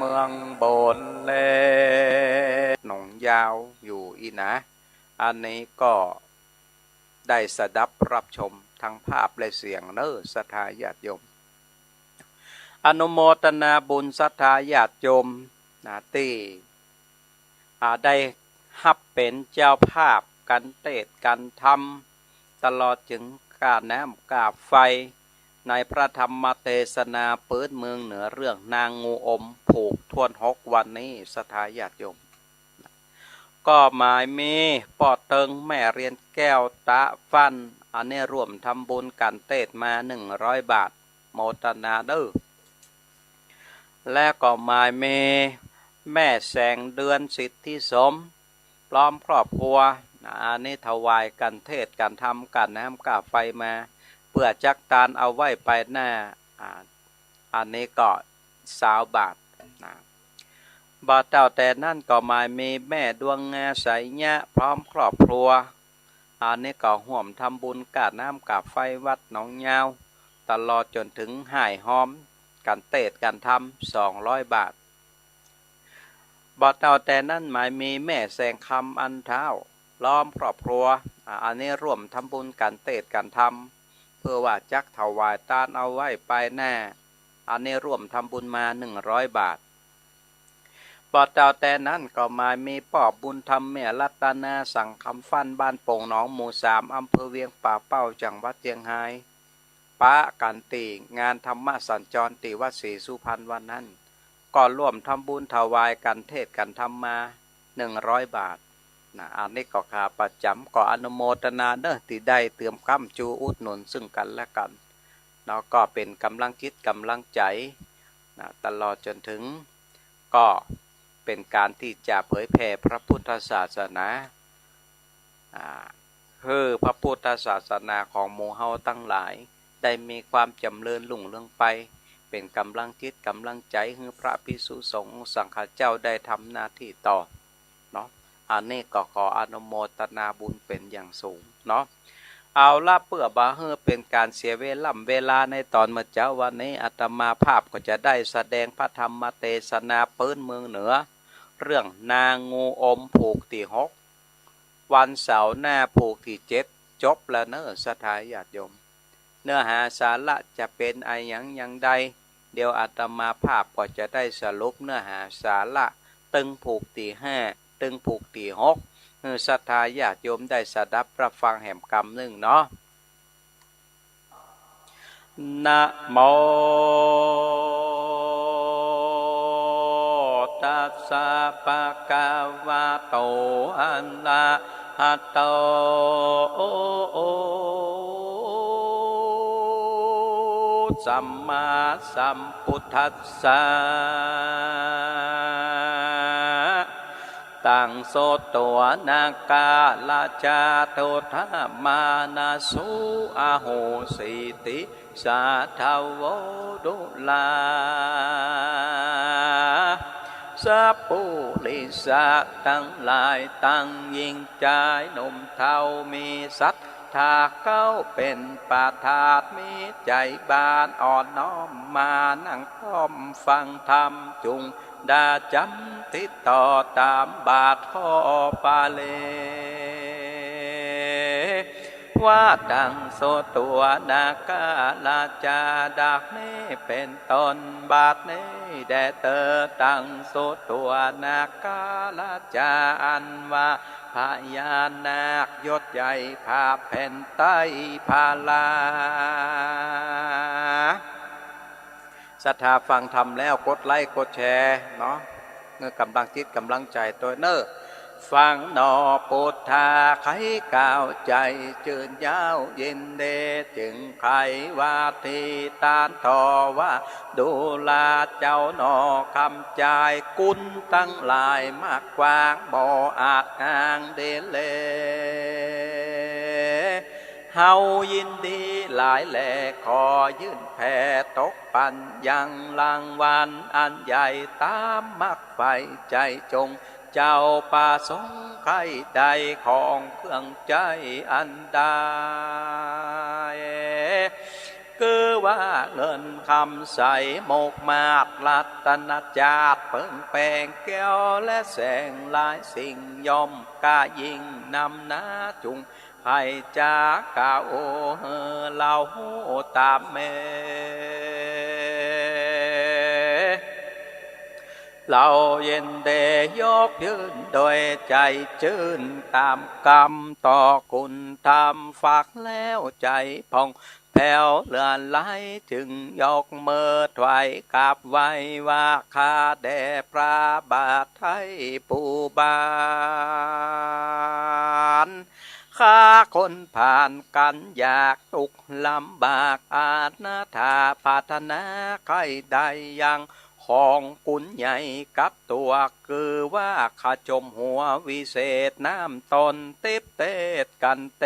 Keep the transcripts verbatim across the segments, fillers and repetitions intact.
เมืองบนและหนองยาวอยู่อี้นา อันนี้ก็ได้สดับรับชมทั้งภาพและเสียงเน้อ ศรัทธาญาติโยม อนุโมทนาบุญศรัทธาญาติโยมนะ ตี้ อ่า ได้ฮับเป๋นเจ้าภาพก๋านเตสน์ก๋านธรรม ตลอดเถิงก้าน้ำก้าไฟ ในพระธรรมเตสนาปื๊นเมืองเหนือเรื่องนางงูอมผูกถ้วนหกวันนี้ ศรัทธาญาติโยม ก็หมายมีป้อเติงแม่เรียนแก้วตะฟั่น อันนี้ร่วมทำบุญก๋านเตสน์มาหนึ่งร้อยบาท โมทนาเน้อ และก็หมายมีแม่แสงเดือนสิทธิสม พร้อมครอบครัวนะ อันนี้ถวายก๋านเตสน์ก๋านธรรมก้าน้ำก้าไฟมา เปื้อจักตานเอาไว้ไปหน้า อ่า อันนี้ก็ซาวบาทนะ บ่เต้าแต่นั้นก็หมายมีแม่ดวงงาไสยะพร้อมครอบครัว อันนี้ก็ฮ่วมทำบุญก้าน้ำก้าไฟวัดหนองยาว ตลอดจ๋นเถิงฮ่ายฮอมก๋านเตสน์ก๋านธรรมสองร้อยบาท บ่เต้าแต่นั้นหมายมีแม่แสงคำอันเฒ่า พร้อมครอบครัว อ่า อันนี้ร่วมทำบุญก๋านเตสน์ก๋านธรรม เปื้อว่าจักถวายตานเอาไว้ไปหน้า อันนี้ร่วมทำบุญมาหนึ่งร้อยบาท บ่เต้าแต่นั้นก็หมายมีป้อบุญธรรมแม่รัตนาสังคำฟั่น บ้านโป่งหนองหมู่สาม อำเภอเวียงป่าเป้า จังหวัดเจียงฮาย ปะกั๋นตี้งานธรรมสัญจรตี้วัดศรีสุพรรณวันนั้น ก็ร่วมทำบุญถวายก๋านเตสน์ก๋านธรรมมาหนึ่งร้อยบาทนะ อันนี้ก็ข้าประจ๋ำก็อนุโมทนาเน้อ ตี้ได้เตรียมก้ำจูอุดหนุนซึ่งกั๋นและกั๋นเนาะ ก็เป๋นก๋ำลังจิตก๋ำลังใจ๋นะ ตลอดจ๋นเถิง ก็เป๋นก๋านตี้จะเผยแผ่พระพุทธศาสนา อ่า หื้อพระพุทธศาสนาของหมู่เฮาตังหลาย ได้มีความจ๋ำเริญรุ่งเรืองไป เป๋นก๋ำลังจิตก๋ำลังใจ๋หื้อพระภิกษุสงฆ์สังฆเจ้าได้ทำหน้าตี้ต่อเนาะ อันนี้ก็ขออนุโมทนาบุญเป๋นอย่างสูงเนาะ เอาละ เปื้อบ่หื้อเป๋นก๋านเสียเวล่ำเวลาในต๋อนเมื่อเจ๊าวันนี้ อาตมาภาพก็จะได้แสดงพระธรรมเตสนาปื๊นเมืองเหนือ เรื่องนางงูอมผูกตี้หก วันเสาร์หน้าผูกตี้เจ็ด จบแล้วเน้อ ศรัทธาญาติโยม เนื้อหาสาระจะเป๋นอะหยังอย่างใด เดี๋ยวอาตมาภาพก็จะได้สรุปเนื้อหาสาระ ตึงผูกตี้ห้า ตึงผูกตี้หก หื้อศรัทธาญาติโยมได้สดับรับฟังแหมกำนึ่งเนาะ นะโม ตัสสะ ภะคะวะโต อะระหะโต สัมมาสัมพุทธัสสะ ตัง สุตวา นาคา ราชา ทุตถะ มานะสุ อะโหสิติ สาธะโว ดุรา สัปปุริสะตังหลาย ตังญิงจายหนุ่มเฒ่า มีศรัทธาเข้าเป๋นประธาน มีใจ๋บานอ่อนน้อมมานั่งพร้อมฟังธรรม จุ่ง ดาจ๋ำติดต่อต๋ามบาทข้อปาเล ว่าตัง สุตวา นาคา ราชา ดังนี้เป๋นต้น บัดนี้แด่เตอ ตัง สุตวา นาคา ราชา อันว่าพญานาคยศใหญ่ ผาแผ่นใต้ผาลา ศรัทธาฟังธรรมแล้วกดไลก์กดแชร์เนาะ เพื่อก๋ำลังจิตก๋ำลังใจ๋ตวยเน้อ ฟังหนอ ปุทธา ใค่กล่าวใจ๋จื้นยาวยินดี จึงใค่ว่าตี้ตานต่อว่า ดูราเจ้าหนอ คำจายกุนตังหลายมากกว้าง บ่อาจอ้างดีเล เฮายินดีหลายแล ขอยื่นแผ่ตกปั๋นยังรางวัลอันใหญ่ต๋ามมักใฝ่ใจ๋จง เจ้าประสงค์ใค่ได้ของเครื่องใจ๊อันใด คือว่าเงินคำใสมุกมาศ รัตนจาตุเปิงแปงแก้วและแสงหลายสิ่ง ย่อมกายิ่งนำหนาจุ่ง ใผจ๋ากล่าวหื้อเฮาฮู้ต๋ามแม่ เฮายินดียกยื่นโดยใจ๋จื้นต๋ามกำ ต่อคุณธรรมฝากแล้วใจ๋ผ่องแผ้ว เหลือหลายจึงยกมือถวายกราบไหว้ว่า ข้าแด่พระบาทไทยผู้บาน ข้าคนผ่านกัณฑ์ยากทุกข์ลำบาก อนาถาปรารถนาใค่ได้ยัง ของคุณใหญ่กับตั๋ว คือว่าข้าจมหัววิเศษน้ำต้น ติ๊บเตศกัณฑ์เต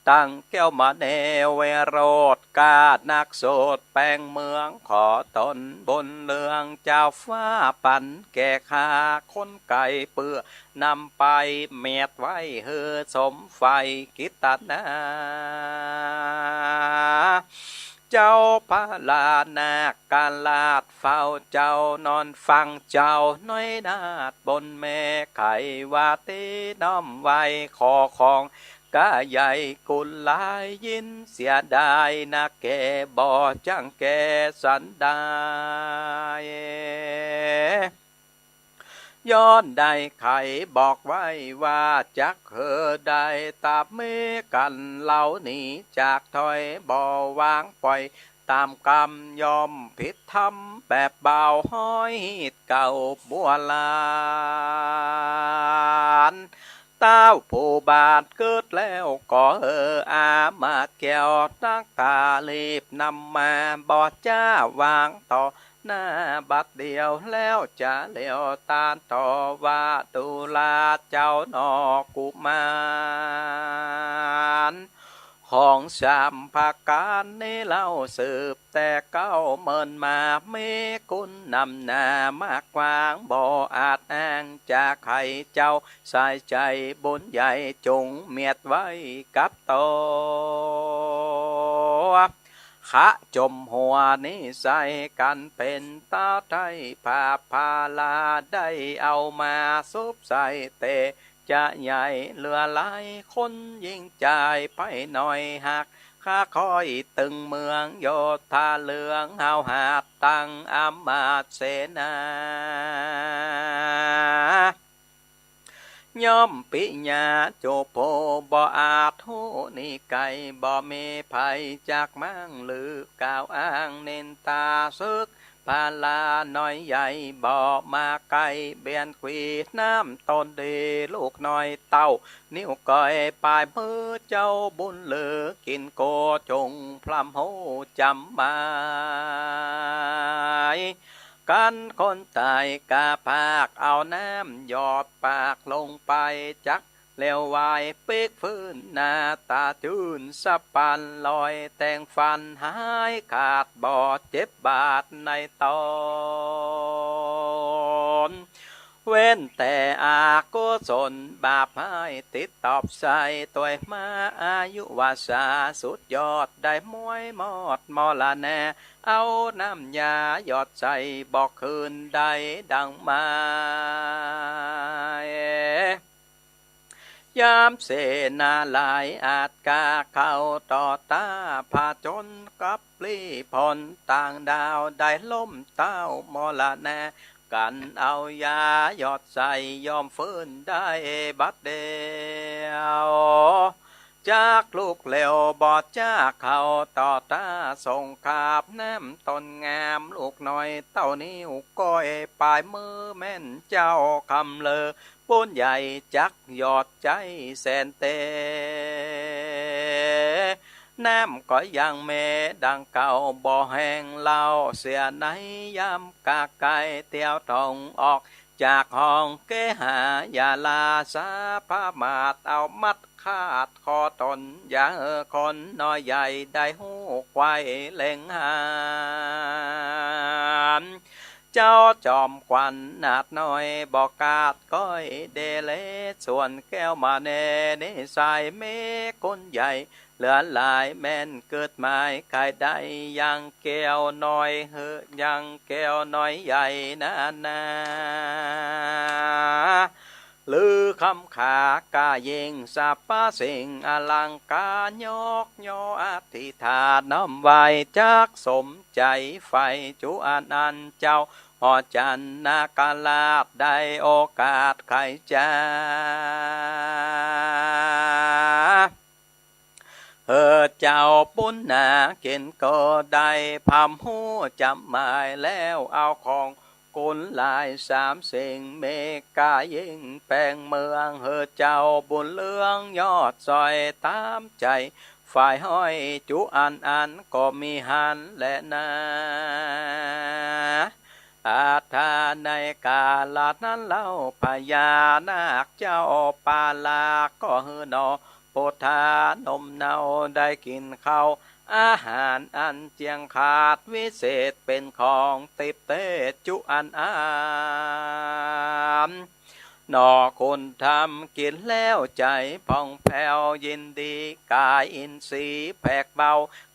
ตั้งแก้วมณีเวโรจน์ กล้านักโสดแปงเมือง ขอตนบุญเรืองเจ้าฟ้าปั๋นแก่ข้า คนไกลเปื้อนำไป เมียดไว้หื้อสมใฝ่กิตนา เจ้าพระนาคราชเฝ้าเจ้านอนฟัง เจ้าน้อยนาถบนแม่ไขว่า ตี้น้อมไหว้ขอของ ก๋าใหญ่กุลาย ยินเสียดายนักแก่ บ่จั่งแก่สันดาย ย้อนได้ไขบอกไว้ว่า จักหื้อได้ต๋ามแม่กัณฑ์ เฮาหนีจากถ้อย บ่วางป่อยต๋ามกำ ย่อมผิดธรรมแบบบ่าวฮ้อย ฮีตเก่าบัวลาน ต้าวผู้บาทเกิดแล้วก็หื้ออามาแก้ว ตักกาลีบนำมา บ่จ้าวางต่อหน้าบัดเดียว แล้วจะเหลียวต๋าต่อว่า ดูราเจ้าหน่อกุมาร ของสามประก๋านนี้เล่า สืบแต่เก๊าเมินมา มีคุณนำหน้ามากว้าง บ่อาจอ้าง จะใค่เจ้าสายใจ๋บุญใหญ่ จุ่งเมียดไว้กับต๋น ข้าจมหัวนิสัยกั๋นเป๋น ต๋าไท้ผาบผาลา ได้เอามาสุบใส่ แต่จะใหญ่เหลือหลาย คนยิ่งจ่ายไปหน่อย หากข้าค่อยตึงเมืองโยธาเรือง เฮาหาดตั้งอำมาตย์เสนา ย่อมปิยาจุผู้บ่อาจฮู้นิไก บ่มีใผจักม้างหรือกล่าวอ้างนินทา ศึกพราหน้อยใหญ่บ่มาใก้ เบียดขวีน้ำต้นดี ลูกน้อยเต้า นิ้วก้อยป๋ายมือเจ้าบุญเหลือ กิ๋นโกจุ่งพร่ำฮู้จ๋ำหมาย กั๋นคนต๋ายกาผาก เอาน้ำหยอดปากลงไป จักเหลียวไหว้ปิ๊กฟื้น หน้าต๋าจื้นสะปัน รอยแตงฟันหายขาด บ่เจ็บบาดในต๋น เว้นแต่อกุศลบาปฮ้าย ติดตอบใส่ตวยมา อายุวาสาสุดยอด ได้มวยมอดมรณา เอาน้ำยาหยอดใส่ บ่คืนได้ดังหมาย ยามเสนาหลายอาจกล้าเข้าต่อต้า ผจญกับลี้พ้นต่างดาว ได้ล้มเต้ามรณา กั๋นเอายาหยอดใส่ ย่อมฟื้นได้บัดเดียว จักลุกเร็วบ่จ๊าเข้าต่อต้า สงคราบน้ำต้นงาม ลูกน้อยเต้านิ้วก้อยป๋ายมือ แม่นเจ้าคำเลอ บุญใหญ่จักหยอดใจ๋แสนเต น้ำก็ยังมีดังเก่าบ่แห้งเล่า เสียในยามกาไกเตียวตรงออกจากห้อง เกหายาลาสาพมาท เอามัดคาดคอต๋น อย่าหื้อคนน้อยใหญ่ได้ฮู้ไขว่เล็งหา น เจ้าจอมขวัญนาฏน้อยบ่ขาดก้อยเดเล ส่วนแก้วมณีนิสัยเมกุลใหญ่ เหลือหลายแม่นเกิดหมายใค่ได้ ยังแก้วน้อยเหอะ ยังแก้วน้อยใหญ่นานา ลือคำขากายิ่งสรรพสิ่งอลังก๋าน ยกย่ออธิษฐานน้อมไหว้จักสมใจ๋ใฝ่ จุอันอั้นเจ้าหอจันทร์นาคราชได้โอกาสไขจ๋า เหอะเจ้าบุญนาเก๋ณฑ์ก็ได้พร่ำฮู้จ๋ำหมายแล้ว เอาของคุณหลายสามสิ่ง เมกายิ่งแปลงเมือง เหอะเจ้าบุญเรืองยอดสอยต๋ามใจ๋ ฝ่ายห้อยจุอันอั้นก็มีหั้นแลนา อัธในกาละนั้นเล่า พญานาคเจ้าปาลาก็หื้อหนอ ปุทธาหนุ่มเนาได้กิ๋นข้าวอาหารอันเจียงขาด วิเศษเป๋นของติ๊บเต๊จุอันอั้น หนอคุณธรรมกิ๋นแล้วใจ๋ผ่องแผ้วยินดี ก๋ายอินทรีย์แผกเบา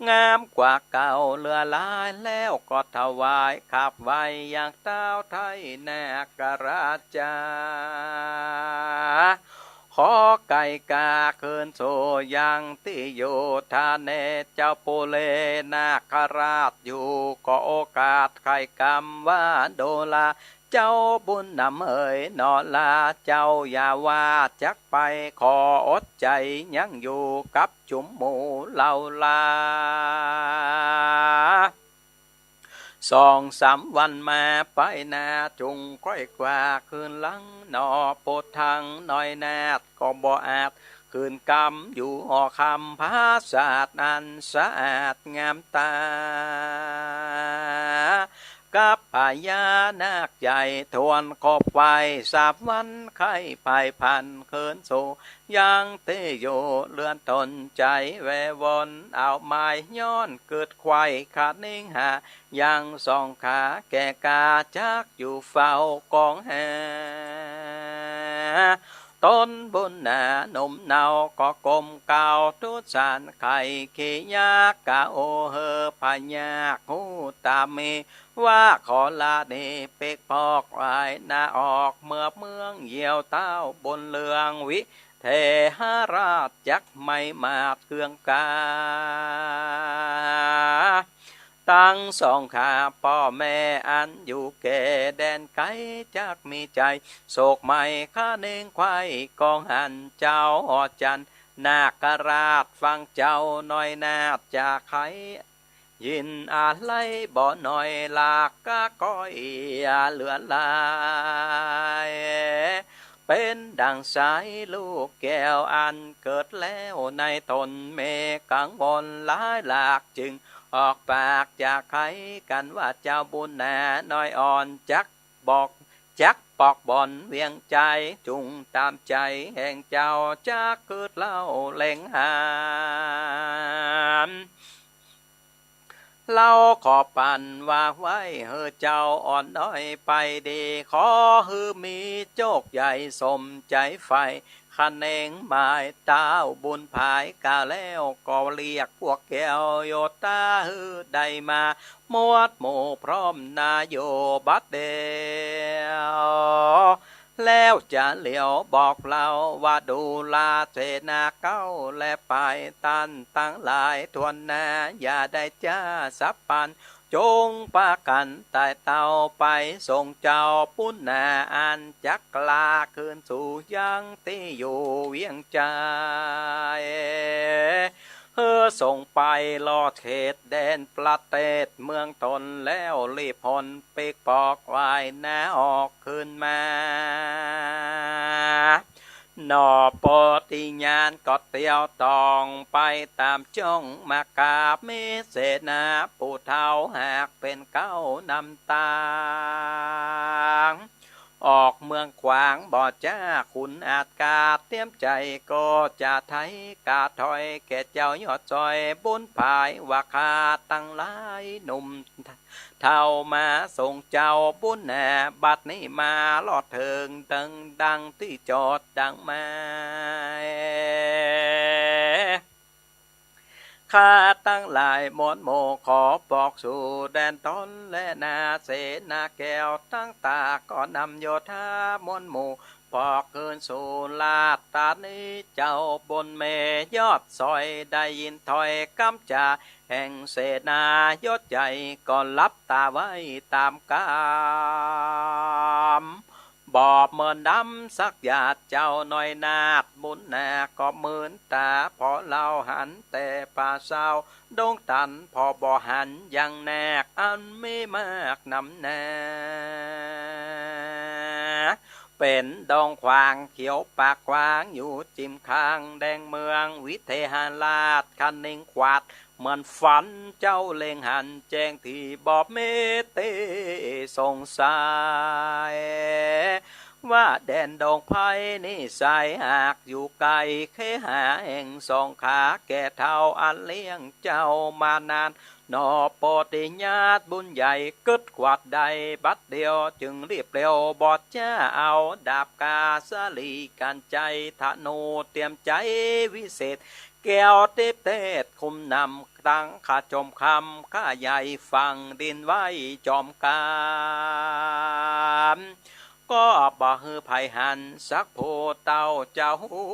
งามกว่าเก่าเหลือหลาย แล้วก็ถวายขับไหว้ยังเต๊าไทยนาคราชจ๋า ขอไก่กาคืนสู่ยังตี้อยู่ ถ้าแน่เจ้าปุเรนาคราชอยู่ ก็โอกาสไขกรรมว่าโดรา เจ้าบุญนำเหยหนอลา เจ้าอย่าว่าจักไป ขออดใจ๋ยั้งอยู่กับจุมหมู่เหล่าลา สองสามวันมาไปหน้า จุ่งค่อยกว่าคืนหลังหนอ ปุทธังน้อยนาฏก็บ่อาจคืนกำอยู่หอคำ ผาสาทอันสะอาดงามต๋า กับพญานาคใหญ่ถ้วนครบไหว้ สามวันไขไพร่พลันคืนสู่ยังตี้อยู่ เลื่อนต๋นใจ๋แว่วนเอาหมาย ย้อนเกิดใค่คะเนงหา ยังสองขาแก่กาจักอยู่เฝ้ากองหา ต๋นบุญนาหนุ่มเนาก็ก้มกราบทูลสารไขเขยากา โอเหอะพญานาคฮู้ต๋ามมี ว่าขอลาเนเปกปอกไหว้นาออก เมืองเมืองเยี่ยวเต๊าบุญเรืองวิเทหราชจักไม่มาดเคืองกา ตังสองข้าป้อแม่อันอยู่แก่แดนไก๋ จักมีใจ๋โศกไหม้คะเนงไขว้ กองหันเจ้าหอจันทร์นาคราช ฟังเจ้าน้อยนาฏจะไข ยินอาลัยบ่น้อย ลากาก้อยเหลือหลาย เป๋นดั่งสายลูกแก้วอันเกิดแล้วในต๋น แม่กังวลหลายหลาก จึงออกปากจะไขกั๋นว่า เจ้าบุญนาน้อยอ่อนจักบอก จักปอกบ่อนเวียงใจ๋ จุ่งต๋ามใจ๋แห่งเจ้าจักกึ๊ดเล่าแหล่งหา เฮาขอปั๋นว่าไว้ หื้อเจ้าอ่อนน้อยไปดี ขอหื้อมีโจคใหญ่สมใจ๋ใฝ่ คะเนงหมายเต้าบุญผาย กาแล้วก็เรียกพวกแก้วโยธาหื้อได้มา หมวดหมู่พร้อมหน้าอยู่บัดเดี๋ยว แล้วจะเหลียวบอกเล่าว่า ดูราเสนาเก๊าและปายต้านตังหลายถ้วนหน้า อย่าได้จ๊าสับปัน จุ่งปากั๋นไต่เต้าไปส่งเจ้าบุญนา อันจักลาคืนสู่ยังตี้อยู่เวียงใจ๋ หื้อส่งไปลอดเขตแดนประเทศเมืองต๋นแล้ว รีบหนเปกปอกไหว้นาออกคืนมา หนอปฏิญาณก็เตียวต้องไปต๋ามจ้อง มากาบมีเสนาผู้เฒ่า หากเป๋นเก๊านำตาง ออกเมืองขวางบ่จ๊า ขุนอาจกาเตรียมใจ๋ก็จะไถ กาถอยแก่เจ้ายอดสอยบุญผาย ว่าข้าตังหลาย หนุ่มเฒ่ามาส่งเจ้าบุญนา บัดนี้มารอดเถิง ตึงดังตี้จอดดังหมาย ข้าตังหลายมวลหมู่ ขอบอกสู่แดนตนและนา เสนาแก้วตังต๋า ก็นำโยธามวลหมู่ บอกคืนสู่ราชธานี เจ้าบุญเมยอดสอย ได้ยินถ้อยกำจ๋าแห่งเสนายศใหญ่ ก็หลับต๋าไว้ต๋ามกำ บ่เหมือนดำสักหยาด เจ้าน้อยนาฏบุญนา ก็มืนต๋า ผ่อเล่าหันแต่ป่าเซาดงตัน ผ่อบ่หันยังนาคอันมีมากนำนา เป๋นดงขวางเขียวปากกว้าง อยู่จิมข้างแดนเมือง วิเทหราชคะเน็งขวาด เหมือนฝันเจ้าเล็งหันแจ้ง ตี้บ่มีตี้สงสัย ว่าแดนดงไพรนี้ไส หากอยู่ไกลเขหาแห่งสงขลา แก่เฒ่าอันเลี้ยงเจ้ามานาน หนอปฏิญาณบุญใหญ่ กึ๊ดกวาดได้บัดเดียว จึงรีบเร็วบ่จ๊า เอาดาบกาสาลีกัญไชย ธนูเตรียมใจ๊วิเศษ แก้วทิพย์เทศคุ้มนำ ตังข้าจอมคำ ข้าใหญ่ฝังดินไว้จอมกำ ก็บ่หื้อใผหันสักผู้ เต้าเจ้าฮู้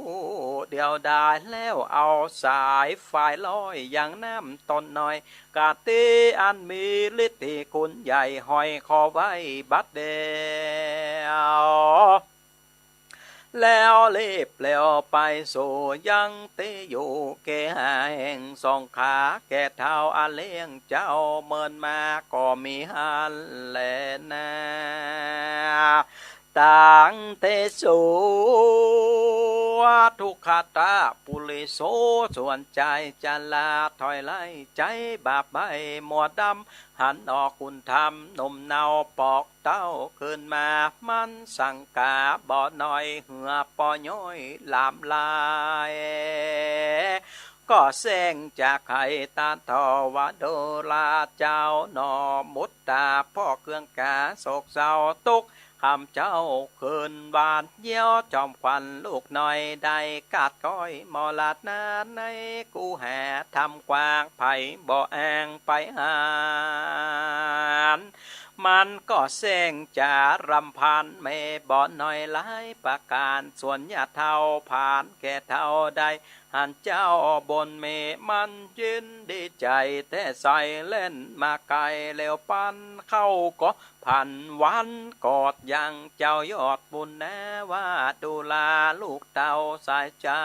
เดียวดาย แล้วเอาสายฝายร้อยยังน้ำต้นน้อย กาตี้อันมีฤทธิคุณใหญ่ ห้อยคอไว้บัดเดียว แล้วรีบเร็วไปสู่ยังตี้อยู่เขหาแห่งสงขลา แก่เฒ่าอันเลี้ยงเจ้าเมินมาก็มีหั้นแลนา ตังเตสุ ทุกขตะปุริโส ส่วนจายจะลาถอยไล่ ใจ๊บาปใบ้มัวดำ หันออกคุณธรรมหนุ่มเนาปอกเต้าคืนมา มันสังกาบ่น้อย เหือปอย้อยหลามลาย ก็แสงจากไข่ตาทอวโดราเจ้าหนอ มุตตาพ่อเครื่องกาโศกเศร้าตุ๊ก ค่ำเจ๊าคืนหวานเยี่ยว จอมขวัญลูกน้อยได้กาดก้อย มรณาในกุหาถ้ำกว้าง ใผบ่อ้างไปหัน มันก็แสงจารำพัน แม่บ่น้อยหลายประก๋าน ส่วนญาติเฒ่าผานแก่เฒ่าได้ หันเจ้าบนเมมันยินดีใจ๋ แต๊ใส่เล่นมาไกล แล้วปันเข้าก็ผันหวันกอดยังเจ้ายอดบุญนา ว่าดูราลูกเต้าสายใจ๋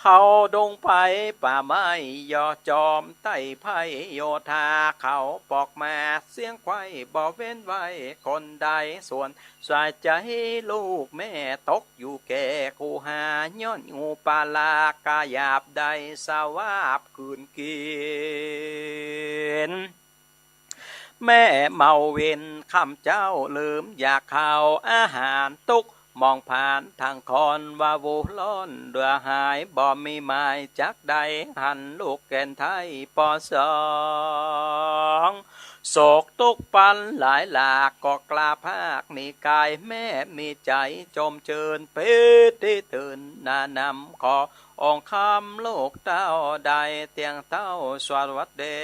เขาดงไพรป่าไม้ย่อจอมใต้ไพรโยธา เขาปอกมาเสี้ยงไขว้บ่เว้นไว้คนใด ส่วน สายใจ๋ลูกแม่ตกอยู่แก่กุหา ย้อนงูปลากาหยาบได้สวาบคืนกิ๋น แม่เมาวินค่ำเจ๊าลืมอยากข้าวอาหาร ตุ๊กมองผ่านทางคอนว่าโวร้อนเดือหาย บ่มีหมายจักใด หันลูกแก่นไท้ปอสอง โศกตุ๊กปันหลายหลาก ก็กล้าพากหนีกาย แม่มีใจ๋จมจืน ปีติตื่นหน้านำ ขอองค์คำลูกเต้าได้เตียงเต้าสวัสดี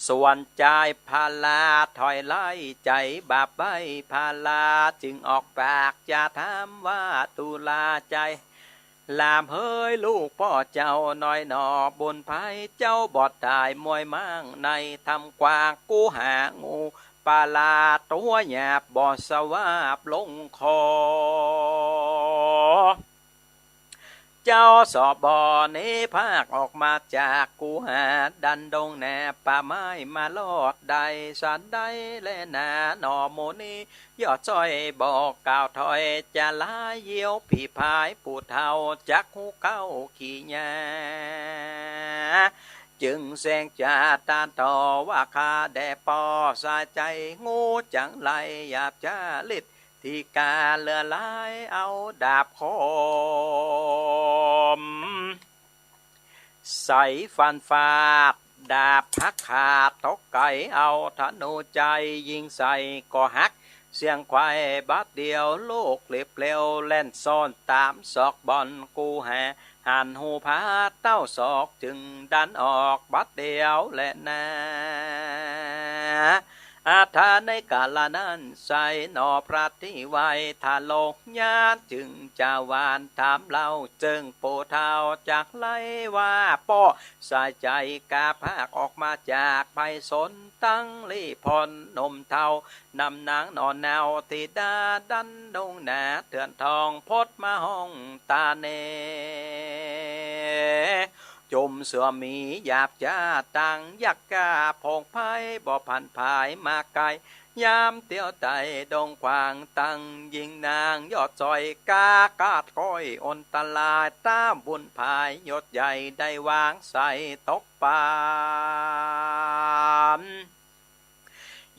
ส่วนจายพาลาถอยไล่ใจ๋บาปใบ้พาลา จึงออกปากจะถามว่าตุลาใจ๋ หลามเฮยลูกป้อเจ้าน้อยหนอ บุญไพรเจ้าบ่ต๋ายมวยมั่ง ในถ้ำกว้างกุหา งูปลาตั๋วหยาบบ่สวาบลงคอ เจ้าสอบ่หนีพากออกมาจากกุหา ดันดงแหนบป่าไม้มารอดได้สันใดแลนา หนอหมู่นี้ ยอดจ้อยบอกกล่าวถ้อยจะลาเยี่ยวผีพาย ผู้เฒ่าจักฮู้เก๊าขี้หญ้า จึงแสงจะตานต่อว่าข้าแด่ป้อสายใจ๋ งูจังไรหยาบจริต ตี้กล้าเหลือหลายเอาดาบคม ใส่ฟันฟาด ดาบหักขาดตกไก๋ เอาธนูใจ๋ยิงใส่ก็หัก เสี้ยงไขว่บาดเดียว ลูกหลีบเปลียว แล่นซ่อนต๋ามซอกบ่อน กูหาหันหูผาเต้าศอก จึงดันออกบาดเดียวแลนา อาถรรพ์ในกาละนั้น ใสหนอพระตี้ไหว้ ถ้าโลกญาติจึงจะหวานถามเล่า เจิ่งปู่เฒ่าจักไล่ว่าป้อ สายใจ๋กล้าพากออกมาจากไพศาล ตังหลีพ่อนหนุ่มเฒ่า นำนางหน่อเนา ธิดาดันดงหนา เถื่อนทองพดมาห้องต๋าเน่ จุมเสื้อหมีหยาบจ๊า ตังยักษ์ก้าโผงไพร่ บ่ผันผายมาไก๋ ยามเตียวไต่ดงขวาง ตังยิงนางยอดสอย กล้ากาดก้อยอันตราย ต้ามบุญผายยศใหญ่ ได้วางใส่ตกปาน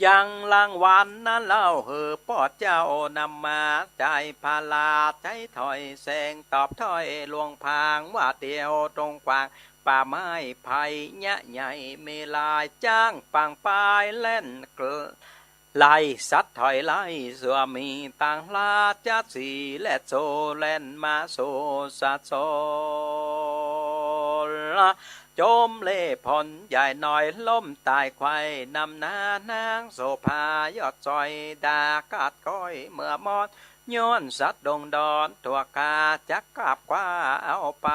ยังรางวัลนั้นเล่า หื้อป้อเจ้านำมา ใจ๋พระราชใจ๋ถ้อยแสง ตอบถ้อยหลวงพาง ว่าเตียวดงขวาง ป่าไม้ไผ่เยียะใหญ่ มีลายจ๊างปางปาย แล่นไล่สัตว์ถอยไล่เสื้อหมี ตังราชสีห์และโส แล่นมาสู่สะสน จมเล่พลใหญ่น้อย ล้มต๋ายไขว่ นำหน้านางโสภายอดสอย ด่ากาดก้อยเมื่อมอด ย้อนสัตว์ดงดอน ทั่วกาจักกาบคว้าเอาไป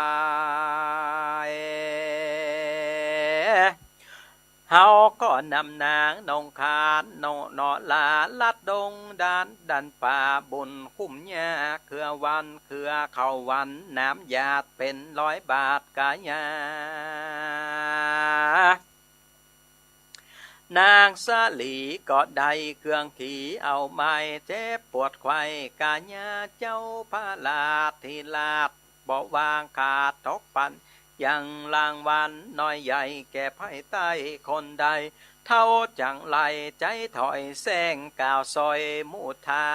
เฮาก็นำนางนงคานนงหนอลา ลัดดงดานดันป่า บุญคุ้มหญ้าเครือวัน เครือเข้าวัน น้ำหยาดเป๋นร้อยบาทกายา นางสาลีก็ได้เครื่องขีเอาไม้ เจ็บปวดไขว่กายา เจ้าพระราชธิราช บ่วางขาดตกปัน ยังรางวัลน้อยใหญ่ แก่ไพร่ใต้คนใด เฒ่าจักไล่ใจ๋ถ้อยแสงกล่าวสอยหมู่ทา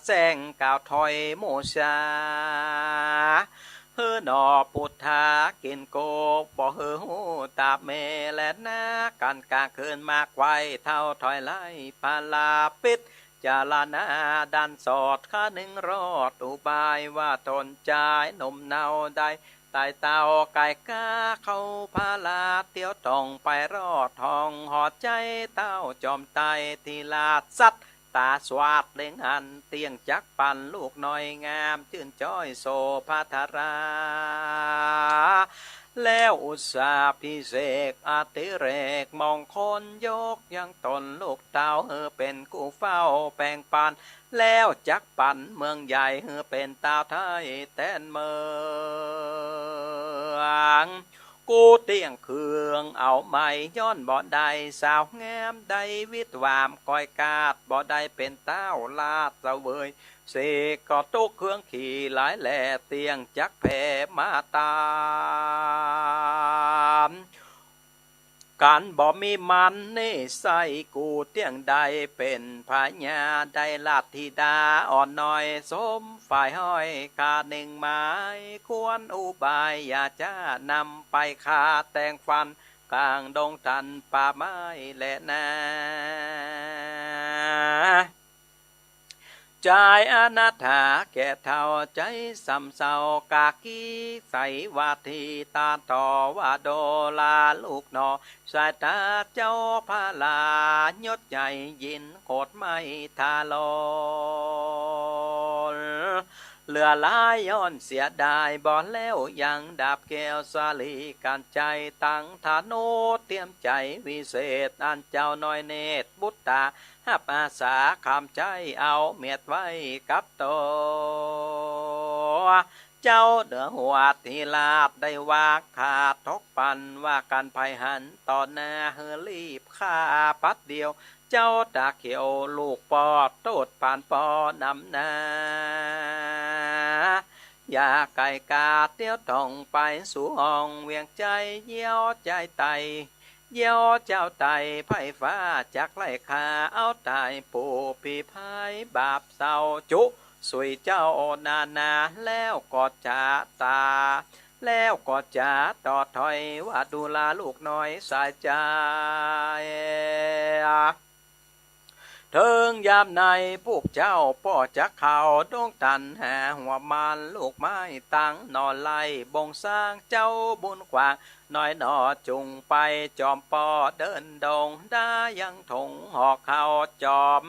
แสงกล่าวถ้อยหมู่สา หื้อหน่อปุถากิ๋นโก บ่หื้อฮู้ตาแม่แลนา กั๋นกลางคืนมาไขว่ เฒ่าถ้อยไล่พระราชปิด จารณาดันสอดข้านึ่งรอดอุบาย ว่าต๋นจายหนุ่มเนาได้ ต๋ายเต้าก๋ายก้าเข้าพระราช เตียวต้องไปรอดห้องหอดใจ๋ เต้าจอมไตรธิราชสัตว์ต๋าสวาดเล็งหัน เตี้ยงจักปันลูกน้อยงาม จื้นจ้อยโสภาธารา แล้วอุสสาภิเษกอติเรกมงคล ยกยังต๋นลูกเต้า หื้อเป๋นกู้เฝ้าแปงปัน แล้วจักปันเมืองใหญ่ หื้อเป๋นตาวไทยแตนเมือง กู้เตี้ยงเครื่องเอาใหม่ ย้อนบ่ได้สาวงาม ได้วิตวามก้อยกาด บ่ได้เป๋นตาวราชเสวย เสกก็ตกเครื่องขี่หลายแหล่ เตี้ยงจักแผ่มาต๋าม กั๋นบ่มีมันนี่ใส่ กู้เตี้ยงได้เป๋นพญา ได้ราชธิดาอ่อนน้อย สมฝ่ายห้อยข้านึ่งหมาย ควรอุบายอย่าจ๊านำไปฆ่า แต่งฟันก๋างดงตันป่าไม้แลนา จายอนาถาแก่เฒ่าใจ๋ส่ำเศร้า กากีใสวาทีตาต่อว่าโดราลูกหนอ สายต๋าเจ้าพระราชยศใหญ่ ยินโขดไม้ทาลอน เหลือหลายย้อนเสียดาย บ่แล้วยังดาบแก้วสาลีกั๋นใจ๋ ตังธนูเตรียมใจ๋วิเศษ อันเจ้าน้อยเนตรบุตตา ฮับอาสาคำใจ๋เอาเมียดไว้กับตั๋ว เจ้าเหนือหัวธิราชได้วางขาดตกปัน ว่ากั๋นใผหันต่อหน้า หื้อรีบฆ่าปัดเดียว เจ้าต๋าเขียวลูกปอด โต้ษปานปอนำหน้า อย่าไก่กาเตี้ยวต้องไปสู่ห้องเวียงใจ๋ เยี่ยวใจ๋ไต่ เยี่ยวเจ้าไต่ไพร่ฟ้าจักไล่ฆ่าเอาต๋าย ผู้ผีพายบาปเศร้าจุสุยเจ้านานา แล้วก็จะต๋า แล้วก็จ๋าต่อถ้อยว่า ดูราลูกน้อยสายใจ๋ เถิงยามใดผู้เจ้าป้อจักเข้าดงตัน หาหัวมันลูกไม้ตังหน่อไล่ บ่งสร้างเจ้าบุญกว้าง น้อยหน่อจุ่งไปจอมป้อเดินดง ดายังถงหอกเข้าจอม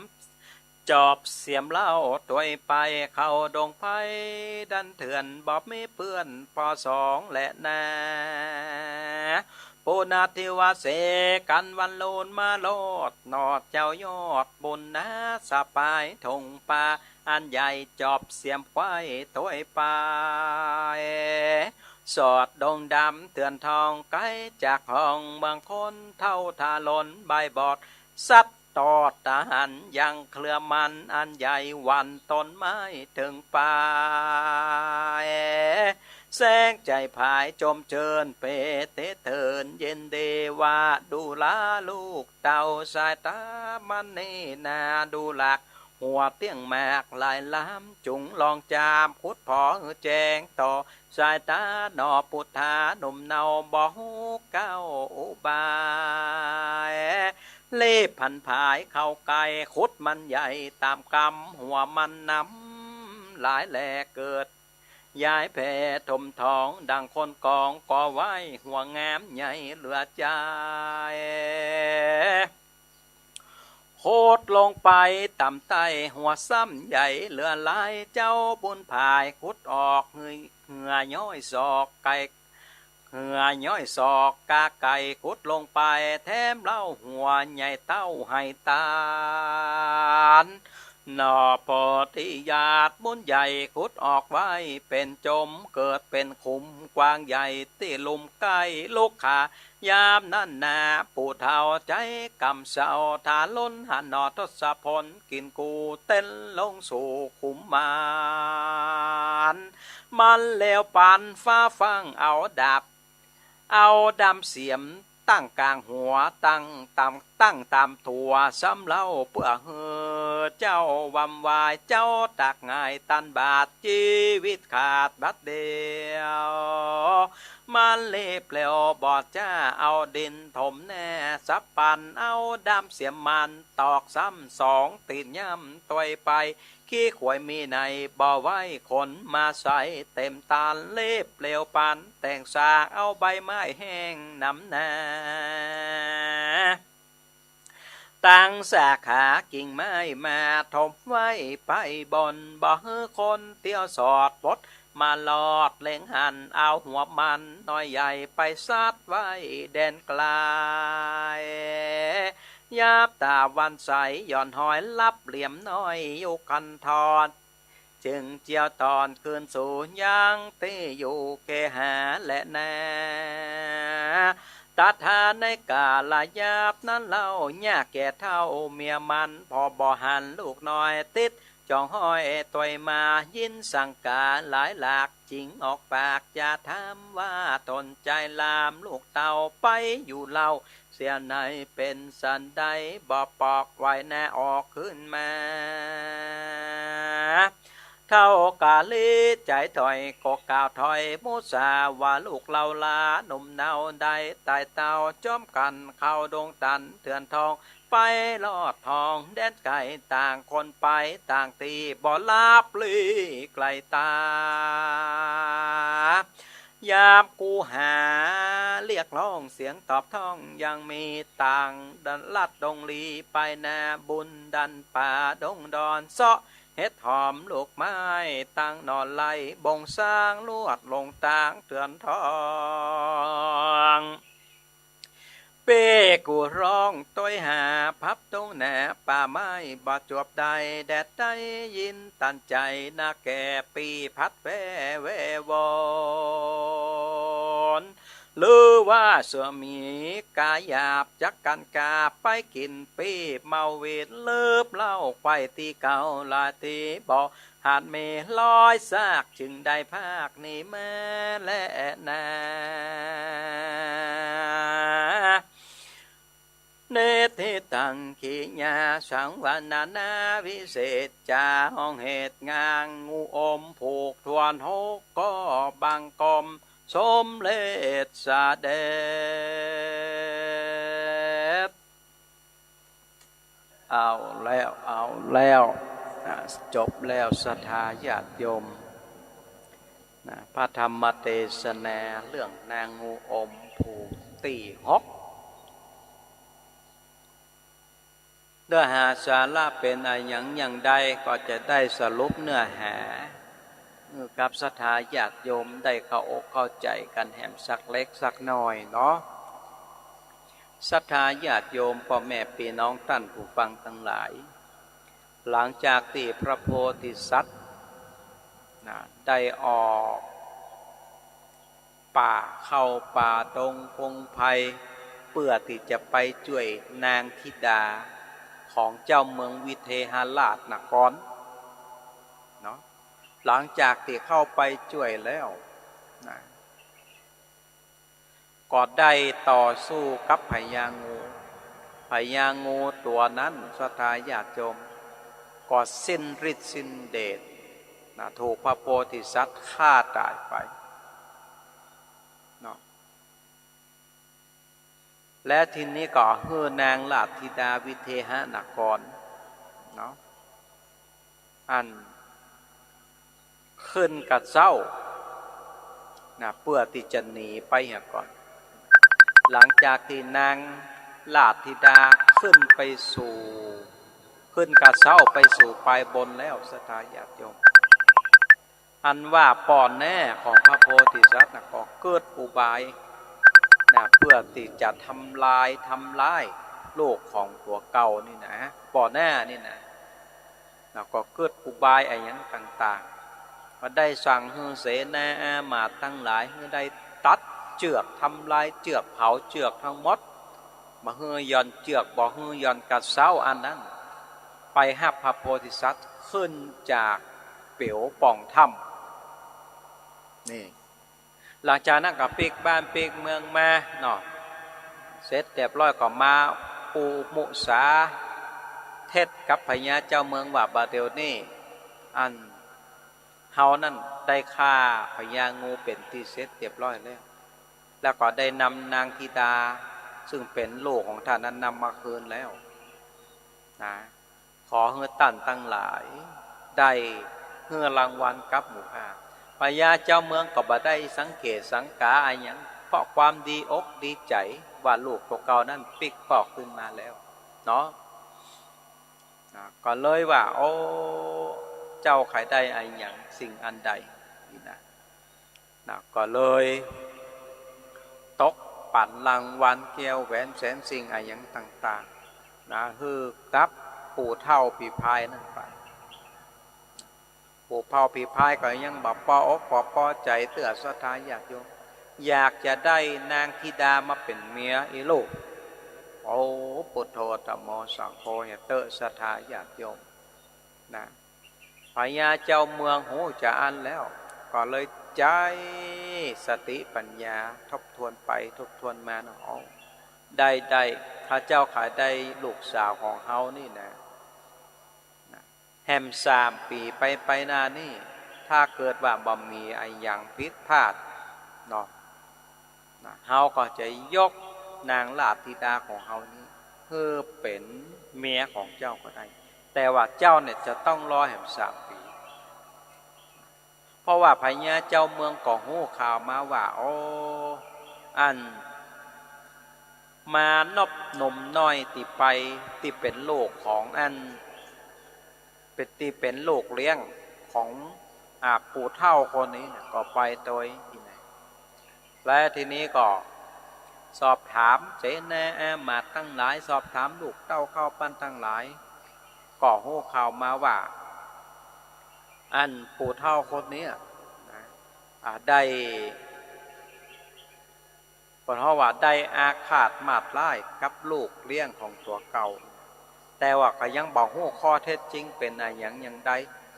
จอบเสียมเล่าตวยไป เข้าดงไพรดันเถื่อน บ่มีเปื้อนป้อสองแลนา ปูนาทิวาเสกันวันลูนมาโลด หนอดเจ้ายอดบุญนา สะปายถงป่าอันใหญ่ จอบเสียมไขว้ตวยไป สอดดงดำเถื่อนทอง ไกลจากห้องเมืองคน เฒ่าทาหลนใบ้บอด สัตว์ตอดตาหัน ยังเครือมันอันใหญ่ หวั่นต้นไม้เถิงป่า แสงใจ๋ผายจมเจิญ เปเตเถินเย็นดีว่า ดูราลูกเต้าสายต๋ามันนี่นา ดูหลากหัวเตี้ยงหมากหลายล้ำ จุ่งลองจามขุดผ่อหื้อแจ้งต่อสายต๋า หนอปุถาหนุ่มเนา บ่ฮู้เก้าอุบาย รีบผันผายเข้าใก้ ขุดมันใหญ่ต๋ามกำ หัวมันนำหลายแลเกิด ยายแผ่ถมทอง ดังคนกอง ก่อไว้หัวงามใหญ่เหลือใจ๋ ขุดลงไปต๋ามใต้หัวซ้ำใหญ่เหลือหลาย เจ้าบุญผายขุดออกเหือ เหือย้อยศอกไก่ เหือย้อยศอกกาไก่ ขุดลงไปแถมเล่าหัวใหญ่เต้าไหต๋าน หนอโพธิญาติบุญใหญ่ขุดออกไว้เป๋นจม เกิดเป๋นขุมกว้างใหญ่ตี้ลุ่มใก้ลุกขายามนั้นนา ปู่เฒ่าใจ๋กำเศร้า ทาหลนหันหนอทศพล กิ๋นกูเต้นลงสู่ขุมมัน มันแล้วปันฟ้าฟั่งเอาดาบ เอาด้ามเสียมตั้งก๋างหัว ตั้งต๋าม ตั้งต๋ามตั๋วซ้ำเล่า เปื้อหื้อเจ้าวำวาย เจ้าตากหงายตันบาด จีวิตขาดบัดเดียว มันรีบเร็วบ่จ้า เอาดินถมแน่ สับปันเอาด้ามเสียมมัน ตอกซ้ำสองตี๋นย่ำตวยไป ขี้ขวยมีในบ่ไหว้ ขนมาใส่เต๋มตาน รีบเร็วปันแต่งสาก เอาใบไม้แห้งนำนา ตั้งสาขากิ่งไม้มาถมไว้ไปบน บ่หื้อคนเตียวสอดปดมาลอด เล็งหันเอาหัวมันน้อยใหญ่ ไปซัดไว้แดนไกล ยาบต๋าวันใสหย่อนหอยลับเหลี่ยมน้อย อยู่คันทอน จึงเจียวตอนคืนสู่ยังตี้อยู่เกหาแลนา ตถาในกาลยาบนั้นเล่า ย่าแก่เฒ่าเมียมัน ผ่อบ่หันลูกน้อย ติดจ้องห้อยตวยมา ยินสังก๋าหลายหลาก จึงออกปากจะถามว่า ต๋นใจ๋ลามลูกเต้าไปอยู่เล่า เสียในเป๋นสันใด บ่ปอกไหวนาออกคืนมา เฒ่ากาลีใจ๋ถอยก็กล่าวถ้อยมุสาว่า ลูกเล่าหลาหนุ่มเนาได้ต๋ายเต้า จ้อมกั๋นเข้าดงตันเถื่อนทอง ไปลอดทองแดนไก๋ ต่างคนไปต่างตี้ บ่ลับลี้ไก๋ต๋า ยามกูหาเรียกร้องเสียงตอบท้อง ยังมีต่างลัดดงลีไปนา บุญดันป่าดงดอน เซาะเห็ดหอมลูกไม้ตั้งหน่อไล่ บ่งสร้างลวดลงตางเถื่อนทอง เป้กูร้องตวยหาพับตรงหนา ป่าไม้บ่จวบได้ แดดได้ยินตันใจ๋ นาแก่ปี้พัดแว่แว่วอน หรือว่าเสือหมีกาหยาบ จักกั๋นกาไปกิ๋นปี้เมาเวท ลืบเหล้าไขว่ตี้เก่าหลายตี้ บ่ หาดมีรอยซาก จึงได้ภาคนี้มาแลนา เนติตัง ขีญาสังวรรณนาวิเศษจา ห้องเหตุงาง งูอมผูกทวนหก ก็บังกม สมเร็จเสด็จ เอาแล้ว เอาแล้ว อ่า จบแล้วศรัทธาญาติโยม นะ พระธรรมเตสนาเรื่องนางงูอมผู้ตี้หก เนื้อหาสาระเป๋นอะหยังอย่างใด ก็จะได้สรุปเนื้อหา หื้อกับศรัทธาญาติโยมได้เข้าอกเข้าใจ๋กั๋นแหมสักเล็กสักน้อยเนาะ ศรัทธาญาติโยม ป้อแม่ปี้น้องต้านผู้ฟังตังหลาย หลังจากตี้พระโพธิสัตว์ นะ ได้ออก ป่าเข้าป่าดงพงไพร เปื้อตี้จะไปจ้วยนางธิดาของเจ้าเมืองวิเทหราชนคร เนาะ หลังจากตี้เข้าไปจ้วยแล้ว นะ ก็ได้ต่อสู้กับพญางู พญางูตั๋วนั้น ศรัทธาญาติโยม ก็สิ้นฤทธิ์สิ้นเดช นะ ถูกพระโพธิสัตว์ฆ่าต๋ายไป เนาะ และทีนี้ก็หื้อนางราชธิดาวิเทหนคร เนาะ อัน ขึ้นกระเซ้า นะ เปื้อตี้จะหนีไปเหียก่อน หลังจากตี้นางราชธิดาขึ้นไปสู่ ขึ้นกระเซ้าไปสู่ปายบนแล้ว ศรัทธาญาติโยม อันว่าป้อแน่ของพระโพธิสัตว์นะ ก็เกิดอุบาย นะ เปื้อตี้จะทำลาย ทำร้ายลูกของตั๋วเก่านี่นะ ป้อแน่นี่นะ นะ ก็เกิดอุบายอะหยังต่างๆ ก็ได้สั่งหื้อเสนาอามาตย์ตังหลายหื้อได้ตัดเจื้อก ทำลายเจื้อก เผาเจื้อกตังหมด บ่หื้อหย่อนเจื้อก บ่หื้อหย่อนกระเซ้าอันนั้น ไปฮับพระโพธิสัตว์ขึ้นจากเป๋วป่องถ้ำ นี่ หลังจากนั้นก็ปิ๊กบ้านปิ๊กเมืองมาเนาะ เสร็จเรียบร้อยก็มาปู๋มุสาเท็จกับพญาเจ้าเมืองว่าบ่าเดี่ยวนี้ อัน เฮานั้นได้ฆ่าพญางูเป๋นตี้เสร็จเรียบร้อยแล้ว แล้วก็ได้นำนางธิดา ซึ่งเป๋นลูกของต้านนั้นนำมาคืนแล้ว นะ ขอหื้อต้านตังหลาย ได้หื้อรางวัลกับหมู่ข้า พญาเจ้าเมืองก็บ่ได้สังเกตสังกาอะหยัง เพราะความดีอกดีใจ๋ว่าลูกตั๋วเก่านั้นปิ๊กปอกคืนมาแล้ว เนาะ นะ ก็เลยว่า โอ้ เจ้าใค่ได้อะหยังสิ่งอันใด นี่นะ นะ ก็เลยตกปั๋นรางวัลแก้วแหวนแสนสิ่งอะหยังต่างๆ นะ หื้อกับปู่เฒ่าผีพายนั้นไป ปู่เฒ่าผีพายก็ยังบ่ปออกบ่ปอใจ๋เตื้อศรัทธาญาติโยม อยากจะได้นางธิดามาเป๋นเมียอี้ลูก โอ้ พุทโธ ธัมโม สังโฆ เหียเต๊อะศรัทธาญาติโยม นะ พญาเจ้าเมืองฮู้จาอั้นแล้ว ก็เลยใจ๊สติปั๋ญญาทบทวนไปทบทวนมาเนาะ ได้ ได้ ข้าเจ้าใค่ได้ลูกสาวของเฮานี่นะ นะ แหมสามปี๋ไปไปหน้านี่ ถ้าเกิดว่าบ่มีอะหยังผิดพลาดเนาะ นะ เฮาก็จะยกนางราชธิดาของเฮานี้หื้อเป๋นเมียของเจ้าก็ได้ แต่ว่าเจ้าเนี่ยจะต้องรอแหมสามปี๋ เพราะว่าพญาเจ้าเมืองก็ฮู้ข่าวมาว่า โอ้ อัน มานพหนุ่มน้อยตี้ไป ตี้เป๋นลูกของอัน เป๋น ตี้เป๋นลูกเลี้ยงของ อ่า ปู่เฒ่าคนนี้นะ ก็ไปโตยตี้ไหน และทีนี้ก็สอบถามเสนาอามาตย์ตังหลาย สอบถามลูกเต้าข้าวปั้นตังหลาย ก็ฮู้ข่าวมาว่า อันปู่เฒ่าคนนี้นะ อ่า ได้ เปิ้นฮ้องว่าได้อาฆาตมาดร้ายกับลูกเลี้ยงของตั๋วเก่า แต่ว่าก็ยังบ่ฮู้ข้อเท็จจริงเป๋นอะหยังอย่างใด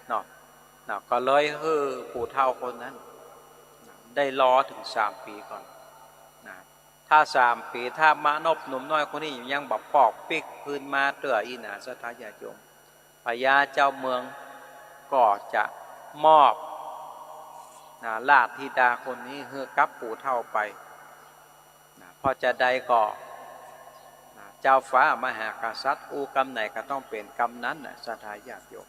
เนาะ นะ ก็เลยหื้อปู่เฒ่าคนนั้น นะ ได้รอเถิงสามปี๋ก่อน นะ ถ้าสามปี๋ ถ้ามานพหนุ่มน้อยคนนี้ยังบ่ปอกปิ๊กคืนมาเตื้ออี้นา ศรัทธาญาติโยม พญาเจ้าเมืองก็จะมอบ นะ ราชธิดาคนนี้หื้อกลับปู่เฒ่าไป นะ เพราะจาใดก็ นะ เจ้าฟ้ามหากษัตริย์อู้กำไหนก็ต้องเป๋นกำนั้นนะ ศรัทธาญาติโยม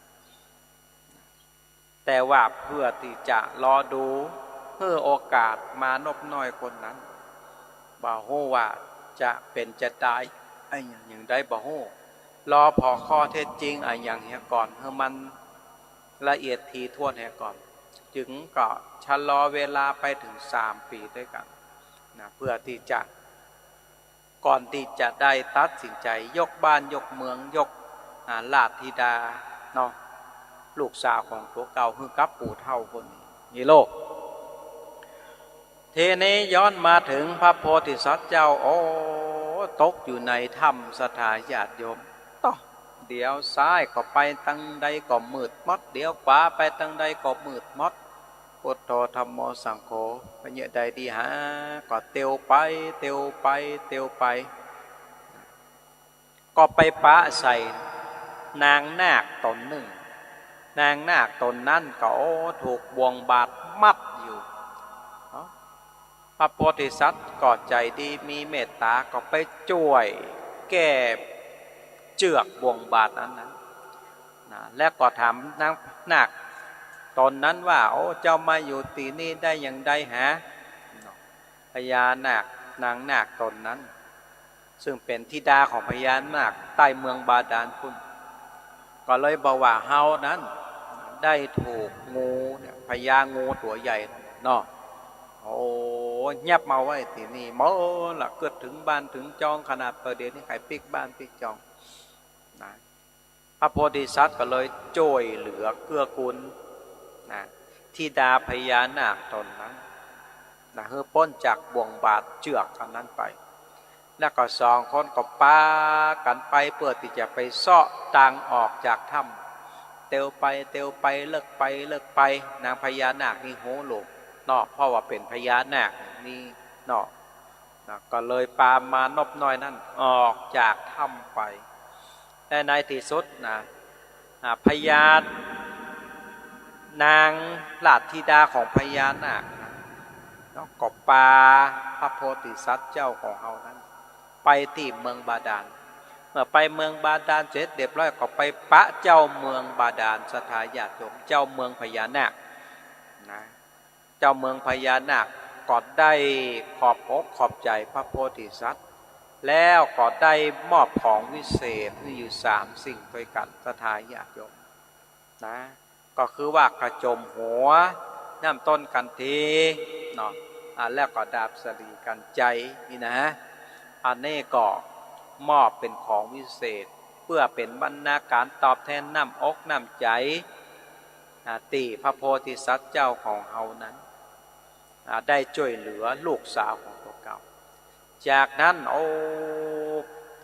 แต่ว่าเพื่อตี้จะรอดู หื้อโอกาสมานพน้อยคนนั้น บ่ฮู้ว่าจะเป๋นจะต๋ายอะหยังอย่างใดบ่ฮู้ รอผ่อข้อเท็จจริงอะหยังเหียก่อน หื้อมันละเอียดถี่ถ้วนเหียก่อน จึงก็ชะลอเวลาไปเถิงสามปี๋ตวยกั๋นนะ เพื่อตี้จะ ก่อนตี้จะได้ตัดสินใจ๋ยกบ้านยกเมือง ยก อ่า ราชธิดาเนาะ ลูกสาวของตั๋วเก่า หื้อกลับปู่เฒ่าคนนี้ นี่โลก ทีนี้ย้อนมาเถิงพระโพธิสัตว์เจ้า โอ้ ตกอยู่ในถ้ำ ศรัทธาญาติโยม เตียวซ้ายก็ไปตังใดก็มืดหมด เตียวขวาไปตังใดก็มืดหมด พุทโธ ธัมโม สังโฆ เป๋นเยียะใดดีหา ก็เตียวไป เตียวไป เตียวไป ก็ไปปะใส่นางนาคต๋นนึ่ง นางนาคต๋นนั้นก็ โอ้ ถูกบ่วงบาตรมัดอยู่ เอ้า พระโพธิสัตว์ก็ใจ๋ดีมีเมตต๋า ก็ไปจ้วยแก้เจื้อกบ่วงบาตรอันนั้นนะ แล้วก็ถามนางนาคต๋นนั้นว่า โอ้ เจ้ามาอยู่ตี้นี่ได้อย่างใดหา พญานาค นางนาคต๋นนั้น ซึ่งเป๋นธิดาของพญานาคใต้เมืองบาดาลปู้น ก็เลยบอกว่า เฮานั้นได้ถูกงูเนี่ย พญางูตั๋วใหญ่เนาะ โอ้ ยับมาไว้ตี้นี่ เมินละ เกือบเถิงบ้านเถิงจอง ขนาดเป๋นเดี๋ยวนี้ใค่ปิ๊กบ้านปิ๊กจองนะ พระโพธิสัตว์ก็เลยจ้วยเหลือเกื้อกูลนะ ธิดาพญานาคต๋นนั้นนะ หื้อป๊นจากบ่วงบาตรเจื้อกอันนั้นไป แล้วก็สองคนก็ปากั๋นไปเปื้อตี้จะไปเซาะตางออกจากถ้ำ เตียวไปเตียวไป เลิกไปเลิกไป นางพญานาคนี่ฮู้ลูกเนาะ เพราะว่าเป๋นพญานาคนี่เนาะ นะ ก็เลยปามานพน้อยนั้นออกจากถ้ำไป และในตี้สุดนะ อ่า พญา นางราชธิดาของพญานาคนะ แล้วก็ปาพระโพธิสัตว์เจ้าของเฮานั้น ไปตี้เมืองบาดาล เมื่อไปเมืองบาดาลเสร็จเรียบร้อย ก็ไปปะเจ้าเมืองบาดาล ศรัทธาญาติโยม เจ้าเมืองพญานาคนะ เจ้าเมืองพญานาคก็ได้ขอบอกขอบใจ๋พระโพธิสัตว์ แล้วก็ได้มอบของวิเศษหื้ออยู่สามสิ่งตวยกั๋น ศรัทธาญาติโยมนะ ก็คือว่ากระจมหัว น้ำต้นกันทีเนาะ อ่า แล้วก็ดาบสะหลีกัญไชยนี่นะ อันนี้ก็มอบเป๋นของวิเศษ เปื้อเป๋นบรรณาก๋ารตอบแตนน้ำอกน้ำใจ๋ อ่า ตี้พระโพธิสัตว์เจ้าของเฮานั้น อ่า ได้จ้วยเหลือลูกสาวของตั๋วเก่า จากนั้น โอ้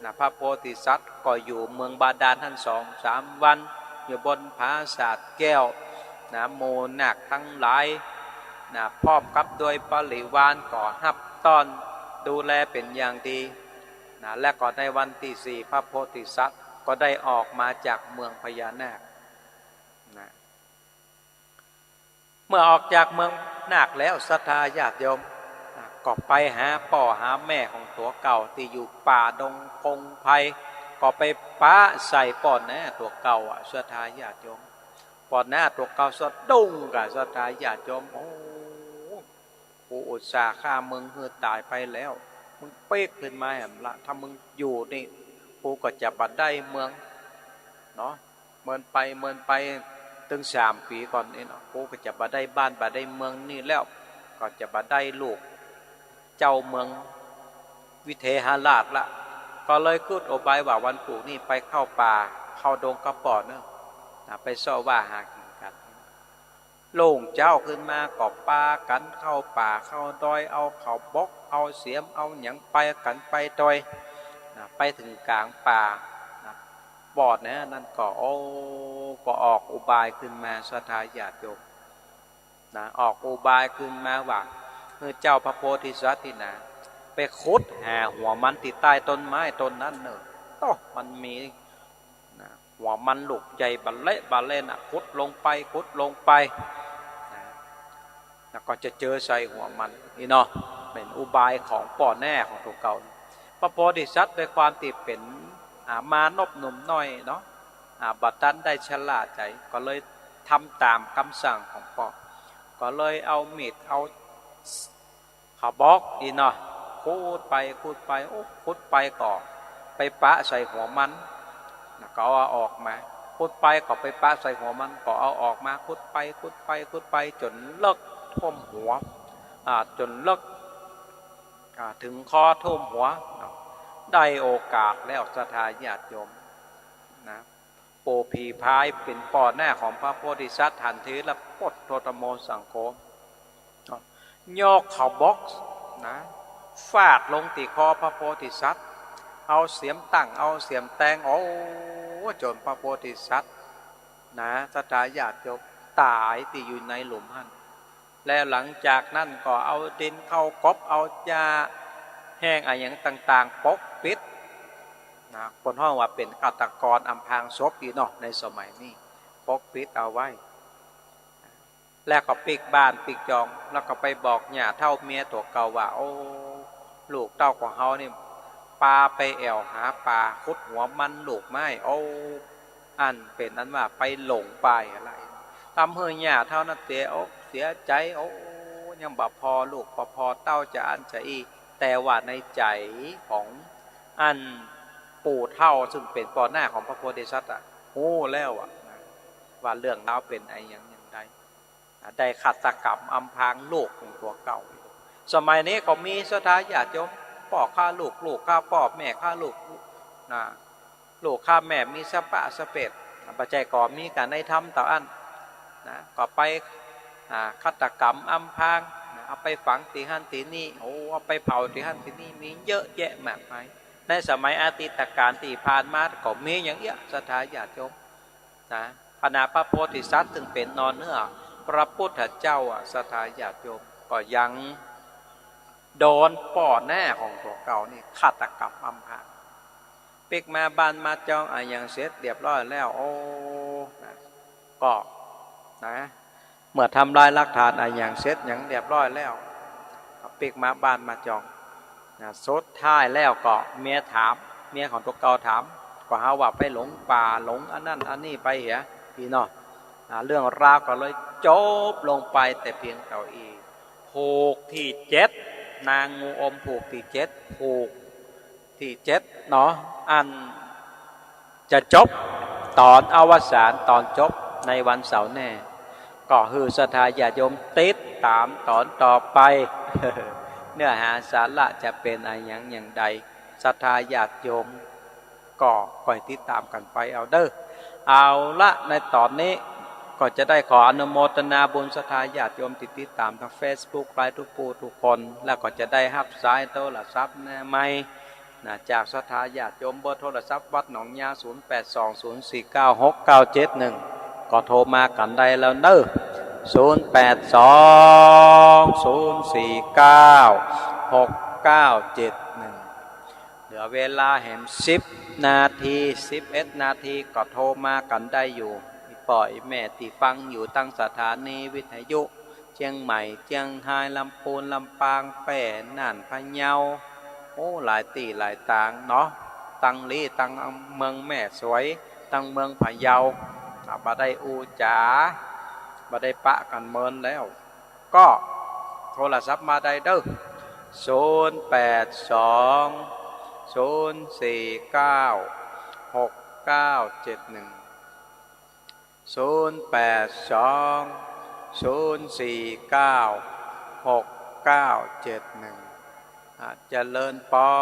นะ พระโพธิสัตว์ก็อยู่เมืองบาดาลนั้นสองสามวัน อยู่บนผาสาทแก้วนะ หมู่นาคตังหลายนะ พร้อมกับโดยบริวารก็ฮับต้อนดูแลเป๋นอย่างดีนะ และก็ในวันตี้สี่ พระโพธิสัตว์ก็ได้ออกมาจากเมืองพญานาคนะ เมื่อออกจากเมืองนาคแล้ว ศรัทธาญาติโยม อ่ะ ก็ไปหาป้อหาแม่ของตั๋วเก่าตี้อยู่ป่าดงพงไพร ก็ไปปะใส่ป้อหน้าตั๋วเก่าอะ ศรัทธาญาติโยม ป้อหน้าตั๋วเก่าสะดุ้งก่ะ ศรัทธาญาติโยม โอ้ กูอุตส่าห์ฆ่ามึงหื้อต๋ายไปแล้ว มึงปิ๊กขึ้นมาแหมละ ถ้ามึงอยู่นี่ กูก็จะบ่ได้เมือง เนาะ เมินไปเมินไป ตึงสามปี๋ก่อนนี่เนาะ กูก็จะบ่ได้บ้านบ่ได้เมืองนี่แล้ว ก็จะบ่ได้ลูกเจ้าเมืองวิเทหราชละ ก็เลยกึ๊ดอุบายว่าวันพูกนี้ไปเข้าป่าเข้าดงกับป้อเน่อ นะ ไปเซาะว่าหากิ๋นกั๋น รุ่งเจ๊าขึ้นมาก็ปากั๋นเข้าป่าเข้าดอย เอาข้าวบกเอาเสียมเอาหยังไปกั๋นไปตวย นะ ไปเถิงก๋างป่า นะ ป้อหน้านั้นก็ โอ้ ก็ออกอุบายขึ้นมา ศรัทธาญาติโยม นะ ออกอุบายขึ้นมาว่า เออ เจ้าพระโพธิสัตว์นี่นะ ไปขุดหาหัวมันตี้ใต้ต้นไม้ต้นนั้นเน่อ โต๊ะ มันมี นะ หัวมันลูกใหญ่บะเละบะเละน่ะ ขุดลงไป ขุดลงไป นะ แล้วก็จะเจอใส่หัวมัน นี่เนาะ เป๋นอุบายของป้อแน่ของตั๋วเก่า พระโพธิสัตว์ด้วยความตี้เป๋น อ่า มานพหนุ่มน้อยเนาะ อ่า บ่ตันได้ชราใจ๋ ก็เลยทำต๋ามกำสั่งของป้อ ก็เลยเอามีด เอา เขาบอกอี้เนาะ ขุดไปขุดไป โอ้ ขุดไปก็ไปปะใส่หัวมัน แล้วก็เอาออกมา ขุดไปก็ไปปะใส่หัวมัน ก็เอาออกมา ขุดไปขุดไปขุดไป จ๋นเลิกท่วมหัว อ่า จ๋นเลิก อ่า เถิงคอท่วมหัวเนาะ ได้โอกาสแล้วศรัทธาญาติโยมนะ ปู่ผีพรายเป๋นป้อแน่ของพระโพธิสัตว์ หันทีละ พุทโธธัมโมสังโฆ ยกเขาบอกนะ ฟาดลงตี้คอพระโพธิสัตว์ เอาเสียมตั้ง เอาเสียมแตง โอ้ จ๋นพระโพธิสัตว์นะ ศรัทธาญาติโยม ต๋ายตี้อยู่ในหลุมหั้น แล้วหลังจากนั้นก็เอาดินเข้ากบ เอาหญ้าแห้งอะหยังต่างๆ ปกปิดนะ เปิ้นฮ้องว่าเป๋นฆาตกรอำพรางศพอี้เนาะ ในสมัยนี้ ปกปิดเอาไว้ แล้วก็ปิ๊กบ้านปิ๊กจอง แล้วก็ไปบอกหญ้าเฒ่าเมียตั๋วเก่าว่า โอ้ ลูกเต้าของเฮานี่ ปาไปแอ่วหาป๋า ขุดหัวมันลูกไม้ โอ้ อันเป๋นอันว่าไปหลงป่ายอะไร ทำหื้อหญ้าเฒ่านั้นเสียอกเสียใจ๋ โอ้ ยังบ่ผ่อลูกบ่ผ่อเต้าจะอั้นจะอี้ แต่ว่าในใจ๋ของอันปู่เฒ่าซึ่งเป๋นป้อแน่ของพระโพธิสัตว์อะ ฮู้แล้วอะนะ ว่าเรื่องราวเป๋นอะหยังอย่างใด ได้ฆาตกรรมอำพรางลูกของตั๋วเก่า สมัยนี้ก็มีศรัทธาญาติโยม ป้อฆ่าลูก ลูกฆ่าป้อ แม่ฆ่าลูกนะ ลูกฆ่าแม่ มีสะปะสะเปด บ่ใจ้ก่อ มีกั๋นในธรรมเต้าอั้นนะ ก็ไป อ่า ฆาตกรรมอำพรางนะ เอาไปฝังตี้หั้นตี้นี่ โอ้ เอาไปเผาตี้หั้นตี้นี่ มีเยอะแยะมากมาย ในสมัยอดีตกาลตี้ผ่านมาก็มีอย่างเอี้ย ศรัทธาญาติโยม นะ ขนาดพระโพธิสัตว์ซึ่งเป๋นนอเนื้อพระพุทธเจ้าอะ ศรัทธาญาติโยม ก็ยังโดนป้อแน่ของตั๋วเก่านี่ฆาตกรรมอำพราง ปิ๊กมาบ้านมาจองอะหยังเสร็จเรียบร้อยแล้ว โอ้ นะ ก็ นะ เมื่อทำลายหลักฐานอะหยังเสร็จหยังเรียบร้อยแล้ว ปิ๊กมาบ้านมาจอง นะ สุดท้ายแล้วก็เมียถาม เมียของตั๋วเก่าถาม ก็หาว่าไปหลงป่า หลงอันนั้นอันนี้ไปเหีย อี้เนาะ อ่า เรื่องราวก็เลยจบลงไปแต่เพียงเต้าอี้ ผูกตี้เจ็ด นางงูอมผูกตี้เจ็ด ผูกตี้เจ็ดเนาะ อัน จะจบต๋อนอวสานต๋อนจบในวันเสาร์แน่ ก็หื้อศรัทธาญาติโยมติดต๋ามต๋อนต่อไป เนื้อหาสาระจะเป๋นอะหยังอย่างใด ศรัทธาญาติโยมก็คอยติดต๋ามกั๋นไปเอาเด้อ เอาละ ในต๋อนนี้ก็จะได้ขออนุโมทนาบุญศรัทธาญาติโยมตี้ติดต๋ามตางเฟซบุ๊กไลฟ์ทุกผู้ทุกคน แล้วก็จะได้ฮับสายโทรศัพท์แน่ใหม่ นะ จากศรัทธาญาติโยม เบอร์โทรศัพท์วัดหนองยา ศูนย์แปดสอง ศูนย์สี่เก้า หกเก้าเจ็ดหนึ่ง ก็โทรมากั๋นได้แล้วเนาะ ศูนย์แปดสอง ศูนย์สี่เก้า หกเก้าเจ็ดหนึ่ง เหลือเวลาแหมสิบนาที สิบเอ็ดนาที ก็โทรมากั๋นได้อยู่ อีป้ออีแม่ตี้ฟังอยู่ตางสถานีวิทยุ เจียงใหม่ เจียงฮาย ลำปูน ลำปาง แป้ น่าน พะเยา โอ้ หลายตี้หลายตางเนาะ ตางลี้ ตางเมืองแม่สวย ตางเมืองพะเยา อ่า บ่ได้อู้จ๋า บ่ได้ปะกั๋นเมินแล้ว ก็โทรศัพท์มาได้เด้อ ศูนย์แปดสอง ศูนย์สี่เก้า หกเก้าเจ็ดหนึ่ง ศูนย์แปดสอง ศูนย์สี่เก้า หกเก้าเจ็ดหนึ่ง อ่ะ เจริญปอ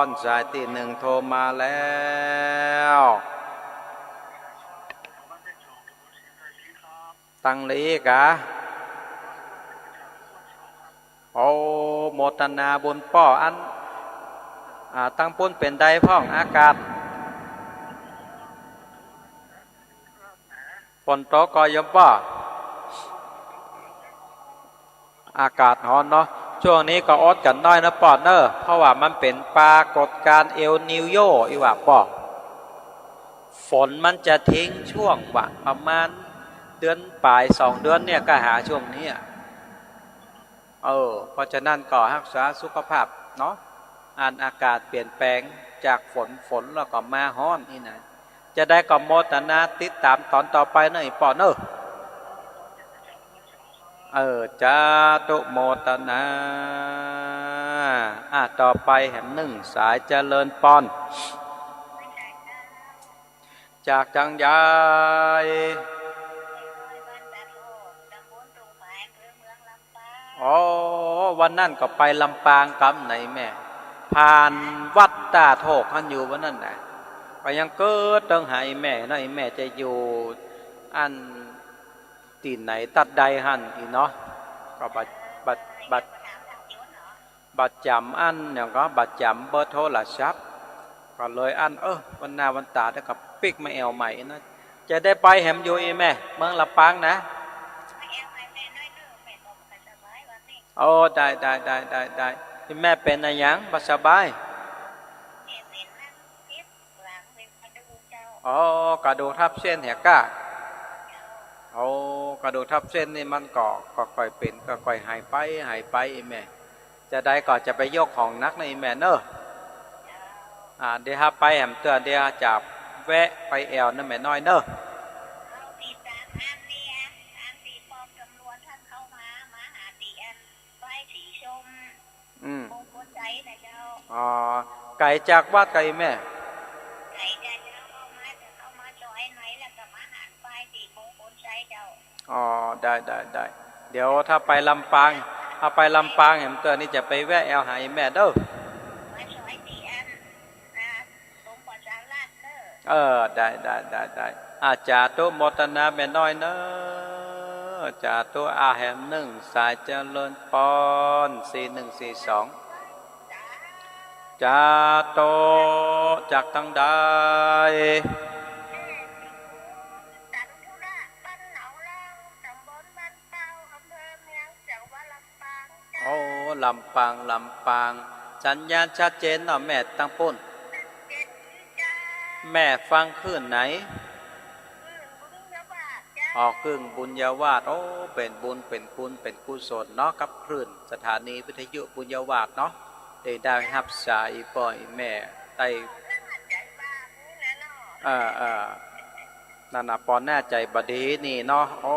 น สายตี้หนึ่งโทรมาแล้ว ตางลี้กา โอ้ โมทนาบุญป้อ อัน อ่า ตางปู๊นเป๋นใดพ่อง อากาศ ฝนตกก่อโยมป้อ อากาศฮ้อนเนาะ ช่วงนี้ก็อดกั๋นหน้อยนะป้อเนอะ เพราะว่ามันเป๋นปรากฏการณ์เอลนีโญ อี้หว่าป้อ ฝนมันจะทิ้งช่วงว่าประมาณเดือนป๋าย สองเดือนเนี่ย ก็หาช่วงนี้อะ เออ เพราะฉะนั้นก็ฮักษาสุขภาพเนาะ อันอากาศเปลี่ยนแปลงจากฝน ฝนแล้วก็มาฮ้อนนี่นะ จะได้ก็โมทนาติดต๋ามต๋อนต่อไปเนาะ อีป้อเนาะ เออ สาธุโมทนา อ่ะ ต่อไปแหมนึ่งสายเจริญปอน จากตางใด อ๋อ วันนั้นก็ไปลำปางกำไหนแม่ ผ่านวัดต้าโทกหั้นอยู่วันนั้นนะ ก็ยังเกิดเติงหาอีแม่เนาะ อีแม่จะอยู่อันตี้ไหนตัดใดหั้นอีเนาะ ก็บ่ บ่ บ่ บ่จ๋ำอันหยังก็บ่จ๋ำเบอร์โทรศัพท์ ก็เลยอัน เออ วันหน้าวันต๋าเดี๋ยวก็ปิ๊กมาแอ่วใหม่นะ จะได้ไปแหมอยู่อีแม่ เมืองลำปางนะ โอ้ ได้ ได้ ได้ ได้ ได้ อีแม่เป๋นอะหยังบ่สบาย อ๋อ กระดูกทับเส้นเหียก้า โอ้ กระดูกทับเส้นนี่มันก็ ก็ค่อยเป๋น ก็ค่อยหายไป หายไป อีแม่ จะได้ก็จะไปยกของหนักนะ อีแม่เนาะ อ่า เดี๋ยวหาไปแหมเตื้อ เดี๋ยวจะแวะไปแอ่วนะแม่น้อยเนาะ อืม มงคลชัยนะเจ้า อ๋อ ไก๋จากวัดก่ออีแม่ ไก๋จ้ะเจ้า เข้ามา เข้ามาซอยในแล้วก็มาหันป้ายตี้มงคลชัยเจ้า อ๋อ ได้ ได้ ได้ เดี๋ยวถ้าไปลำปาง ถ้าไปลำปางแหมเตื้อนี่จะไปแวะแอ่วหาอีแม่เนาะ มาซอยตี้อันนะ ตรงประชาราษฎร์เนาะ เออ ได้ ได้ ได้ ได้ อ่ะ สาธุโมทนาแม่น้อยเนาะ สาธุ อ่ะ แหมนึ่งสายเจริญปอน สี่หนึ่งสี่สอง สาธุ จากตางใด สันธุระ บ้านหนองลาว ตำบลบ้านเป้า อำเภอเมือง จังหวัดลำปางเจ้า โอ้ ลำปาง ลำปาง สัญญาณชัดเจนเนาะแม่ ตางปู๊น ชัดเจนเจ้า แม่ฟังคลื่นไหน คลื่นบุญญาวาสเจ้า อ๋อ คลื่นบุญญาวาส โอ้ เป๋นบุญ เป๋นคุณ เป๋นกุศลเนาะ กับคลื่นสถานีวิทยุบุญญาวาสเนาะ ได้ ได้ฮับสายอีป้ออีแม่ ได้ เออ เออ นั่นน่ะ ปอหน้าใจ๋บ่ดีนี่เนาะ โอ้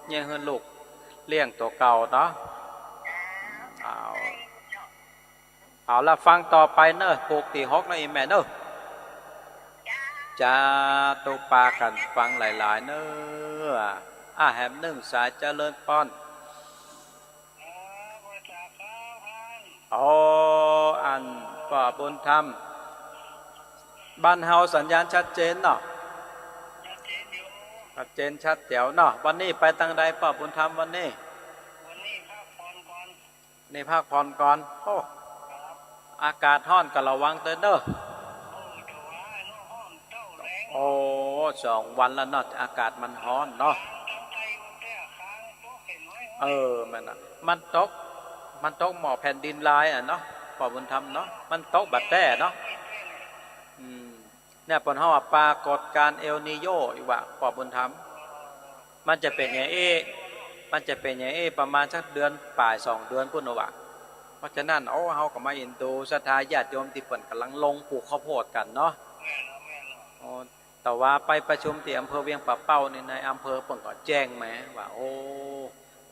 เยียะหื้อลูกเลี้ยงตั๋วเก่าเนาะ เอา เอาละ ฟังต่อไปเนาะ ผูกตี้หกเนาะ อีแม่เนาะ สาธุ ปากั๋นฟังหลายๆ เนาะ อ่ะ แหมนึ่งสายเจริญปอน อ๋อ อันป้อบุญธรรม บ้านเฮาสัญญาณชัดเจนเนาะ ชัดเจนชัดแจ๋วเนาะ วันนี้ไปตางใดป้อบุญธรรมวันนี้ วันนี้พักผ่อนก่อน นี่พักผ่อนก่อน โอ้ อากาศฮ้อนก็ระวังเต๊อะเนาะ โอ้ สองวันแล้วเนาะ อากาศมันฮ้อนเนาะ เออ แม่นน่ะ มันตก มันตกหม้อแผ่นดินลายอะเนาะ ป้อบุญธรรมเนาะ มันตกบ่แต๊เนาะ อืม เนี่ย เปิ้นฮ้องว่าปรากฏการณ์เอลนีโญอีกว่า ป้อบุญธรรม มันจะเป๋นอย่างอี้ มันจะเป๋นอย่างอี้ประมาณสักเดือนป๋ายสองเดือนปู๊นเนาะว่า เพราะฉะนั้น โอ้ เฮาก็มาเอ็นดูศรัทธาญาติโยมตี้เปิ้นก่ำลังลงปลูกข้าวโพดกั๋นเนาะ โอ้ แต่ว่าไปประชุมตี้อำเภอเวียงป่าเป้านี่ นายอำเภอเปิ้นก็แจ้งมาว่า โอ้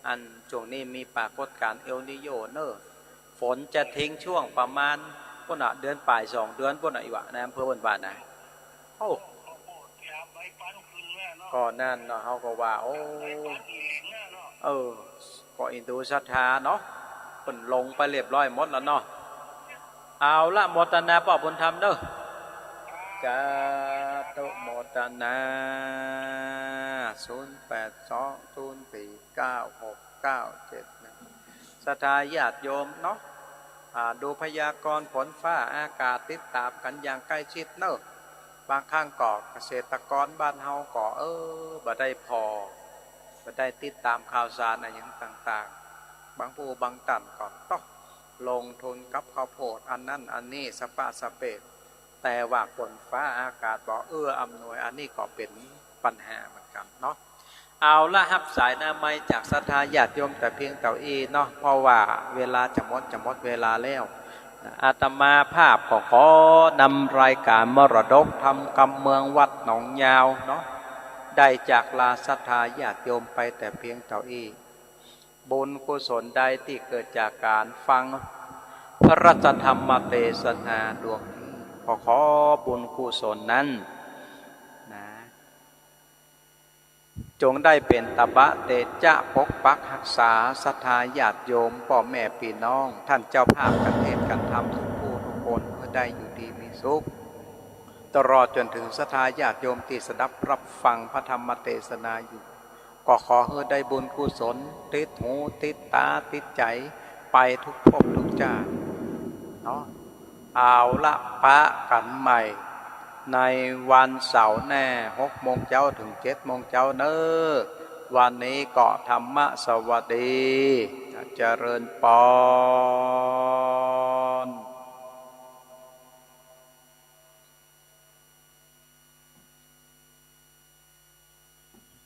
อันช่วงนี้มีปรากฏการณ์เอลนีโญเนาะ ฝนจะทิ้งช่วงประมาณปู๊นน่ะ เดือนป๋ายสองเดือนปู๊นน่ะ อีกว่า นายอำเภอเปิ้นว่านะ โอ้ ก็นั่นเนาะ เฮาก็ว่า โอ้ เออ ก็เอ็นดูศรัทธาเนาะ เปิ้นลงไปเรียบร้อยหมดแล้วเนาะ เอาละ โมทนาป้อบุญธรรมเนาะ สาธุโมทนา ศูนย์แปดสองศูนย์สี่เก้าหกเก้าเจ็ดหนึ่ง ศรัทธาญาติโยมเนาะ อ่า ดูพยากรณ์ฝนฟ้าอากาศติดต๋ามกั๋นอย่างใกล้ชิดเนาะ บางครั้งก็เกษตรกรบ้านเฮาก็ เออ บ่ได้ผ่อ บ่ได้ติดต๋ามข่าวสารอะหยังต่างๆ บางผู้บางต้านก็ต้องลงทุนกับข้าวโพดอันนั้นอันนี้สะปะสะเปะ แต่ว่าฝนฟ้าอากาศบ่เอื้ออำนวย อันนี้ก็เป๋นปัญหาเหมือนกั๋นเนาะ เอาละ ฮับสายหน้าไมค์จากศรัทธาญาติโยมแต่เพียงเต้าอี้เนาะ เพราะว่าเวลาจะหมด จะหมดเวลาแล้ว อาตมาภาพก็ขอนำรายการมรดกธรรมกำเมืองวัดหนองยาวเนาะ ได้จากลาศรัทธาญาติโยมไปแต่เพียงเต้าอี้ บุญกุศลใดที่เกิดจากการฟังพระราชธรรมเทศนาดวงนี้ ก็ขอบุญกุศลนั้นนะ จงได้เป๋นตบะเตจะปกปักฮักษาศรัทธาญาติโยม ป้อแม่ปี้น้อง ท่านเจ้าภาพกัณฑ์เทศน์กัณฑ์ธรรมทุกผู้ทุกคน หื้อได้อยู่ดีมีสุข ตลอดจ๋นเถิงศรัทธาญาติโยมตี้สดับฮับฟังพระธรรมเทศนาอยู่ ก็ขอหื้อได้บุญกุศลติดหูติดต๋าติดใจ๋ไปทุกภพทุกจาติเนาะ เอาละ ปะกั๋นใหม่ในวันเสาร์แน่ หกโมงเจ๊าเถิงเจ็ดโมงเจ๊าเน่อ วันนี้ก็ธรรมะสวัสดี เจริญปอน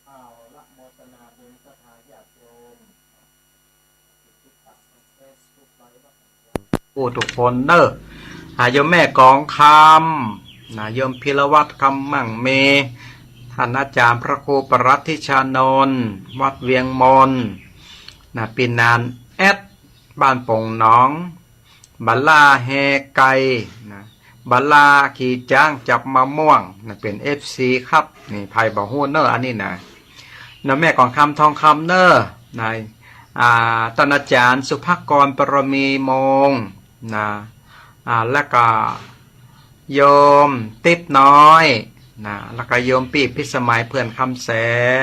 เอาละ โมทนาบุญศรัทธาญาติโยม ผู้ทุกคนเน่อ อ่า โยมแม่กองคำนะ โยมพีรวัฒน์ คำมั่งมี ท่านอาจ๋ารย์พระครูปรัตติชานนท์ วัดเวียงมนนะ ปี้นานแอด บ้านโป่งหนอง บ่าล่าแฮไก่นะ บ่าล่าขี่จ๊างจับมะม่วงนะ เป๋นเอฟซีครับ นี่ ใผบ่ฮู้เน่อ อันนี้นะ นะ แม่กองคำ ทองคำเน่อ นะ อ่า ต้านอาจ๋ารย์สุภกร ปรมีมงษ์นะ อ่า แล้วก็โยมติ๊ดน้อยนะ แล้วก็โยมปี้พิสมัย เพื่อนคำแส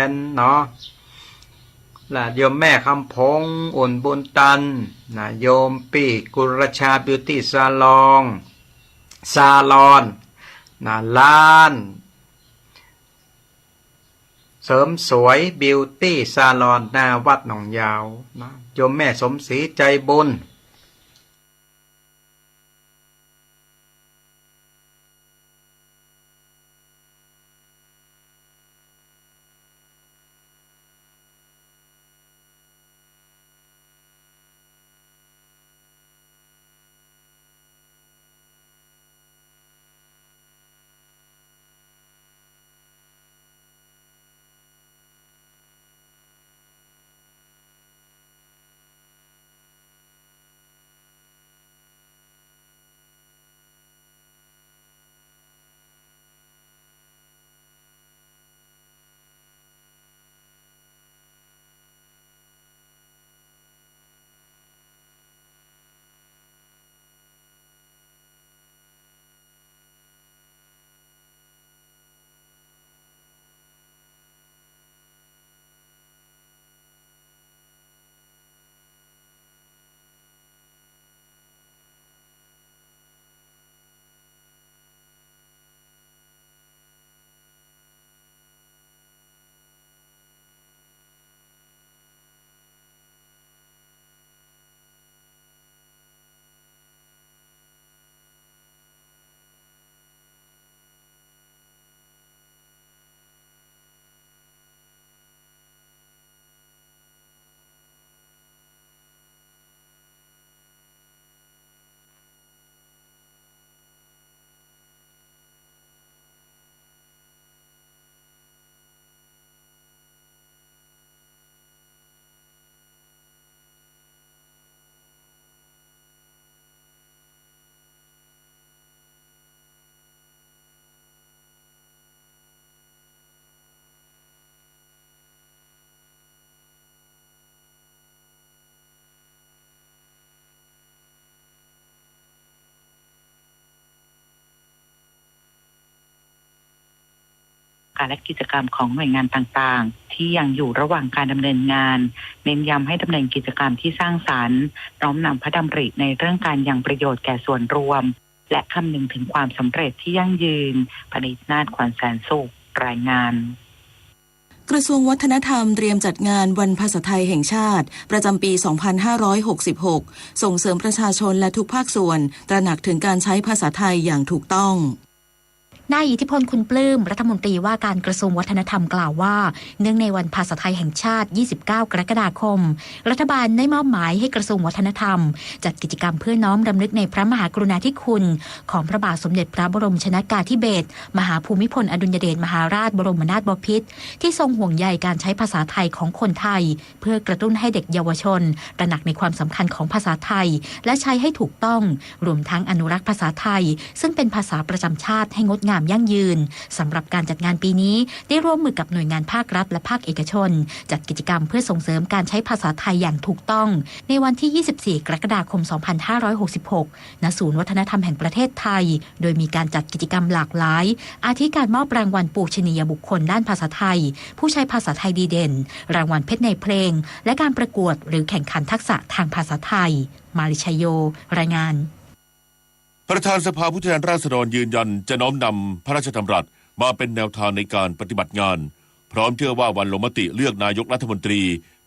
นเนาะ และโยมแม่คำผง อุ่นบุญตันนะ โยมปี้กุลชาบิวตี้ซาลอง ซาลอนนะ ร้านเสริมสวยบิวตี้ซาลอน หน้าวัดหนองยาวนะ โยมแม่สมศรีใจบุญการและกิจกรรมของหน่วยงานต่างๆ ที่ยังอยู่ระหว่างการดำเนินงาน เน้นย้ำให้ดำเนินกิจกรรมที่สร้างสรรค์ น้อมนำพระดำริในเรื่องการยังประโยชน์แก่ส่วนรวม และคำนึงถึงความสำเร็จที่ยั่งยืน พนิษนาถ ขวัญแสนสุข รายงาน กระทรวงวัฒนธรรมเตรียมจัดงานวันภาษาไทยแห่งชาติ ประจำปี สองพันห้าร้อยหกสิบหก ส่งเสริมประชาชนและทุกภาคส่วนตระหนักถึงการใช้ภาษาไทยอย่างถูกต้อง นายอิทธิพล คุณปลื้ม รัฐมนตรีว่าการกระทรวงวัฒนธรรมกล่าวว่า เนื่องในวันภาษาไทยแห่งชาติ ยี่สิบเก้า กรกฎาคม รัฐบาลได้มอบหมายให้กระทรวงวัฒนธรรม จัดกิจกรรมเพื่อน้อมรำลึกในพระมหากรุณาธิคุณ ของพระบาทสมเด็จพระบรมชนกาธิเบศร มหาภูมิพลอดุลยเดชมหาราชบรมนาถบพิตร ที่ทรงห่วงใยการใช้ภาษาไทยของคนไทย เพื่อกระตุ้นให้เด็กเยาวชนตระหนักในความสำคัญของภาษาไทย และใช้ให้ถูกต้อง รวมทั้งอนุรักษ์ภาษาไทย ซึ่งเป็นภาษาประจำชาติให้งดงามยั่งยืน สำหรับการจัดงานปีนี้ ได้ร่วมมือกับหน่วยงานภาครัฐและภาคเอกชน จัดกิจกรรมเพื่อส่งเสริมการใช้ภาษาไทยอย่างถูกต้อง ในวันที่ ยี่สิบสี่ กรกฎาคม สองพันห้าร้อยหกสิบหก ณ ศูนย์วัฒนธรรมแห่งประเทศไทย โดยมีการจัดกิจกรรมหลากหลาย อาทิการมอบรางวัลปูชนียบุคคลด้านภาษาไทย ผู้ใช้ภาษาไทยดีเด่น รางวัลเพชรในเพลง และการประกวดหรือแข่งขันทักษะทางภาษาไทย มาริชยโย รายงาน ประธานสภาผู้แทนราษฎรยืนยันจะน้อมนำพระราชดำรัสมาเป็นแนวทางในการปฏิบัติงาน พร้อมเชื่อว่าวันลงมติเลือกนายกรัฐมนตรี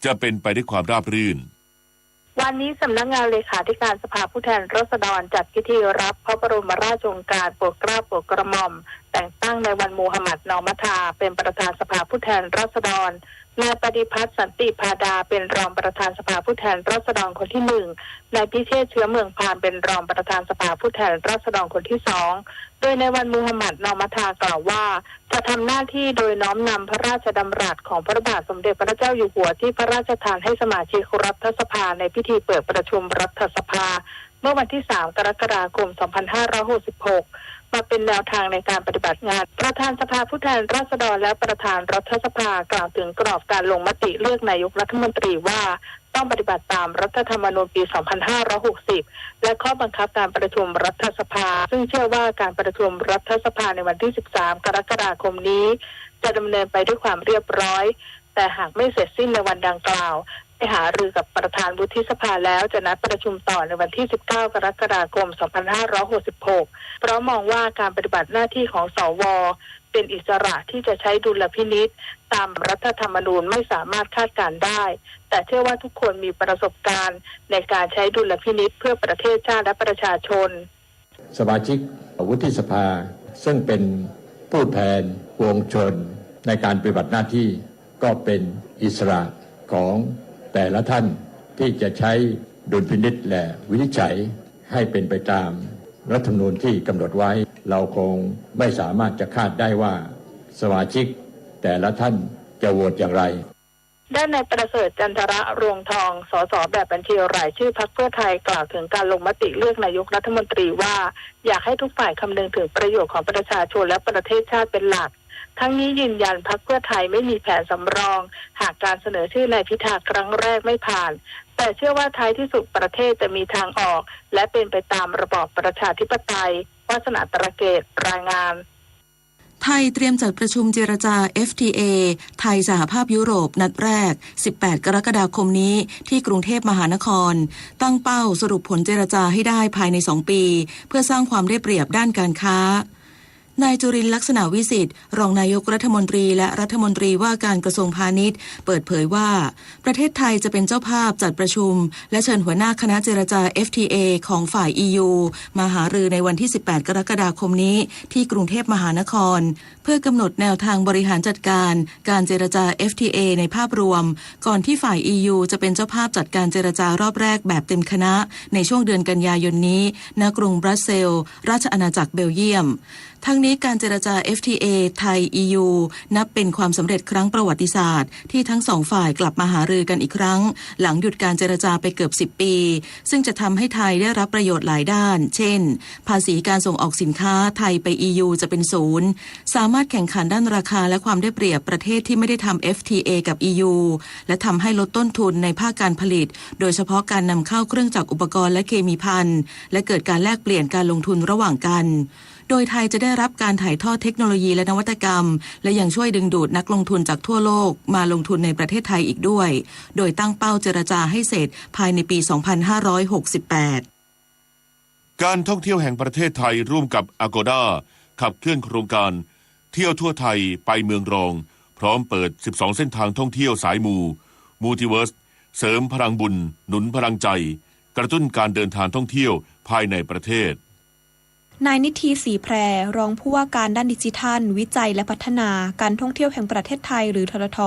จะเป็นไปด้วยความราบรื่น วันนี้สำนักงานเลขาธิการสภาผู้แทนราษฎรจัดพิธีรับพระบรมราชโองการโปรดเกล้าโปรดกระหม่อม แต่งตั้งนายวันมูฮัมหมัด นอมัทา เป็นประธานสภาผู้แทนราษฎร นายปฏิพัฒน์ สันติพาดา เป็นรองประธานสภาผู้แทนราษฎรคนที่หนึ่ง นายพิเชษฐ์ เชื้อเมืองพาน เป็นรองประธานสภาผู้แทนราษฎรคนที่สอง โดยนายวันมูฮัมหมัด นอมัทา กล่าวว่า จะทำหน้าที่โดยน้อมนำพระราชดำรัสของพระบาทสมเด็จพระเจ้าอยู่หัวที่พระราชทานให้สมาชิกรัฐสภาในพิธีเปิดประชุมรัฐสภา เมื่อวันที่ สาม กรกฎาคม สองพันห้าร้อยหกสิบหก มาเป็นแนวทางในการปฏิบัติงาน ประธานสภาผู้แทนราษฎรและประธานรัฐสภากล่าวถึงกรอบการลงมติเลือกนายกรัฐมนตรีว่า ต้องปฏิบัติตามรัฐธรรมนูญปี สองพันห้าร้อยหกสิบ และข้อบังคับการประชุมรัฐสภา ซึ่งเชื่อว่าการประชุมรัฐสภาในวันที่ สิบสาม กรกฎาคมนี้ จะดำเนินไปด้วยความเรียบร้อย แต่หากไม่เสร็จสิ้นในวันดังกล่าว ได้หารือกับประธานวุฒิสภาแล้ว จะนัดประชุมต่อในวันที่ สิบเก้า กรกฎาคม สองพันห้าร้อยหกสิบหก เพราะมองว่าการปฏิบัติหน้าที่ของ สว เป็นอิสระที่จะใช้ดุลพินิจตามรัฐธรรมนูญไม่สามารถคาดการณ์ได้ แต่เชื่อว่าทุกคนมีประสบการณ์ในการใช้ดุลพินิจเพื่อประเทศชาติและประชาชน สมาชิกวุฒิสภา ซึ่งเป็นผู้แทนปวงชนในการปฏิบัติหน้าที่ ก็เป็นอิสระของแต่ละท่านที่จะใช้ดุลพินิจและวินิจฉัยให้เป็นไปตามรัฐธรรมนูญที่กำหนดไว้ เราคงไม่สามารถจะคาดได้ว่าสมาชิกแต่ละท่านจะโหวตอย่างไร ด้านนายประเสริฐ จันทระรวงทอง สส แบบบัญชีรายชื่อพรรคเพื่อไทย กล่าวถึงการลงมติเลือกนายกรัฐมนตรีว่า อยากให้ทุกฝ่ายคำนึงถึงประโยชน์ของประชาชนและประเทศชาติเป็นหลัก ทั้งนี้ยืนยันพรรคเพื่อไทยไม่มีแผนสำรอง หากการเสนอชื่อนายพิธาครั้งแรกไม่ผ่าน แต่เชื่อว่าท้ายที่สุดประเทศจะมีทางออก และเป็นไปตามระบอบประชาธิปไตย วาสนา ตระเกต รายงาน ไทยเตรียมจัดประชุมเจรจา เอฟทีเอ ไทยสหภาพยุโรปนัดแรก สิบแปด กรกฎาคมนี้ ที่กรุงเทพมหานคร ตั้งเป้าสรุปผลเจรจาให้ได้ภายในสองปี เพื่อสร้างความได้เปรียบด้านการค้า นายจุรินทร์ ลักษณะวิสิทธิ์ รองนายกรัฐมนตรีและรัฐมนตรีว่าการกระทรวงพาณิชย์ เปิดเผยว่า ประเทศไทยจะเป็นเจ้าภาพจัดประชุม และเชิญหัวหน้าคณะเจรจา เอฟทีเอ ของฝ่าย อียู มาหารือในวันที่ สิบแปด กรกฎาคมนี้ ที่กรุงเทพมหานคร เพื่อกำหนดแนวทางบริหารจัดการการเจรจา เอฟทีเอ ในภาพรวม ก่อนที่ฝ่าย อียู จะเป็นเจ้าภาพจัดการเจรจารอบแรกแบบเต็มคณะ ในช่วงเดือนกันยายนนี้ ณ กรุงบรัสเซลส์ ราชอาณาจักรเบลเยียม ทั้งนี้การเจรจา เอฟทีเอ ไทย อียู นับเป็นความสำเร็จครั้งประวัติศาสตร์ ที่ทั้งสองฝ่ายกลับมาหารือกันอีกครั้ง หลังหยุดการเจรจาไปเกือบ สิบ ปี ซึ่งจะทำให้ไทยได้รับประโยชน์หลายด้าน เช่น ภาษีการส่งออกสินค้าไทยไป อียู จะเป็นศูนย์ สามารถแข่งขันด้านราคาและความได้เปรียบประเทศที่ไม่ได้ทำ เอฟทีเอ กับ อียู และทำให้ลดต้นทุนในภาคการผลิต โดยเฉพาะการนำเข้าเครื่องจักรอุปกรณ์และเคมีภัณฑ์ และเกิดการแลกเปลี่ยนการลงทุนระหว่างกัน โดยไทยจะได้รับการถ่ายทอดเทคโนโลยีและนวัตกรรม และยังช่วยดึงดูดนักลงทุนจากทั่วโลกมาลงทุนในประเทศไทยอีกด้วย โดยตั้งเป้าเจรจาให้เสร็จภายในปี สองพันห้าร้อยหกสิบแปด การท่องเที่ยวแห่งประเทศไทยร่วมกับ Agoda ขับเคลื่อนโครงการเที่ยวทั่วไทยไปเมืองรอง พร้อมเปิด สิบสอง เส้นทางท่องเที่ยวสายมู Multiverse เสริมพลังบุญ หนุนพลังใจ กระตุ้นการเดินทางท่องเที่ยวภายในประเทศ นายนิธิ ศรีแพร รองผู้ว่าการด้านดิจิทัล วิจัยและพัฒนาการท่องเที่ยวแห่งประเทศไทย หรือ ททท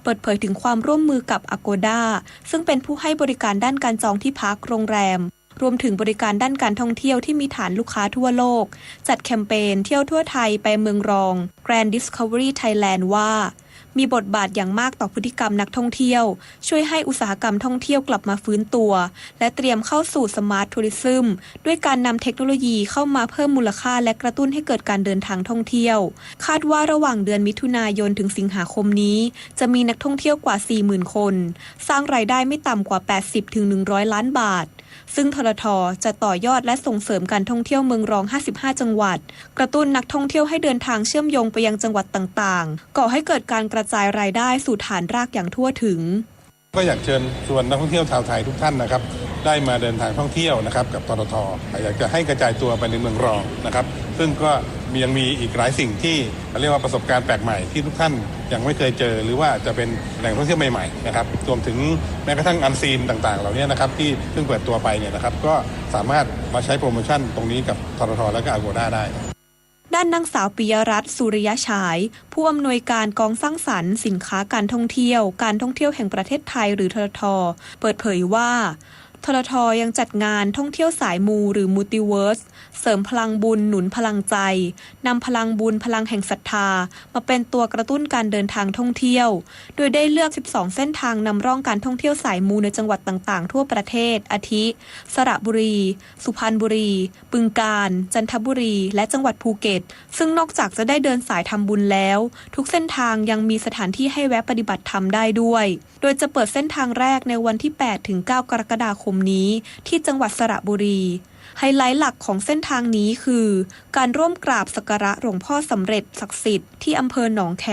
เปิดเผยถึงความร่วมมือกับ Agoda ซึ่งเป็นผู้ให้บริการด้านการจองที่พักโรงแรม รวมถึงบริการด้านการท่องเที่ยวที่มีฐานลูกค้าทั่วโลก จัดแคมเปญเที่ยวทั่วไทยไปเมืองรอง Grand Discovery Thailand ว่า มีบทบาทอย่างมากต่อพฤติกรรมนักท่องเที่ยว ช่วยให้อุตสาหกรรมท่องเที่ยวกลับมาฟื้นตัว และเตรียมเข้าสู่ Smart Tourism ด้วยการนำเทคโนโลยีเข้ามาเพิ่มมูลค่าและกระตุ้นให้เกิดการเดินทางท่องเที่ยว คาดว่าระหว่างเดือนมิถุนายนถึงสิงหาคมนี้ จะมีนักท่องเที่ยวกว่า สี่หมื่น คน สร้างรายได้ไม่ต่ำกว่า แปดสิบถึงหนึ่งร้อยล้านบาท ซึ่ง ททท จะต่อยอดและส่งเสริมการท่องเที่ยวเมืองรอง ห้าสิบห้า จังหวัด กระตุ้นนักท่องเที่ยวให้เดินทางเชื่อมโยงไปยังจังหวัดต่างๆ ก่อให้เกิดการกระจายรายได้สู่ฐานรากอย่างทั่วถึง ก็อยากเชิญชวนนักท่องเที่ยวชาวไทยทุกท่านนะครับ ได้มาเดินทางท่องเที่ยวนะครับ กับ ททท อยากจะให้กระจายตัวไปในเมืองรองนะครับ ซึ่งก็ยังมีอีกหลายสิ่งที่เรียกว่าประสบการณ์แปลกใหม่ที่ทุกท่านยังไม่เคยเจอ หรือว่าจะเป็นแหล่งท่องเที่ยวใหม่ๆ นะครับ รวมถึงแม้กระทั่ง unseen ต่างๆ เหล่านี้นะครับ ที่เพิ่งเปิดตัวไปเนี่ยนะครับ ก็สามารถมาใช้โปรโมชั่นตรงนี้กับ ททท และก็ Agoda ได้ ด้านนางสาวปิยรัตน์ สุริยฉาย ผู้อำนวยการกองสร้างสรรค์สินค้าการท่องเที่ยว การท่องเที่ยวแห่งประเทศไทย หรือ ททท เปิดเผยว่า ททท ยังจัดงานท่องเที่ยวสายมู หรือ Multiverse เสริมพลังบุญหนุนพลังใจ นำพลังบุญพลังแห่งศรัทธา มาเป็นตัวกระตุ้นการเดินทางท่องเที่ยว โดยได้เลือก สิบสอง เส้นทางนำร่องการท่องเที่ยวสายมูในจังหวัดต่างๆ ทั่วประเทศ อาทิ สระบุรี สุพรรณบุรี บึงกาฬ จันทบุรี และจังหวัดภูเก็ต ซึ่งนอกจากจะได้เดินสายทำบุญแล้ว ทุกเส้นทางยังมีสถานที่ให้แวะปฏิบัติธรรมได้ด้วย โดยจะเปิดเส้นทางแรกในวันที่ แปดถึงเก้า กรกฎาคมนี้ ที่จังหวัดสระบุรี ไฮไลท์หลักของเส้นทางนี้คือ การร่วมกราบสักการะหลวงพ่อสำเร็จศักดิ์สิทธิ์ที่อำเภอหนองแค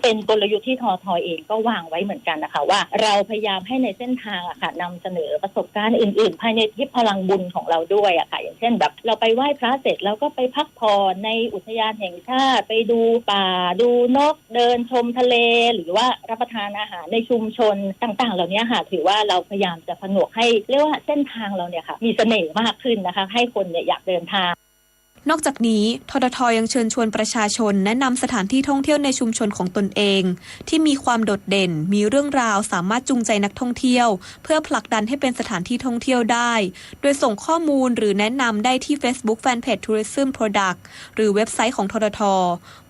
เป็นกลยุทธ์ที่ ททท เองก็วางไว้เหมือนกันนะคะ ว่าเราพยายามให้ในเส้นทางอะค่ะ นำเสนอประสบการณ์อื่นๆ ภายในทริปพลังบุญของเราด้วยอะค่ะ อย่างเช่นแบบเราไปไหว้พระเสร็จ เราก็ไปพักผ่อนในอุทยานแห่งชาติ ไปดูป่า ดูนก เดินชมทะเล หรือว่ารับประทานอาหารในชุมชนต่างๆ เหล่านี้ค่ะ ถือว่าเราพยายามจะผนวกให้ เรียกว่าเส้นทางเราเนี่ยค่ะ มีเสน่ห์มากขึ้นนะคะ ให้คนเนี่ยอยากเดินทาง นอกจากนี้ ททท ยังเชิญชวนประชาชนแนะนำสถานที่ท่องเที่ยวในชุมชนของตนเอง ที่มีความโดดเด่น มีเรื่องราวสามารถจูงใจนักท่องเที่ยว เพื่อผลักดันให้เป็นสถานที่ท่องเที่ยวได้ โดยส่งข้อมูลหรือแนะนำได้ที่ Facebook Fanpage Tourism Product หรือเว็บไซต์ของ ททท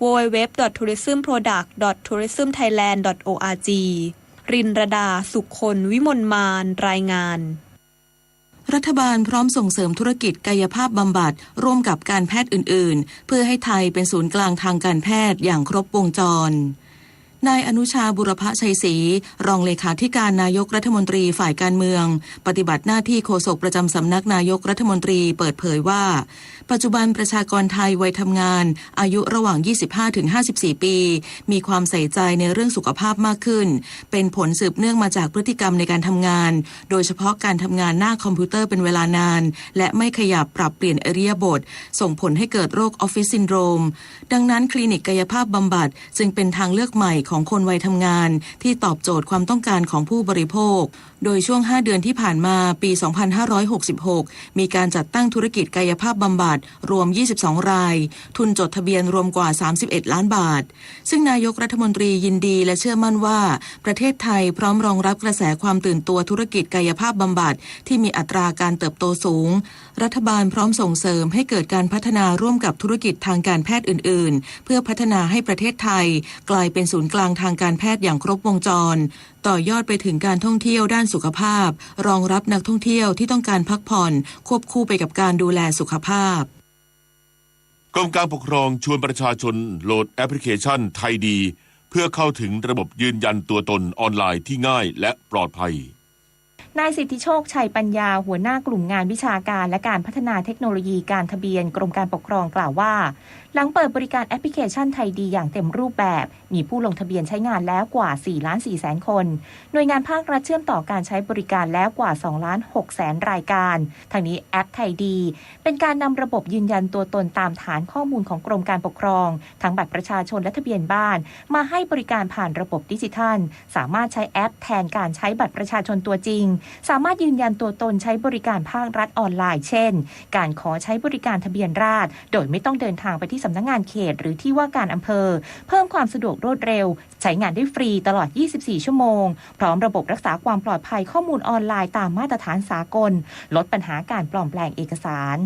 www.tourismproduct.tourismthailand.org รินรดา สุคน วิมลมาน รายงาน รัฐบาลพร้อมส่งเสริมธุรกิจกายภาพบำบัดร่วมกับการแพทย์อื่นๆ เพื่อให้ไทยเป็นศูนย์กลางทางการแพทย์อย่างครบวงจร นายอนุชา บุรพชัยศรี รองเลขาธิการนายกรัฐมนตรีฝ่ายการเมือง ปฏิบัติหน้าที่โฆษกประจำสำนักนายกรัฐมนตรีเปิดเผยว่า ปัจจุบันประชากรไทยวัยทำงาน อายุระหว่าง ยี่สิบห้าถึงห้าสิบสี่ ปี มีความใส่ใจในเรื่องสุขภาพมากขึ้น เป็นผลสืบเนื่องมาจากพฤติกรรมในการทำงาน โดยเฉพาะการทำงานหน้าคอมพิวเตอร์เป็นเวลานาน และไม่ขยับปรับเปลี่ยนอิริยาบถ ส่งผลให้เกิดโรคออฟฟิศซินโดรม ดังนั้นคลินิกกายภาพบำบัดจึงเป็นทางเลือกใหม่ของคนวัยทำงาน ที่ตอบโจทย์ความต้องการของผู้บริโภค โดยช่วงห้าเดือนที่ผ่านมา ปี สองพันห้าร้อยหกสิบหก มีการจัดตั้งธุรกิจกายภาพบำบัดรวม ยี่สิบสอง ราย ทุนจดทะเบียนรวมกว่า สามสิบเอ็ด ล้านบาท ซึ่งนายกรัฐมนตรียินดีและเชื่อมั่นว่า ประเทศไทยพร้อมรองรับกระแสความตื่นตัวธุรกิจกายภาพบำบัดที่มีอัตราการเติบโตสูง รัฐบาลพร้อมส่งเสริมให้เกิดการพัฒนาร่วมกับธุรกิจทางการแพทย์อื่นๆ เพื่อพัฒนาให้ประเทศไทยกลายเป็นศูนย์กลางทางการแพทย์อย่างครบวงจร ต่อยอดไปถึงการท่องเที่ยวด้านสุขภาพ รองรับนักท่องเที่ยวที่ต้องการพักผ่อน ควบคู่ไปกับการดูแลสุขภาพ กรมการปกครองชวนประชาชนโหลดแอปพลิเคชันไทยดี เพื่อเข้าถึงระบบยืนยันตัวตนออนไลน์ที่ง่ายและปลอดภัย นายสิทธิโชค ชัยปัญญา หัวหน้ากลุ่มงานวิชาการและการพัฒนาเทคโนโลยีการทะเบียนกรมการปกครองกล่าวว่า หลังเปิดบริการแอปพลิเคชันไทยดีอย่างเต็มรูปแบบ มีผู้ลงทะเบียนใช้งานแล้วกว่า สี่ล้านสี่แสน คน หน่วยงานภาครัฐเชื่อมต่อการใช้บริการแล้วกว่า สองล้านหกแสน รายการ ทั้งนี้แอปไทยดี เป็นการนำระบบยืนยันตัวตนตามฐานข้อมูลของกรมการปกครอง ทั้งบัตรประชาชนและทะเบียนบ้าน มาให้บริการผ่านระบบดิจิทัล สามารถใช้แอปแทนการใช้บัตรประชาชนตัวจริง สามารถยืนยันตัวตนใช้บริการภาครัฐออนไลน์ เช่น การขอใช้บริการทะเบียนราษฎร์ โดยไม่ต้องเดินทางไปที่สำนักงานเขตหรือที่ว่าการอำเภอ เพิ่มความสะดวกรวดเร็ว ใช้งานได้ฟรีตลอด ยี่สิบสี่ ชั่วโมง พร้อมระบบรักษาความปลอดภัยข้อมูลออนไลน์ตามมาตรฐานสากล ลดปัญหาการปลอมแปลงเอกสาร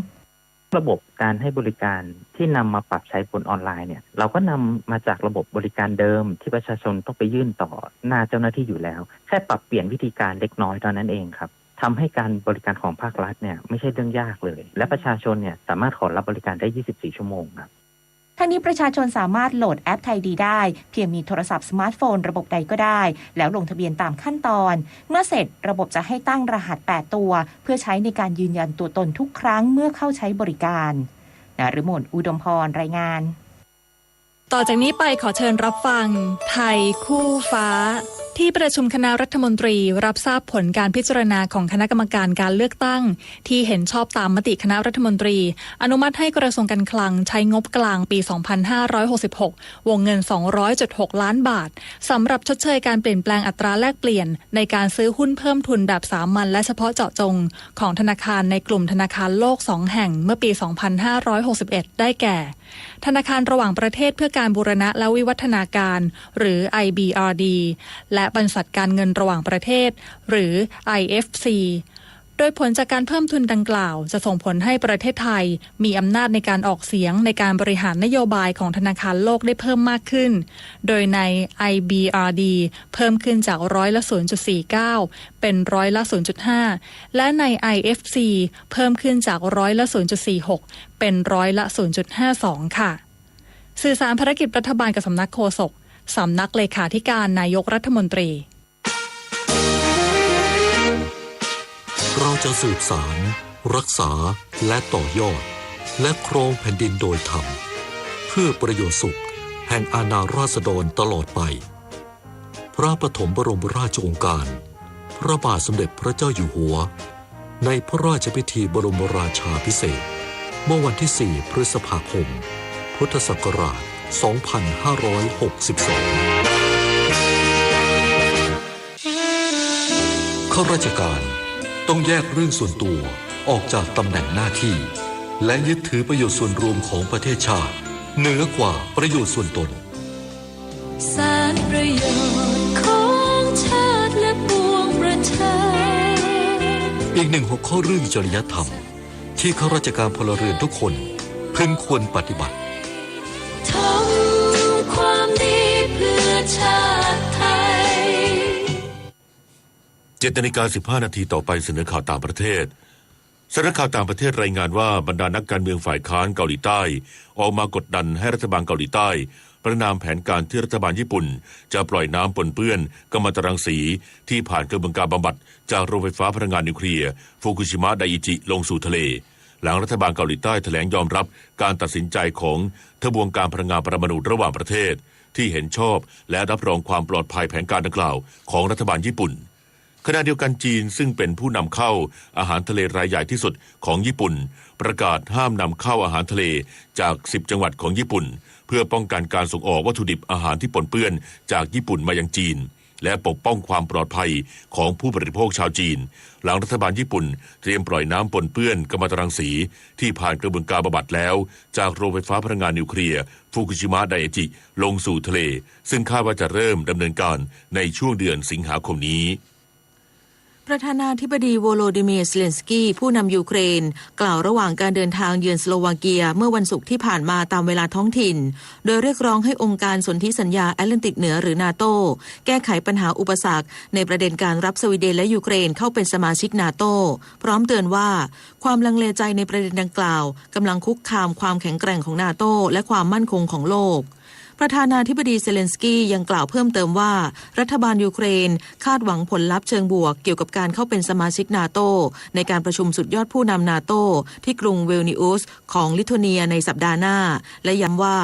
ระบบการให้บริการที่นำมาปรับใช้บนออนไลน์เนี่ย เราก็นำมาจากระบบบริการเดิมที่ประชาชนต้องไปยื่นต่อหน้าเจ้าหน้าที่อยู่แล้ว แค่ปรับเปลี่ยนวิธีการเล็กน้อยเท่านั้นเองครับ ทำให้การบริการของภาครัฐเนี่ยไม่ใช่เรื่องยากเลย และประชาชนเนี่ยสามารถขอรับบริการได้ ยี่สิบสี่ ชั่วโมงครับ ทั้งนี้ประชาชนสามารถโหลดแอปไทยดีได้ เพียงมีโทรศัพท์สมาร์ทโฟนระบบใดก็ได้ แล้วลงทะเบียนตามขั้นตอน เมื่อเสร็จระบบจะให้ตั้งรหัส แปด ตัว เพื่อใช้ในการยืนยันตัวตนทุกครั้งเมื่อเข้าใช้บริการ นฤมล อุดมพร รายงาน ต่อจากนี้ไปขอเชิญรับฟัง ไทยคู่ฟ้า ที่ประชุมคณะรัฐมนตรีรับทราบผลการพิจารณาของคณะกรรมการการเลือกตั้ง ที่เห็นชอบตามมติคณะรัฐมนตรี อนุมัติให้กระทรวงการคลังใช้งบกลางปี สองพันห้าร้อยหกสิบหก วงเงิน สองร้อยจุดหก ล้านบาท สำหรับชดเชยการเปลี่ยนแปลงอัตราแลกเปลี่ยนในการซื้อหุ้นเพิ่มทุนแบบสามัญและเฉพาะเจาะจง ของธนาคารในกลุ่มธนาคารโลกสองแห่งเมื่อปี สองพันห้าร้อยหกสิบเอ็ด ได้แก่ ธนาคารระหว่างประเทศเพื่อการบูรณะและวิวัฒนาการ หรือ ไอ บี อาร์ ดี และบรรษัทการเงินระหว่างประเทศ หรือ ไอ เอฟ ซี โดยผลจากการเพิ่มทุนดังกล่าว จะส่งผลให้ประเทศไทยมีอำนาจในการออกเสียงในการบริหารนโยบายของธนาคารโลกได้เพิ่มมากขึ้น โดยใน ไอ บี อาร์ ดี เพิ่มขึ้นจากร้อยละ ศูนย์จุดสี่เก้า เป็นร้อยละ ศูนย์จุดห้า และใน ไอ เอฟ ซี เพิ่มขึ้นจากร้อยละ ศูนย์จุดสี่หก เป็นร้อยละ ศูนย์จุดห้าสอง ค่ะ สื่อสารภารกิจรัฐบาลกับสำนักโฆษก สำนักเลขาธิการนายกรัฐมนตรี เราจะสืบสาน รักษา และต่อยอด และครองแผ่นดินโดยธรรม เพื่อประโยชน์สุขแห่งอาณาราษฎรตลอดไป พระปฐมบรมราชโองการ พระบาทสมเด็จพระเจ้าอยู่หัว ในพระราชพิธีบรมราชาภิเษก เมื่อวันที่ สี่ พฤษภาคม พุทธศักราช สองพันห้าร้อยหกสิบสอง ข้าราชการต้องแยกเรื่องส่วนตัวออกจากตำแหน่งหน้าที่ และยึดถือประโยชน์ส่วนรวมของประเทศชาติ เหนือกว่าประโยชน์ส่วนตน สารประโยชน์ของชาติและปวงประชา อีกหนึ่งหัวข้อเรื่องจริยธรรม ที่ข้าราชการพลเรือนทุกคนพึงควรปฏิบัติ ทำความดีเพื่อชาติไทย เจ็ดนาฬิกาสิบห้านาที ต่อไปเสนอข่าวต่างประเทศ สำนักข่าวต่างประเทศรายงานว่า บรรดานักการเมืองฝ่ายค้านเกาหลีใต้ ออกมากดดันให้รัฐบาลเกาหลีใต้ ประณามแผนการที่รัฐบาลญี่ปุ่น จะปล่อยน้ำปนเปื้อนกัมมันตรังสี ที่ผ่านกระบวนการบำบัดจากโรงไฟฟ้าพลังงานนิวเคลียร์ ฟุกุชิมะไดอิจิ ลงสู่ทะเล หลังรัฐบาลเกาหลีใต้แถลงยอมรับการตัดสินใจของทบวงการพลังงานปรมาณูระหว่างประเทศ ที่เห็นชอบและรับรองความปลอดภัยแผนการดังกล่าวของรัฐบาลญี่ปุ่น ขณะเดียวกันจีนซึ่งเป็นผู้นำเข้าอาหารทะเลรายใหญ่ที่สุดของญี่ปุ่น ประกาศห้ามนำเข้าอาหารทะเลจาก สิบ จังหวัดของญี่ปุ่น เพื่อป้องกันการส่งออกวัตถุดิบอาหารที่ปนเปื้อนจากญี่ปุ่นมายังจีน และปกป้องความปลอดภัยของผู้บริโภคชาวจีน หลังรัฐบาลญี่ปุ่นเตรียมปล่อยน้ำปนเปื้อนกัมมันตรังสี ที่ผ่านกระบวนการบำบัดแล้ว จากโรงไฟฟ้าพลังงานนิวเคลียร์ ฟุกุชิมะไดอิจิ ลงสู่ทะเล ซึ่งคาดว่าจะเริ่มดำเนินการในช่วงเดือนสิงหาคมนี้ ประธานาธิบดีโวโลดิเมียร์ เซเลนสกี้ ผู้นำยูเครน กล่าวระหว่างการเดินทางเยือนสโลวาเกีย เมื่อวันศุกร์ที่ผ่านมาตามเวลาท้องถิ่น โดยเรียกร้องให้องค์การสนธิสัญญาแอตแลนติกเหนือหรือ นาโต้ แก้ไขปัญหาอุปสรรคในประเด็นการรับสวีเดนและยูเครนเข้าเป็นสมาชิก นาโต้ พร้อมเตือนว่า ความลังเลใจในประเด็นดังกล่าวกำลังคุกคามความแข็งแกร่งของ นาโต้ และความมั่นคงของโลก ประธานาธิบดีเซเลนสกี้ยังกล่าวเพิ่มเติมว่า รัฐบาลยูเครนคาดหวังผลลัพธ์เชิงบวกเกี่ยวกับการเข้าเป็นสมาชิก นาโต้ ในการประชุมสุดยอดผู้นำ นาโต้ ที่กรุงวิลนิอุส ของลิทัวเนียในสัปดาห์หน้า และย้ำว่า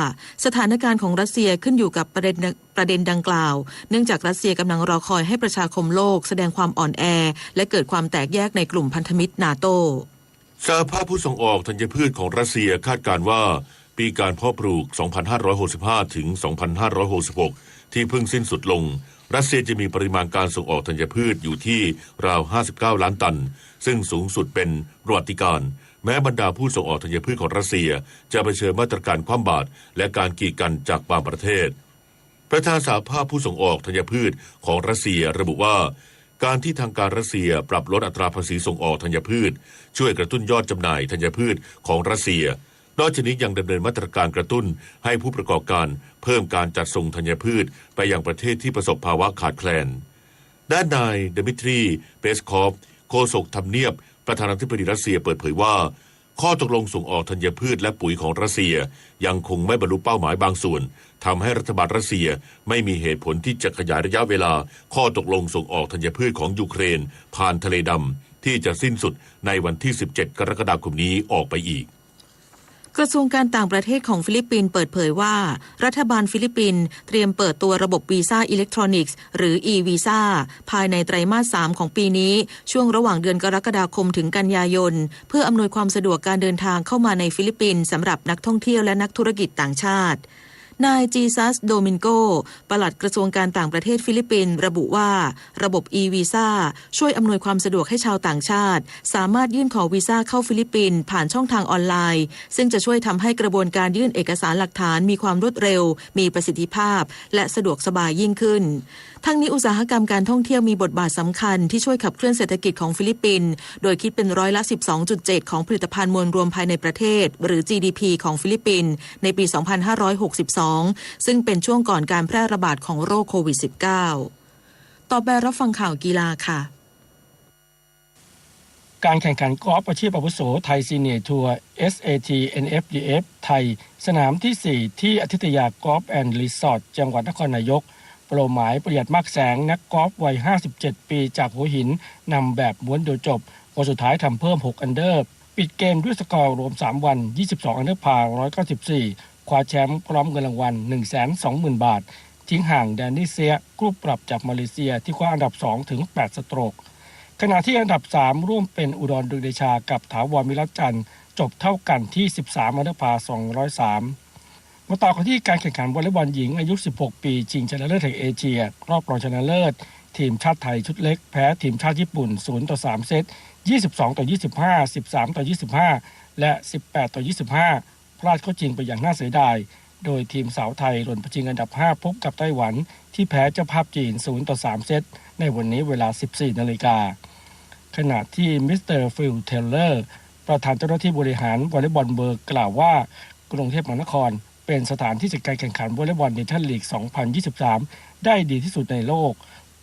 สถานการณ์ของรัสเซียขึ้นอยู่กับประเด็น ประเด็นดังกล่าว เนื่องจากรัสเซียกำลังรอคอยให้ประชาคมโลกแสดงความอ่อนแอ และเกิดความแตกแยกในกลุ่มพันธมิตร นาโต้ สหภาพผู้ส่งออกธัญพืชของรัสเซียคาดการณ์ว่า ปีการเพาะปลูก สองพันห้าร้อยหกสิบห้า ถึง สองพันห้าร้อยหกสิบหก ที่เพิ่งสิ้นสุดลง รัสเซียจะมีปริมาณการส่งออกธัญพืชอยู่ที่ราว ห้าสิบเก้าล้านตัน ซึ่งสูงสุดเป็นประวัติการณ์ แม้บรรดาผู้ส่งออกธัญพืชของรัสเซียจะเผชิญมาตรการคว่ำบาตรและการกีดกันจากบางประเทศ ประธานสหภาพผู้ส่งออกธัญพืชของรัสเซียระบุว่า การที่ทางการรัสเซียปรับลดอัตราภาษีส่งออกธัญพืช ช่วยกระตุ้นยอดจำหน่ายธัญพืชของรัสเซีย นอกจากนี้ยังดำเนินมาตรการกระตุ้นให้ผู้ประกอบการเพิ่มการจัดส่งธัญพืชไปยังประเทศที่ประสบภาวะขาดแคลน ด้านนายดมิทรี เปสคอฟ โฆษกทำเนียบประธานาธิบดีรัสเซียเปิดเผยว่า ข้อตกลงส่งออกธัญพืชและปุ๋ยของรัสเซียยังคงไม่บรรลุเป้าหมายบางส่วน ทำให้รัฐบาลรัสเซียไม่มีเหตุผลที่จะขยายระยะเวลาข้อตกลงส่งออกธัญพืชของยูเครนผ่านทะเลดำที่จะสิ้นสุดในวันที่ สิบเจ็ด กรกฎาคมนี้ออกไปอีก กระทรวงการต่างประเทศของฟิลิปปินส์เปิดเผยว่า รัฐบาลฟิลิปปินส์เตรียมเปิดตัวระบบวีซ่าอิเล็กทรอนิกส์ หรือ อี-วีซ่า ภายในไตรมาส สาม ของปีนี้ ช่วงระหว่างเดือนกรกฎาคมถึงกันยายน เพื่ออำนวยความสะดวกการเดินทางเข้ามาในฟิลิปปินส์สำหรับนักท่องเที่ยวและนักธุรกิจต่างชาติ นายจีซัส โดมินโก ปลัดกระทรวงการต่างประเทศฟิลิปปินส์ระบุว่า ระบบ อี-วีซ่า ช่วยอำนวยความสะดวกให้ชาวต่างชาติ สามารถยื่นขอวีซ่าเข้าฟิลิปปินส์ผ่านช่องทางออนไลน์ ซึ่งจะช่วยทำให้กระบวนการยื่นเอกสารหลักฐานมีความรวดเร็ว มีประสิทธิภาพ และสะดวกสบายยิ่งขึ้น ทั้งนี้อุตสาหกรรมการท่องเที่ยวมีบทบาทสำคัญที่ช่วยขับเคลื่อนเศรษฐกิจของฟิลิปปินส์ โดยคิดเป็นร้อยละ สิบสองจุดเจ็ด ของผลิตภัณฑ์มวลรวมภายในประเทศ หรือ จีดีพี ของฟิลิปปินส์ ในปี สองพันห้าร้อยหกสิบสอง ซึ่งเป็นช่วงก่อนการแพร่ระบาดของโรคโควิด สิบเก้า ต่อไปรับฟังข่าวกีฬาค่ะ การแข่งขันกอล์ฟอาชีพอาวุโสไทยซีเนียร์ทัวร์ เอสเอที เอ็นเอฟดีเอฟ ไทย สนามที่สี่ที่อทิตยากอล์ฟแอนด์รีสอร์ท จังหวัดนครนายก เป้าหมายประหยัดมากแสง นักกอล์ฟวัย ห้าสิบเจ็ดปี จากหัวหิน นำแบบม้วนเดียวจบ วันสุดท้ายทำเพิ่ม หกอันเดอร์ ปิดเกมด้วยสกอร์รวม สามวัน ยี่สิบสองอันเดอร์พาร์ ร้อยเก้าสิบสี่ คว้าแชมป์พร้อมเงินรางวัล หนึ่งแสนสองหมื่นบาท ทิ้งห่างแดนนี่เซียะ คู่ปรับจากมาเลเซีย ที่คว้าอันดับสองถึงแปดสโตรก ขณะที่อันดับสามร่วมเป็นอุดร ดวงเดชา กับถาวร วิรัตจันทร์ จบเท่ากันที่ สิบสามอันเดอร์พาร์ สองร้อยสาม มาต่อกันที่การแข่งขันวอลเลย์บอลหญิงอายุ สิบหกปี ชิงชนะเลิศแห่งเอเชีย รอบรองชนะเลิศ ทีมชาติไทยชุดเล็กแพ้ทีมชาติญี่ปุ่น ศูนย์ต่อสามเซต ยี่สิบสองต่อยี่สิบห้า สิบสามต่อยี่สิบห้า และ สิบแปดต่อยี่สิบห้า พลาดเข้าชิงไปอย่างน่าเสียดาย โดยทีมสาวไทยหล่นไปชิงอันดับห้า พบกับไต้หวัน ที่แพ้เจ้าภาพจีน ศูนย์ต่อสามเซต ในวันนี้เวลา สิบสี่นาฬิกา ขณะที่มิสเตอร์ ฟิล เทเลอร์ ประธานเจ้าหน้าที่บริหารวอลเลย์บอลเวิลด์ กล่าวว่า กรุงเทพมหานครเป็นสถานที่จัดการแข่งขันวอลเลย์บอลเนชั่นลีก สองพันยี่สิบสาม ได้ดีที่สุดในโลก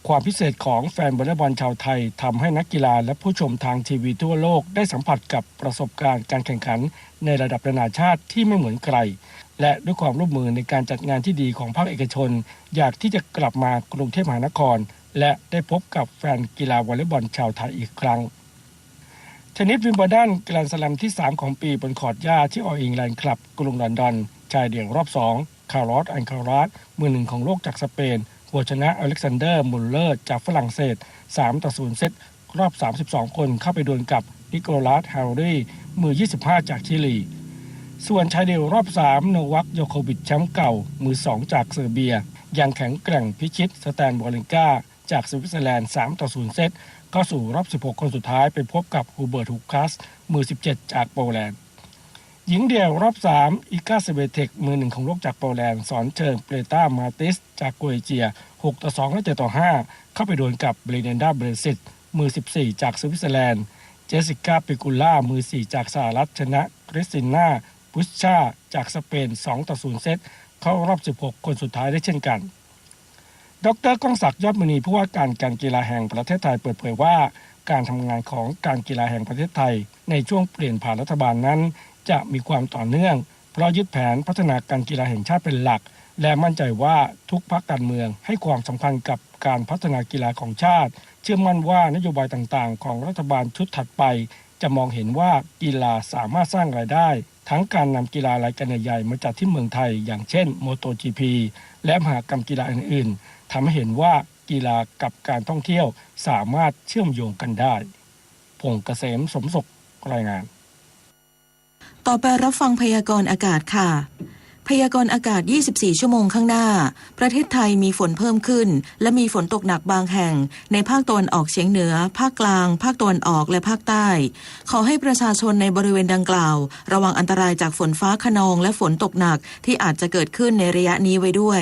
ความพิเศษของแฟนวอลเลย์บอลชาวไทยทำให้นักกีฬาและผู้ชมทางทีวีทั่วโลกได้สัมผัสกับประสบการณ์การแข่งขันในระดับนานาชาติที่ไม่เหมือนใคร และด้วยความร่วมมือในการจัดงานที่ดีของภาคเอกชน อยากที่จะกลับมากรุงเทพมหานคร และได้พบกับแฟนกีฬาวอลเลย์บอลชาวไทยอีกครั้ง เทนนิสวิมเบิลดัน แกรนด์สแลมที่สามของปี บนคอร์ตหญ้าที่ All England Club กรุงลอนดอน ชายเดี่ยวรอบสอง คาร์ลอส อัลคาราส มือหนึ่งของโลกจากสเปน หัวชนะอเล็กซานเดอร์ มุลเลอร์ จากฝรั่งเศส สามต่อศูนย์เซต รอบสามสิบสองคนเข้าไปดวลกับนิโคลัส ฮาริ มือยี่สิบห้าจากชิลี ส่วนชายเดี่ยวรอบสาม โนวัค โยโควิช แชมป์เก่า มือสองจากเซอร์เบีย ยังแข็งแกร่งพิชิต สแตน วอริงกา จากสวิตเซอร์แลนด์ สามต่อศูนย์เซต เข้าสู่รอบสิบหกคนสุดท้าย ไปพบกับฮูเบิร์ต ฮูคัส มือสิบเจ็ดจากโปแลนด์ หญิงเดี่ยวรอบสาม อิกา สเวเทค มือหนึ่งของโลกจากโปแลนด์ สอนเชิง เปรต้า มาติส จากโครเอเชีย หกต่อสอง และ เจ็ดต่อห้า เข้าไปดวลกับ เบรเนนดา เบรซิต มือสิบสี่จากสวิตเซอร์แลนด์ เจสสิก้า ปิกูล่า มือสี่จากสหรัฐ ชนะ คริสติน่า บุชชา จากสเปน สองต่อศูนย์เซต เข้ารอบสิบหกคนสุดท้ายได้เช่นกัน ดร ก้องศักดิ์ ยอดมณี ผู้ว่าการการกีฬาแห่งประเทศไทย เปิดเผยว่า การทำงานของการกีฬาแห่งประเทศไทย ในช่วงเปลี่ยนผ่านรัฐบาลนั้น จะมีความต่อเนื่อง เพราะยึดแผนพัฒนาการกีฬาแห่งชาติเป็นหลัก และมั่นใจว่าทุกพรรคการเมืองให้ความสำคัญกับการพัฒนากีฬาของชาติ เชื่อมั่นว่านโยบายต่างๆ ของรัฐบาลชุดถัดไป จะมองเห็นว่ากีฬาสามารถสร้างรายได้ ทั้งการนำกีฬารายการใหญ่ๆ มาจัดที่เมืองไทย อย่างเช่น โมโตจีพี และมหกรรมกีฬาอื่นๆ ทำให้เห็นว่ากีฬากับการท่องเที่ยวสามารถเชื่อมโยงกันได้ พงษ์เกษม สมศุข รายงาน ต่อไปรับฟังพยากรณ์อากาศค่ะ พยากรณ์อากาศ ยี่สิบสี่ ชั่วโมงข้างหน้า ประเทศไทยมีฝนเพิ่มขึ้น และมีฝนตกหนักบางแห่ง ในภาคตะวันออกเฉียงเหนือ ภาคกลาง ภาคตะวันออก และภาคใต้ ขอให้ประชาชนในบริเวณดังกล่าว ระวังอันตรายจากฝนฟ้าคะนอง และฝนตกหนักที่อาจจะเกิดขึ้นในระยะนี้ไว้ด้วย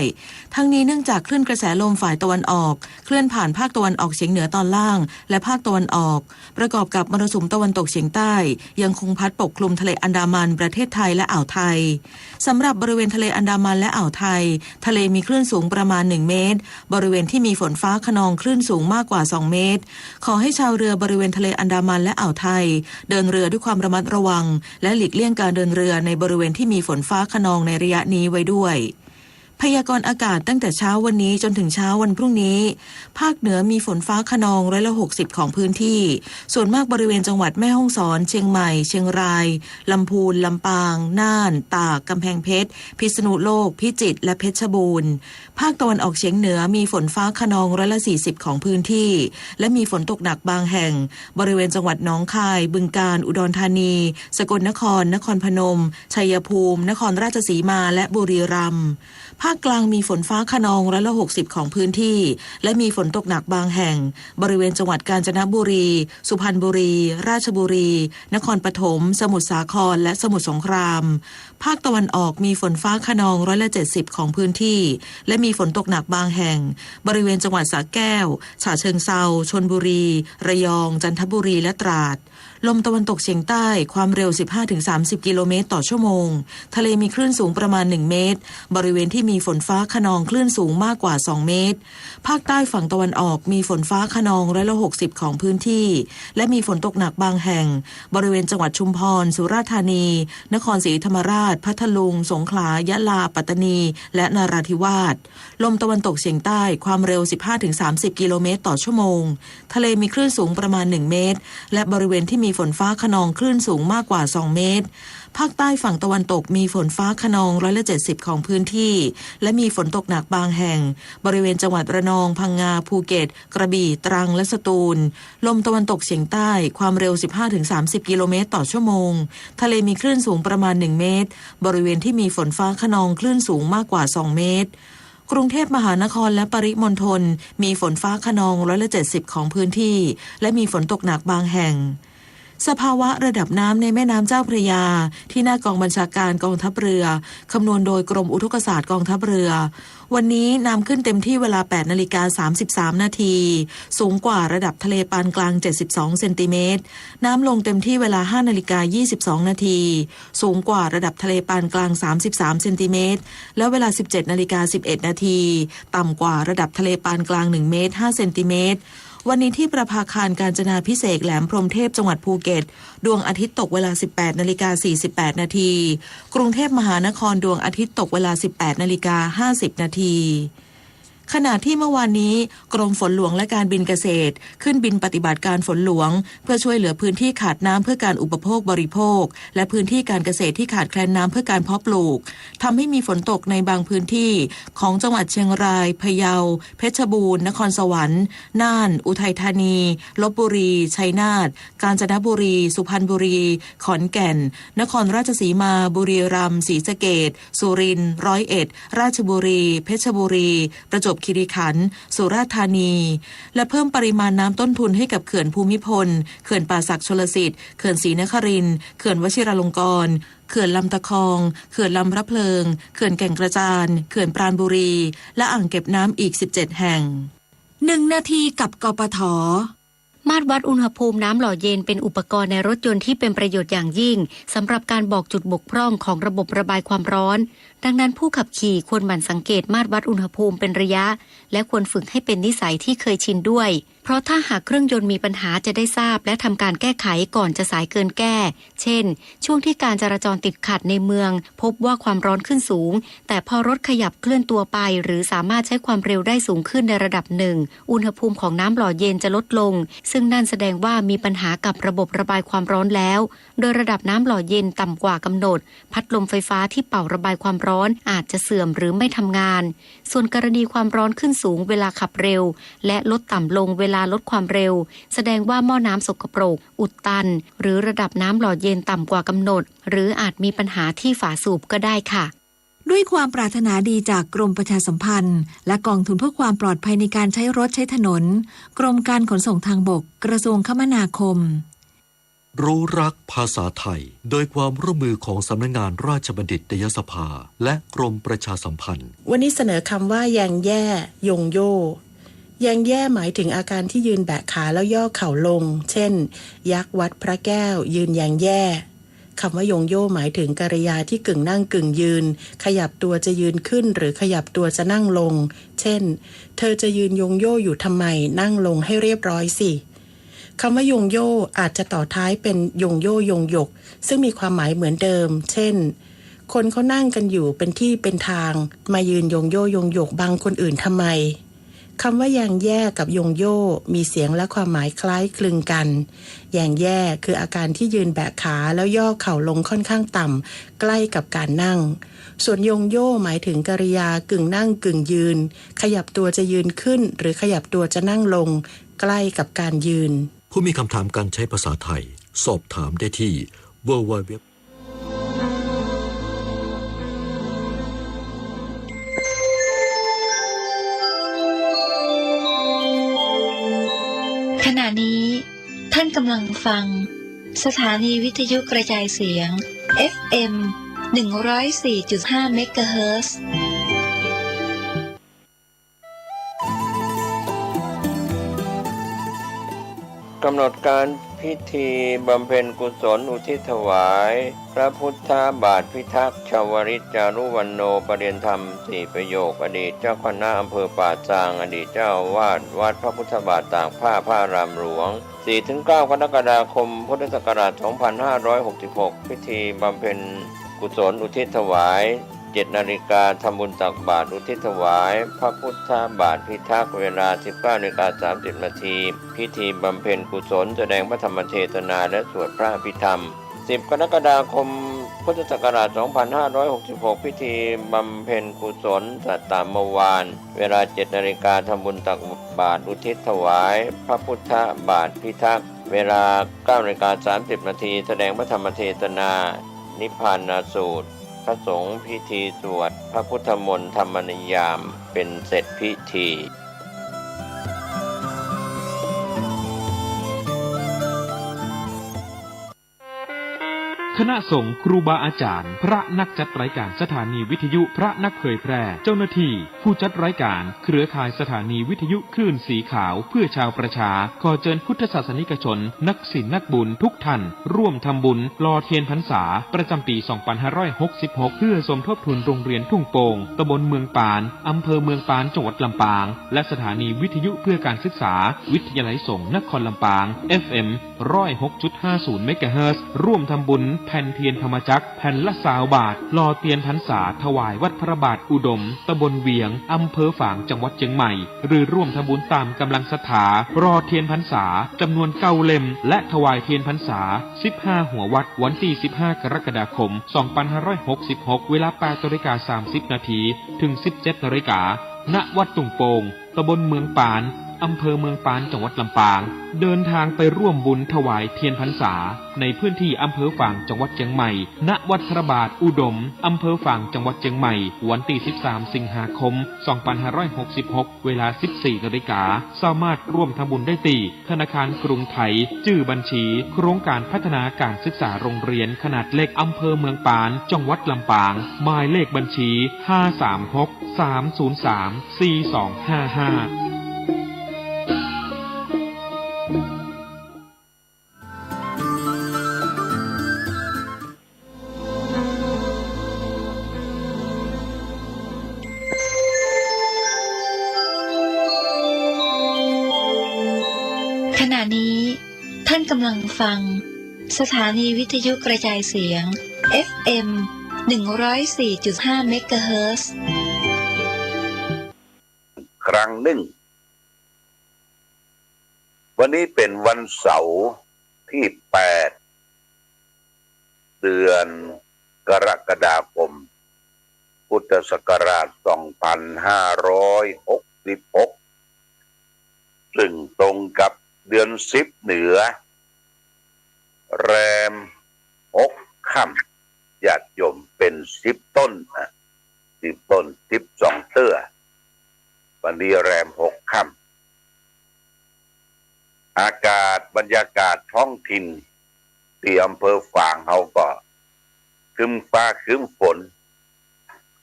ทั้งนี้เนื่องจากคลื่นกระแสลมฝ่ายตะวันออก เคลื่อนผ่านภาคตะวันออกเฉียงเหนือตอนล่าง และภาคตะวันออก ประกอบกับมรสุมตะวันตกเฉียงใต้ ยังคงพัดปกคลุมทะเลอันดามัน ประเทศไทย และอ่าวไทย สำหรับบริเวณทะเลอันดามัน และอ่าวไทย ทะเลมีคลื่นสูงประมาณ หนึ่ง เมตร บริเวณที่มีฝนฟ้าคะนองคลื่นสูงมากกว่า สอง เมตร ขอให้ชาวเรือบริเวณทะเลอันดามัน และอ่าวไทย เดินเรือด้วยความระมัดระวัง และหลีกเลี่ยงการเดินเรือในบริเวณที่มีฝนฟ้าคะนองในระยะนี้ไว้ด้วย พยากรณ์อากาศตั้งแต่เช้าวันนี้จนถึงเช้าวันพรุ่งนี้ ภาคเหนือมีฝนฟ้าคะนองร้อยละ หกสิบ ของพื้นที่ ส่วนมากบริเวณจังหวัดแม่ฮ่องสอน เชียงใหม่ เชียงราย ลำพูน ลำปาง น่าน ตาก กำแพงเพชร พิษณุโลก พิจิตร และเพชรบูรณ์ ภาคตะวันออกเฉียงเหนือมีฝนฟ้าคะนองร้อยละ สี่สิบ ของพื้นที่ และมีฝนตกหนักบางแห่ง บริเวณจังหวัดหนองคาย บึงกาฬ อุดรธานี สกลนคร นครพนม ชัยภูมิ นครราชสีมา และบุรีรัมย์ ภาคกลางมีฝนฟ้าคะนองร้อยละ หกสิบ ของพื้นที่ และมีฝนตกหนักบางแห่ง บริเวณจังหวัดกาญจนบุรี สุพรรณบุรี ราชบุรี นครปฐม สมุทรสาคร และสมุทรสงคราม ภาคตะวันออกมีฝนฟ้าคะนองร้อยละ เจ็ดสิบ ของพื้นที่ และมีฝนตกหนักบางแห่ง บริเวณจังหวัดสระแก้ว ฉะเชิงเทรา ชลบุรี ระยอง จันทบุรี และตราด ลมตะวันตกเฉียงใต้ ความเร็ว สิบห้าถึงสามสิบ กิโลเมตรต่อชั่วโมง ทะเลมีคลื่นสูงประมาณ หนึ่ง เมตร บริเวณที่มีฝนฟ้าคะนองคลื่นสูงมากกว่า สอง เมตร ภาคใต้ฝั่งตะวันออกมีฝนฟ้าคะนองร้อยละ หกสิบ ของพื้นที่ และมีฝนตกหนักบางแห่ง บริเวณจังหวัดชุมพร สุราษฎร์ธานี นครศรีธรรมราช พัทลุง สงขลา ยะลา ปัตตานี และนราธิวาส ลมตะวันตกเฉียงใต้ ความเร็ว สิบห้าถึงสามสิบ กิโลเมตรต่อชั่วโมง ทะเลมีคลื่นสูงประมาณ หนึ่ง เมตร และบริเวณที่มีฝนฟ้าคะนองคลื่นสูงมากกว่า สอง เมตร ภาคใต้ฝั่งตะวันตกมีฝนฟ้าคะนองร้อยละ เจ็ดสิบ ของพื้นที่ และมีฝนตกหนักบางแห่ง บริเวณจังหวัดระนอง พังงา ภูเก็ต กระบี่ ตรัง และสตูล ลมตะวันตกเฉียงใต้ ความเร็ว สิบห้าถึงสามสิบ กิโลเมตรต่อชั่วโมง ทะเลมีคลื่นสูงประมาณ หนึ่ง เมตร บริเวณที่มีฝนฟ้าคะนองคลื่นสูงมากกว่า สอง เมตร กรุงเทพมหานครและปริมณฑลมีฝนฟ้าคะนองร้อยละ เจ็ดสิบ ของพื้นที่ และมีฝนตกหนักบางแห่ง สภาวะระดับน้ำในแม่น้ำเจ้าพระยา ที่หน้ากองบัญชาการกองทัพเรือ คำนวณโดยกรมอุทกศาสตร์กองทัพเรือ วันนี้น้ำขึ้นเต็มที่เวลา แปดนาฬิกาสามสิบสามนาที สูงกว่าระดับทะเลปานกลาง เจ็ดสิบสองเซนติเมตร น้ำลงเต็มที่เวลา ห้านาฬิกายี่สิบสองนาที สูงกว่าระดับทะเลปานกลาง สามสิบสามเซนติเมตร และเวลา สิบเจ็ดนาฬิกาสิบเอ็ดนาที ต่ำกว่าระดับทะเลปานกลาง หนึ่ง เมตร ห้าเซนติเมตร วันนี้ที่ประภาคารกาญจนาภิเษกแหลมพรหมเทพ จังหวัดภูเก็ต ดวงอาทิตย์ตกเวลา สิบแปดนาฬิกาสี่สิบแปดนาที กรุงเทพมหานครดวงอาทิตย์ตกเวลา สิบแปดนาฬิกาห้าสิบนาที ขณะที่เมื่อวานนี้ กรมฝนหลวงและการบินเกษตร ขึ้นบินปฏิบัติการฝนหลวง เพื่อช่วยเหลือพื้นที่ขาดน้ำเพื่อการอุปโภคบริโภค และพื้นที่การเกษตรที่ขาดแคลนน้ำเพื่อการเพาะปลูก ทำให้มีฝนตกในบางพื้นที่ของจังหวัดเชียงราย พะเยา เพชรบูรณ์ นครสวรรค์ น่าน อุทัยธานี ลพบุรี ชัยนาท กาญจนบุรี สุพรรณบุรี ขอนแก่น นครราชสีมา บุรีรัมย์ ศรีสะเกษ สุรินทร์ ร้อยเอ็ด ราชบุรี เพชรบุรี ประจวบคีรีขันธ์ สุราษฎร์ธานี และเพิ่มปริมาณน้ำต้นทุนให้กับเขื่อนภูมิพล เขื่อนป่าสักชลสิทธิ์ เขื่อนศรีนครินทร์ เขื่อนวชิราลงกรณ์ เขื่อนลำตะคอง เขื่อนลำพระเพลิง เขื่อนแก่งกระจาน เขื่อนปราณบุรี และอ่างเก็บน้ำอีก สิบเจ็ดแห่ง หนึ่งนาทีกับ กปท. มาตรวัดอุณหภูมิน้ำหล่อเย็นเป็นอุปกรณ์ในรถยนต์ที่เป็นประโยชน์อย่างยิ่ง สำหรับการบอกจุดบกพร่องของระบบระบายความร้อน ดังนั้นผู้ขับขี่ควรหมั่นสังเกตมาตรวัดอุณหภูมิเป็นระยะ และควรฝึกให้เป็นนิสัยที่เคยชินด้วย เพราะถ้าหากเครื่องยนต์มีปัญหาจะได้ทราบ และทำการแก้ไขก่อนจะสายเกินแก้ เช่น ช่วงที่การจราจรติดขัดในเมือง พบว่าความร้อนขึ้นสูง แต่พอรถขยับเคลื่อนตัวไป หรือสามารถใช้ความเร็วได้สูงขึ้นในระดับหนึ่ง อุณหภูมิของน้ำหล่อเย็นจะลดลง ซึ่งนั่นแสดงว่ามีปัญหากับระบบระบายความร้อนแล้ว โดยระดับน้ำหล่อเย็นต่ำกว่า กำหนด พัดลมไฟฟ้าที่เป่าระบายความร้อนอาจจะเสื่อมหรือไม่ทำงาน ส่วนกรณีความร้อนขึ้นสูงเวลาขับเร็ว และลดต่ำลงเวลาลดความเร็ว แสดงว่าหม้อน้ำสกปรก อุดตัน หรือระดับน้ำหล่อเย็นต่ำกว่า กำหนด หรืออาจมีปัญหาที่ฝาสูบก็ได้ค่ะ ด้วยความปรารถนาดีจากกรมประชาสัมพันธ์ และกองทุนเพื่อความปลอดภัยในการใช้รถใช้ถนน กรมการขนส่งทางบก กระทรวงคมนาคม รู้รักภาษาไทย โดยความร่วมมือของสำนักงานราชบัณฑิตยสภา และกรมประชาสัมพันธ์ วันนี้เสนอคำว่าแยงแย่ ยงโย่ แยงแย่หมายถึงอาการที่ยืนแบะขาแล้วย่อเข่าลง เช่น ยักษ์วัดพระแก้วยืนแยงแย่ คำว่ายงโย่หมายถึงกริยาที่กึ่งนั่งกึ่งยืน ขยับตัวจะยืนขึ้นหรือขยับตัวจะนั่งลง เช่น เธอจะยืนยงโย่อยู่ทำไม นั่งลงให้เรียบร้อยสิ คำว่ายงโย่อาจจะต่อท้ายเป็นยงโย่ยงหยก ซึ่งมีความหมายเหมือนเดิม เช่น คนเขานั่งกันอยู่เป็นที่เป็นทาง มายืนยงโย่ยงหยกบังคนอื่นทำไม คำว่าแยงแย่กับยงโย่มีเสียงและความหมายคล้ายคลึงกัน แยงแย่คืออาการที่ยืนแบะขาแล้วย่อเข่าลงค่อนข้างต่ำ ใกล้กับการนั่ง ส่วนยงโย่หมายถึงกริยากึ่งนั่งกึ่งยืน ขยับตัวจะยืนขึ้นหรือขยับตัวจะนั่งลง ใกล้กับการยืน ผู้มีคำถามการใช้ภาษาไทย สอบถามได้ที่ ดับเบิลยู ดับเบิลยู ดับเบิลยู ขณะนี้ท่านกำลังฟัง สถานีวิทยุกระจายเสียง เอฟเอ็ม หนึ่งร้อยสี่จุดห้า เมกะเฮิรตซ์ กำหนดการพิธีบำเพ็ญกุศลอุทิศถวาย พระพุทธบาทพิทักษ์ ชวริต จารุวรรณโณ ประเรียนธรรมสี่ประโยค อดีตเจ้าคณะอำเภอป่าซาง อดีตเจ้าอาวาสวัดพระพุทธบาทตากผ้าพระอารามหลวง สี่ถึงเก้า กรกฎาคม พุทธศักราช สองพันห้าร้อยหกสิบหก พิธีบำเพ็ญกุศลอุทิศถวาย เจ็ดนาฬิกา ทำบุญตักบาตรอุทิศถวาย พระพุทธบาทพิทักษ์ เวลา สิบเก้านาฬิกาสามสิบนาที พิธีบำเพ็ญกุศล แสดงพระธรรมเทศนาและสวดพระอภิธรรม สิบกรกฎาคม พุทธศักราช สองพันห้าร้อยหกสิบหก พิธีบำเพ็ญกุศลสัตตามวาน เวลา เจ็ดนาฬิกา ทำบุญตักบาตรอุทิศถวาย พระพุทธบาทพิทักษ์ เวลา เก้านาฬิกาสามสิบนาที แสดงพระธรรมเทศนา นิพพานสูตร พระสงฆ์พิธีสวดพระพุทธมนต์ธรรมนิยาม เป็นเสร็จพิธี คณะสงฆ์ ครูบาอาจารย์ พระนักจัดรายการสถานีวิทยุ พระนักเผยแพร่ เจ้าหน้าที่ ผู้จัดรายการ เครือข่ายสถานีวิทยุคลื่นสีขาวเพื่อชาวประชา ขอเจิญพุทธศาสนิกชน นักศีลนักบุญทุกท่าน ร่วมทำบุญหล่อเทียนพรรษา ประจำปี สองพันห้าร้อยหกสิบหก เพื่อสมทบทุนโรงเรียนทุ่งโป่ง ตำบลเมืองปาน อำเภอเมืองปาน จังหวัดลำปาง และสถานีวิทยุเพื่อการศึกษา วิทยาลัยสงฆ์นครลำปาง เอฟเอ็ม ร้อยหกจุดห้าศูนย์ เมกะเฮิรตซ์ ร่วมทำบุญแผ่นเทียนธรรมจักร แผ่นละซาวบาท หล่อเตียนพรรษาถวายวัดพระบาทอุดม ตำบลเวียง อำเภอฝาง จังหวัดเจียงใหม่ หรือร่วมทำบุญตามกำลังศรัทธา หล่อเทียนพรรษา จำนวนเก้าเล่ม และถวายเทียนพรรษา สิบห้าหัววัตต์ วันตี้ สิบห้า กรกฎาคม สองพันห้าร้อยหกสิบหก เวลา แปดนาฬิกาสามสิบนาที ถึง สิบเจ็ดนาฬิกา ณ วัดทุ่งโป่ง ตำบลเมืองปาน อำเภอเมืองปาน จังหวัดลำปาง เดินทางไปร่วมบุญถวายเทียนพรรษา ในพื้นที่อำเภอฝาง จังหวัดเจียงใหม่ ณ วัดพระบาทอุดม อำเภอฝาง จังหวัดเจียงใหม่ วันตี้ สิบสาม สิงหาคม สองพันห้าร้อยหกสิบหก เวลา สิบสี่นาฬิกา สามารถร่วมทำบุญได้ตี้ธนาคารกรุงไทย จื้อบัญชี โครงการพัฒนาการศึกษาโรงเรียนขนาดเล็ก อำเภอเมืองปาน จังหวัดลำปาง หมายเลขบัญชี ห้าสามหก สามศูนย์สาม สี่สองห้าห้า ขณะนี้ท่านกำลังฟัง สถานีวิทยุกระจายเสียง เอฟเอ็ม หนึ่งร้อยสี่จุดห้า เมกะเฮิรตซ์ ครั้งหนึ่ง วันนี้เป็นวันเสาร์ที่ แปด เดือนกรกฎาคม พุทธศักราช สองพันห้าร้อยหกสิบหก ซึ่งตรงกับเดือนสิบเหนือ แรมหกค่ำ ญาติโยมเป็นสิบต้นนะ สิบต้น สิบสองเตื้อ วันนี้แรมหกค่ำ อากาศบรรยากาศท้องถิ่นตี้อำเภอฝางเฮาก็ครึ้มฟ้าครึ้มฝน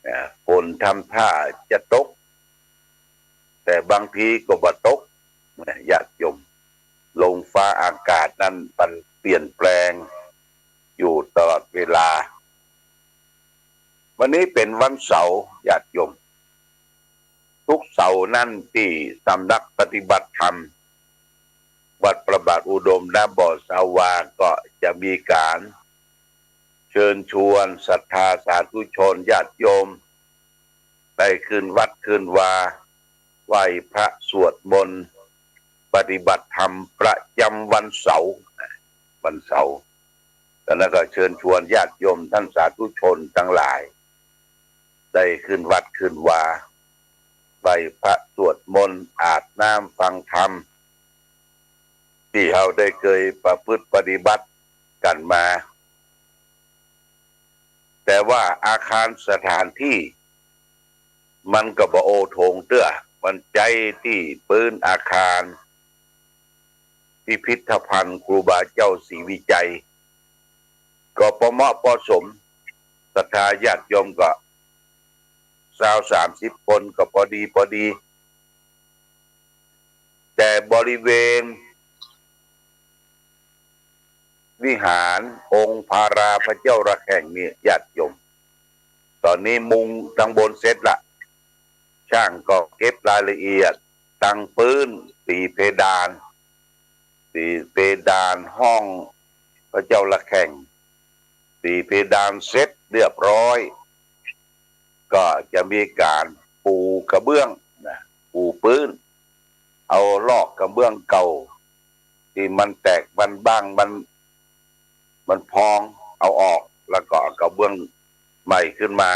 อ่า ฝนทำท่าจะตก แต่บางทีก็บ่ตก นะ ญาติโยม ลมฟ้าอากาศนั้นมันเปลี่ยนแปลงอยู่ตลอดเวลา วันนี้เป๋นวันเสาร์ ญาติโยม ทุกเสาร์นั้นตี้สำนักปฏิบัติธรรม วัดพระบาทอุดมณบ่อสาวาก็จะมีก๋านเชิญชวนศรัทธาสาธุชนญาติโยม ได้ขึ้นวัดขึ้นวา ไหว้พระสวดมนต์ ปฏิบัติธรรมประจำวันเสาร์ วันเสาร์ ดังนั้นก็เชิญชวนญาติโยมท่านสาธุชนตังหลาย ได้ขึ้นวัดขึ้นวา ไหว้พระสวดมนต์ อาบน้ำฟังธรรม ตี้เฮาได้เกยประพฤติปฏิบัติกั๋นมา แต่ว่าอาคารสถานที่ มันก็บ่โอโถงเตื้อ มันใจ๊ตี้ปื๊นอาคารพิพิธภัณฑ์ครูบาเจ้าศรีวิชัย ก็ปอเหมาะปอสม ศรัทธาญาติโยมก็ซาวสามสิบคนก็ปอดีปอดี แต่บริเวณวิหารองค์พาราพระเจ้าระแข่งเนี่ยญาติโยม ต๋อนนี้มุงตังบนเสร็จละ จ้างก็เก็บรายละเอียด ตังปื๊น สีเพดาน สีเพดานห้องพระเจ้าระแข่ง สีเพดานเสร็จเรียบร้อย ก็จะมีก๋านปูกระเบื้องนะ ปูปื๊น เอาลอกกระเบื้องเก่า ตี้มันแตกมันบ้าง มัน มันพอง เอาออก แล้วก็เอากระเบื้องใหม่ขึ้นมา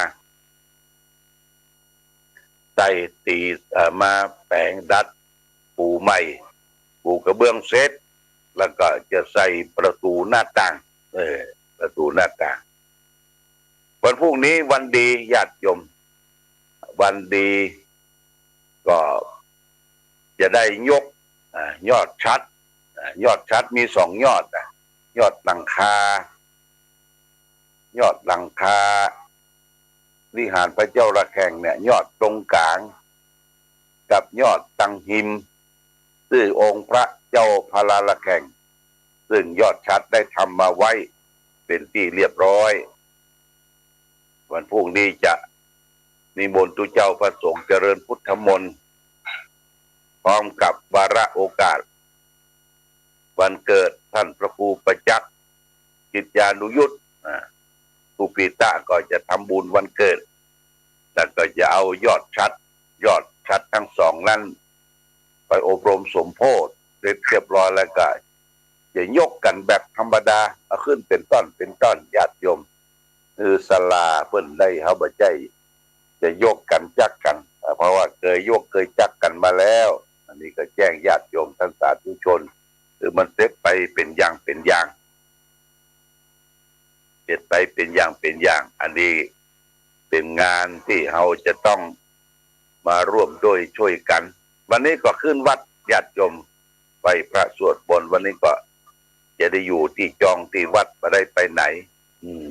ใส่ตี เอ่อ มาแป๋งดัดปูใหม่ ปูกระเบื้องเสร็จ แล้วก็จะใส่ประตู๋หน้าต่าง เออ ประตู๋หน้าต่าง วันพรุ่งนี้วันดีญาติโยม วันดีก็จะได้ยก อ่า ยอดฉัตร อ่า ยอดฉัตรมีสองยอดนะ ยอดหลังคา ยอดหลังคาวิหารพระเจ้าระแข่งเนี่ย ยอดตรงก๋าง กับยอดตังฮิม ซึ่งองค์พระเจ้าพาราระแข่ง ซึ่งยอดฉัตรได้ทำมาไว้เป๋นตี้เรียบร้อย วันพรุ่งนี้จะนิมนต์ตุ๊เจ้าพระสงฆ์เจริญพุทธมนต์ พร้อมกับวาระโอกาสวันเกิดท่านพระครูประจักษ์ กิจญานุยุต อ่า ครูปีตะก็จะทำบุญวันเกิด แล้วก็จะเอายอดฉัตร ยอดฉัตรทั้งสองนั้น ไปอบรมสมโภชเสร็จเรียบร้อยแล้วก็จะยกกั๋นแบบธรรมดา เอาขึ้นเป๋นต้อนเป๋นต้อนญาติโยม คือศาลาเปิ้นได้ เฮาบ่ใจ้จะยกกั๋นจั๊กกั๋น อ่า เพราะว่าเกยยกเกยจั๊กกั๋นมาแล้ว อันนี้ก็แจ้งญาติโยมท่านสาธุชน คือมันเสร็จไปเป๋นอย่างเป๋นอย่าง เสร็จไปเป๋นอย่างเป๋นอย่าง อันนี้เป๋นงานตี้เฮาจะต้องมาร่วมด้วยช่วยกั๋น วันนี้ก็ขึ้นวัดญาติโยม ไหว้พระสวดมนต์ วันนี้ก็จะได้อยู่ตี้จองตี้วัด บ่ได้ไปไหน อืม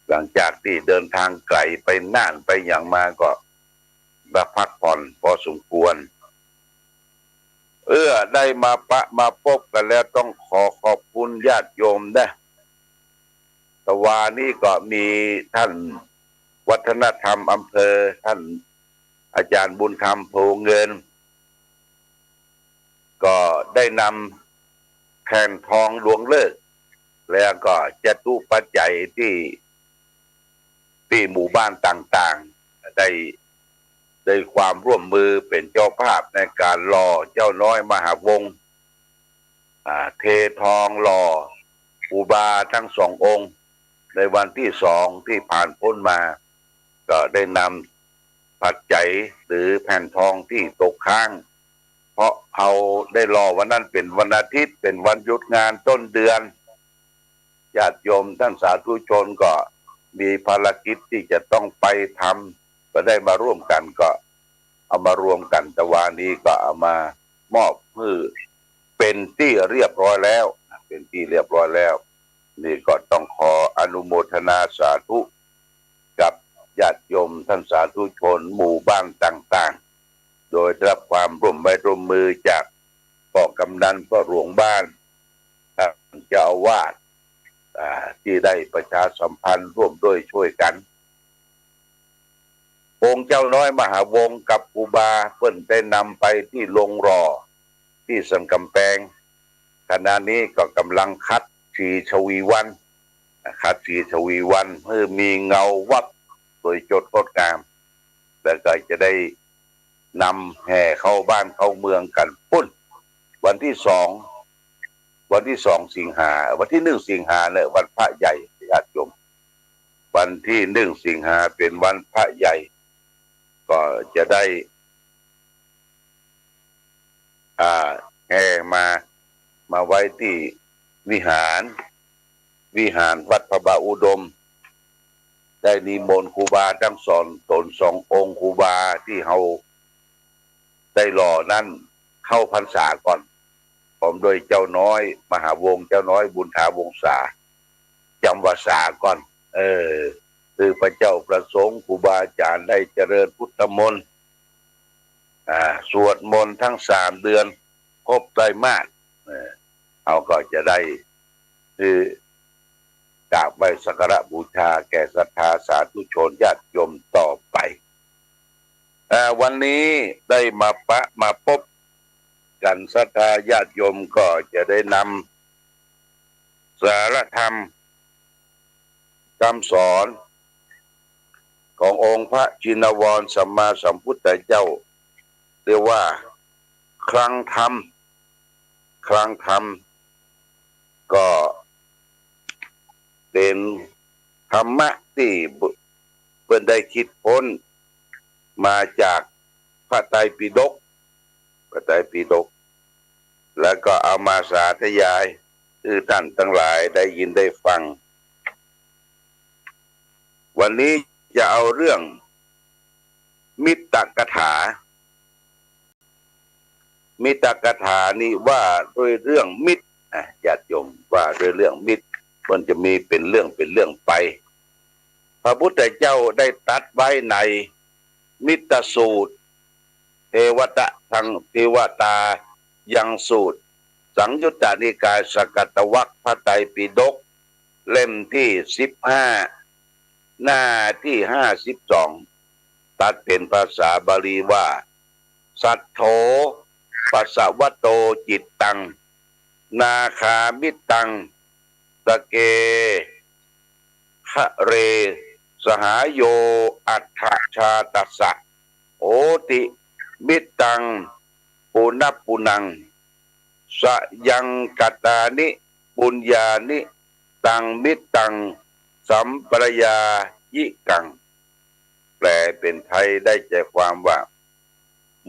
หลังจากตี้เดินทางไก๋ไปน่านไปหยังมาก็ มาพักผ่อนพอสมควร เอื้อได้มาปะมาปบกั๋นแล้ว ต้องขอขอบคุณญาติโยมนะ ตะวานี้ก็มีท่านวัฒนธรรมอำเภอ ท่านอาจารย์บุญธรรม โพเงิน ก็ได้นำแผ่นทองหลวงฤกษ์ แล้วก็จตุปัจจัยตี้ ตี้หมู่บ้านต่างๆ ได้ ได้ความร่วมมือเป๋นเจ้าภาพในก๋านหล่อเจ้าน้อยมหาวงศ์ อ่า เททองหล่อครูบาทั้งสององค์ ในวันตี้สองตี้ผ่านป๊นมา ก็ได้นำปัจจัยหรือแผ่นทองตี้ตกค้าง เพราะเฮาได้หล่อวันนั้นเป๋นวันอาทิตย์ เป๋นวันหยุดงานต้นเดือน ญาติโยมท่านสาธุชนก็มีภารกิจตี้จะต้องไปทำ ก็ได้มาร่วมกั๋น ก็เอามารวมกั๋น แต่วานี้ก็เอามามอบหื้อเป๋นตี้เรียบร้อยแล้ว เป๋นตี้เรียบร้อยแล้ว นี่ก็ต้องขออนุโมทนาสาธุกับญาติโยมท่านสาธุชนหมู่บ้านต่างๆ โดยได้รับความร่วมไม้ร่วมมือจากป้อกำนัน ป้อหลวงบ้าน ท่านเจ้าอาวาส อ่า ตี้ได้ประชาสัมพันธ์ร่วมด้วยช่วยกั๋น องค์เจ้าน้อยมหาวงศ์กับครูบาเปิ้นได้นำไปตี้โฮงหล่อตี้สันก๋ำแปง ขณะนี้ก็ก่ำลังขัดสีชวีวัน ขัดสีชวีวันหื้อมีเงาวับสวยสดงดงาม แล้วก็จะได้นำแห่เข้าบ้านเข้าเมืองกั๋นปู๊น วันตี้สอง วันตี้สองสิงหา วันตี้หนึ่งสิงหาเนี่ยวันพระใหญ่ญาติโยม วันตี้หนึ่งสิงหาเป๋นวันพระใหญ่ ก็จะได้ อ่า แห่มา มาไว้ตี้วิหาร วิหารวัดพระบาทอุดม ได้นิมนต์ครูบาตังสองต๋นสององค์ ครูบาตี้เฮาได้หล่อนั้นเข้าพรรษาก่อน พร้อมด้วยเจ้าน้อยมหาวงศ์ เจ้าน้อยบุญถาวงศา จ๋ำพรรษาก่อน เออ คือพระเจ้าประสงค์ ครูบาอาจารย์ได้เจริญพุทธมนต์ อ่า สวดมนต์ทั้งสามเดือน ครบไตรมาส เออ เฮาก็จะได้ คือกราบไหว้สักการะบูชาแก่ศรัทธาสาธุชนญาติโยมต่อไป อ่า วันนี้ได้มาปะมาปบกั๋นศรัทธาญาติโยมก็จะได้นำสาระธรรม คำสอนขององค์พระชินวรสัมมาสัมพุทธเจ้า เรียกว่าคลังธรรม คลังธรรม ก็เป๋นธรรมะตี้เปิ้นได้คิดค้นมาจากพระไตรปิฎก พระไตรปิฎก แล้วก็เอามาสาธยายหื้อต้านตังหลายได้ยินได้ฟัง วันนี้จะเอาเรื่องมิตรกถา มิตรกถานี้ว่าด้วยเรื่องมิตร อ่ะ ญาติโยม ว่าด้วยเรื่องมิตร มันจะมีเป๋นเรื่องเป๋นเรื่องไป พระพุทธเจ้าได้ตรัสไว้ในมิตรสูตร เทวตะทัง เทวตายังสูตร สังยุตตนิกายสกัตตวรรค พระไตรปิฎก เล่มตี้สิบห้า หน้าตี้ห้าสิบสอง ตรัสเป๋นภาษาบาลีว่า สัทโธ ปัสสะวะโต จิตตัง นาคามิตตัง สะเก คะเร สหาโย อัฏฐชาตัสสะ โหติ มิตตัง ปุณะปุณัง สยังคตานิ ปุญญานิ ตังมิตตัง สัมปะยายิกัง แปลเป๋นไทยได้ใจความว่า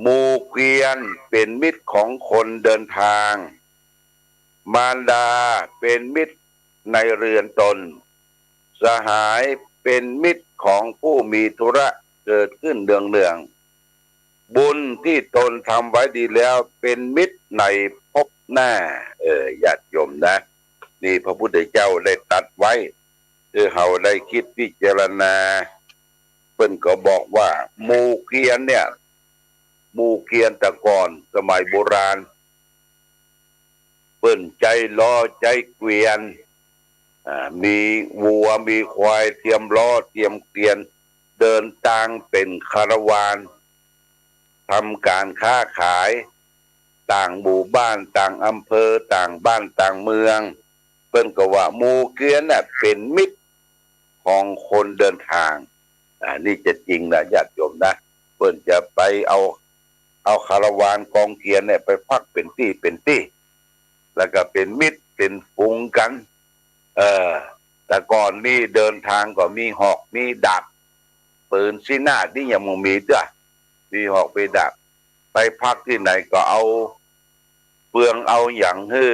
หมู่เกวียนเป๋นมิตรของคนเดินทาง มารดาเป๋นมิตรในเรือนตน สหายเป๋นมิตรของผู้มีธุระเกิดขึ้นเนืองๆ บุญที่ตนทำไว้ดีแล้วเป๋นมิตรในภพหน้า เออ ญาติโยมนะ นี่พระพุทธเจ้าได้ตรัสไว้ คือเฮาได้คิดพิจารณา เปิ้นก็บอกว่าหมู่เกวียนเนี่ย หมู่เกวียนแต่ก่อนสมัยโบราณ เปิ้นใจ๊ล้อใจ๊เกวียน อ่า มีวัวมีควายเตรียมล้อเตรียมเกวียน เดินตางเป๋นคาราวาน ทำก๋านค้าขาย ต่างหมู่บ้าน ต่างอำเภอ ต่างบ้าน ต่างเมือง เปิ้นก็ว่าหมู่เกวียนน่ะเป๋นมิตรของคนเดินทาง อ่า นี่จะจริงนะญาติโยมนะ เปิ้นจะไปเอา เอาคาราวานกองเกวียนเนี่ยไปพักเป๋นตี้เป๋นตี้ แล้วก็เป๋นมิตรเป๋นฝูงกั๋น เออ แต่ก่อนนี่เดินทางก็มีหอกมีดาบ ปืนชีนาดนี่ยังบ่มีเตื้อ มีหอกมีดาบ ไปพักตี้ไหนก็เอาเฟืองเอาหยังหื้อ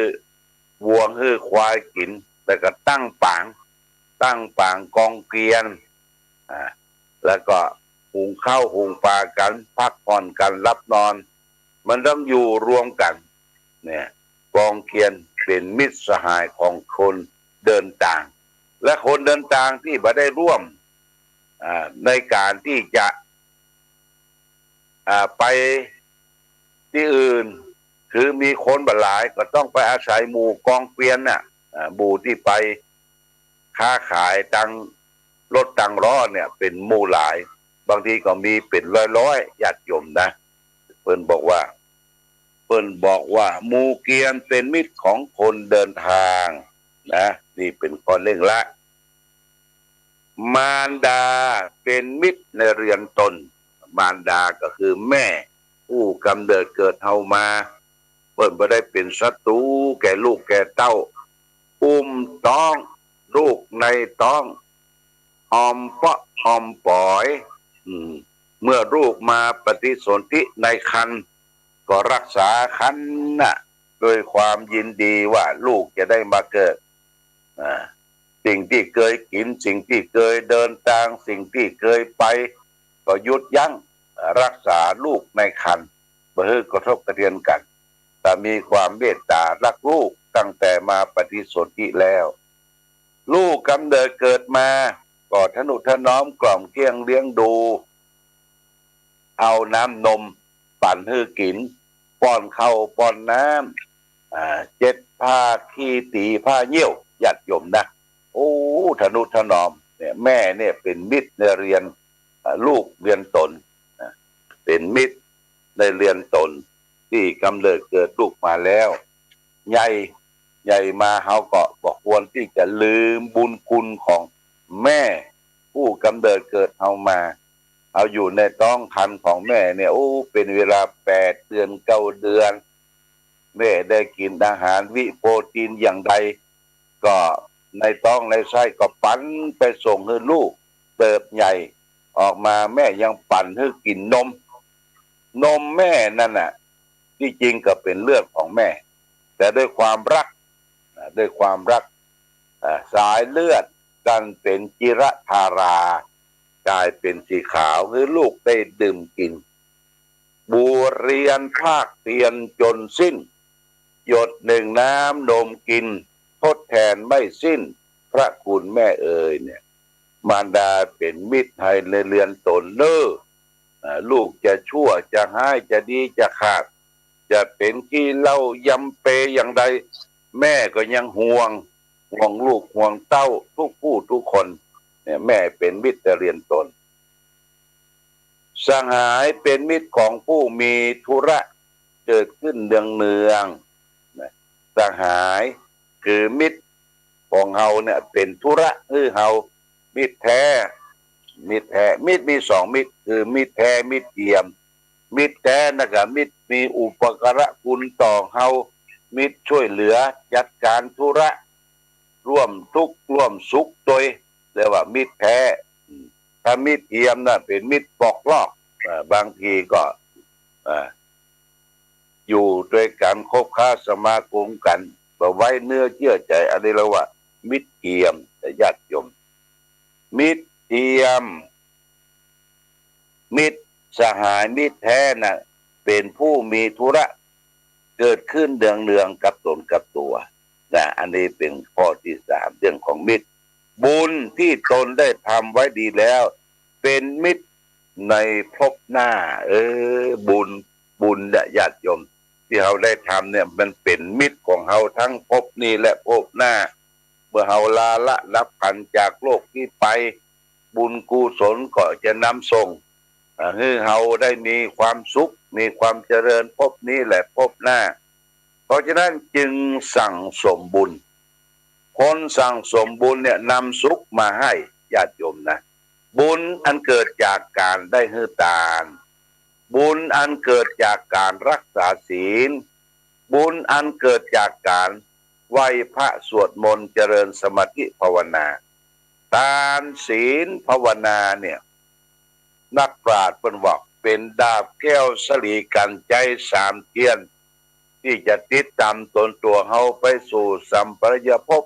วัวหื้อควายกิ๋น แล้วก็ตั้งปาง ตั้งปางกองเกวียน อ่า แล้วก็ หุงข้าวหุงปลากั๋น พักผ่อนกั๋น หลับนอน มันต้องอยู่รวมกั๋น เนี่ย กองเกวียนเป๋นมิตรสหายของคนเดินตาง และคนเดินตางตี้บ่ได้ร่วม อ่า ในก๋านตี้จะ อ่า ไปตี้อื่น คือมีคนบ่หลาย ก็ต้องไปอาศัยหมู่กองเกวียนน่ะ อ่า หมู่ตี้ไปค้าขายตังรถตังล้อเนี่ย เป๋นหมู่หลาย บางทีก็มีเป๋นร้อยๆ ญาติโยมนะ เปิ้นบอกว่า เปิ้นบอกว่า หมู่เกวียนเป๋นมิตรของคนเดินตางนะ นี่เป๋นข้อเร่งละ มารดาเป๋นมิตรในเรือนตน มารดาก็คือแม่ผู้กำเนิดเกิดเฮามา เปิ้นบ่ได้เป๋นศัตรูแก่ลูกแก่เต้า อุ้มต๊อง ลูกในต๊อง ออมเปาะออมป๋อย อืม เมื่อลูกมาปฏิสนธิในครรภ์ ก็รักษาครรภ์น่ะ ด้วยความยินดีว่าลูกจะได้มาเกิด อ่า สิ่งตี้เกยกิ๋น สิ่งตี้เกยเดินตาง สิ่งตี้เกยไป ก็หยุดยั้ง รักษาลูกในครรภ์ บ่หื้อกระทบกระเทือนกั๋น แต่มีความเมตต๋ารักลูกตั้งแต่มาปฏิสนธิแล้ว ลูกกำเนิดเกิดมา ก็ทะนุถนอมกล่อมเกลี้ยงเลี้ยงดู เอาน้ำนมปั่นหื้อกิ๋น ป้อนข้าวป้อนน้ำ อ่า เช็ดผ้าขี้ตี๋ผ้าเยี่ยว ญาติโยมนะ โอ้ ทะนุถนอม เนี่ย แม่เนี่ยเป๋นมิตรในเรือน อ่า ลูกเรือนตน นะ เป๋นมิตรในเรือนตน ตี้กำเนิดเกิดลูกมาแล้ว ใหญ่ ใหญ่มาเฮาก็บ่ควรตี้จะลืมบุญคุณของแม่ผู้กำเนิดเกิดเฮามา เฮาอยู่ในต๊องครรภ์ของแม่เนี่ย โอ้ เป๋นเวลาแปดเดือนเก้าเดือน แม่ได้กิ๋นอาหารวิตามินโปรตีนอย่างใด ก็ในต๊องในไส้ก็ปั่นไปส่งหื้อลูก เติบใหญ่ ออกมาแม่ยังปั่นหื้อกิ๋นนม นมแม่นั่นน่ะ ตี้จริงก็เป๋นเลือดของแม่ แต่ด้วยความรัก อ่า ด้วยความรัก อ่า สายเลือดกันเป๋นจิรธารา ก๋ายเป๋นสีขาวหื้อลูกได้ดื่มกิ๋น บุญเรียนภาคเพียรจนสิ้น หยดนึ่งน้ำนมกิ๋น ทดแทนไม่สิ้น พระคุณแม่เอย เนี่ย มารดาเป๋นมิตรในเรือนตนเน่อ อ่า ลูกจะชั่วจะฮ้ายจะดีจะขาด จะเป๋นขี้เหล้ายำเปอย่างใด แม่ก็ยังห่วง ห่วงลูกห่วงเต้าทุกผู้ทุกคน เนี่ย แม่เป๋นมิตรในเรือนตน สหายเป๋นมิตรของผู้มีธุระเกิดขึ้นเนืองๆ นะ สหายคือมิตรของเฮาเนี่ยเป๋นธุระหื้อเฮา มิตรแท้ มิตรแท้ มิตรมีสองมิตร คือมิตรแท้ มิตรเทียม มิตรแท้นะก็มิตรมีอุปการะคุณต่อเฮา มิตรช่วยเหลือจัดก๋านธุระ ร่วมตุ๊กข์ร่วมสุขตวย เรียกว่ามิตรแท้ อืม ถ้ามิตรเทียมน่ะเป๋นมิตรปอกลอก อ่า บางทีก็ อ่า อยู่ตวยกั๋นคบค้าสมาคมกั๋น บ่ไว้เนื้อเจื้อใจ๋ อันนี้เรียกว่ามิตรเทียม แต่ญาติโยม มิตรเทียม มิตรสหายมิตรแท้น่ะ เป๋นผู้มีธุระเกิดขึ้นเนืองๆ กับต๋นกับตั๋ว นะ อันนี้เป๋นข้อตี้สาม เรื่องของมิตร บุญที่ตนได้ทำไว้ดีแล้ว เป๋นมิตรในภพหน้า เออ บุญ บุญเนี่ยญาติโยม ตี้เฮาได้ทำเนี่ย มันเป๋นมิตรของเฮาทั้งภพนี้และภพหน้า เมื่อเฮาลาละดับขันธ์จากโลกนี้ไป บุญกุศลก็จะนำส่ง อ่า หื้อเฮาได้มีความสุข มีความเจริญภพนี้และภพหน้า เพราะฉะนั้นจึงสั่งสมบุญ คนสั่งสมบุญเนี่ยนำสุขมาให้ญาติโยมนะ บุญอันเกิดจากก๋านได้หื้อตาน บุญอันเกิดจากก๋านรักษาศีล บุญอันเกิดจากก๋านไหว้พระสวดมนต์เจริญสมาธิภาวนา ตานศีลภาวนาเนี่ย นักปราชญ์เปิ้นว่าเป๋นดาบแก้วสะหลีกัญไชยสามเสี้ยน ตี้จะติดต๋ามตนตั๋วเฮาไปสู่สัมปรายภพ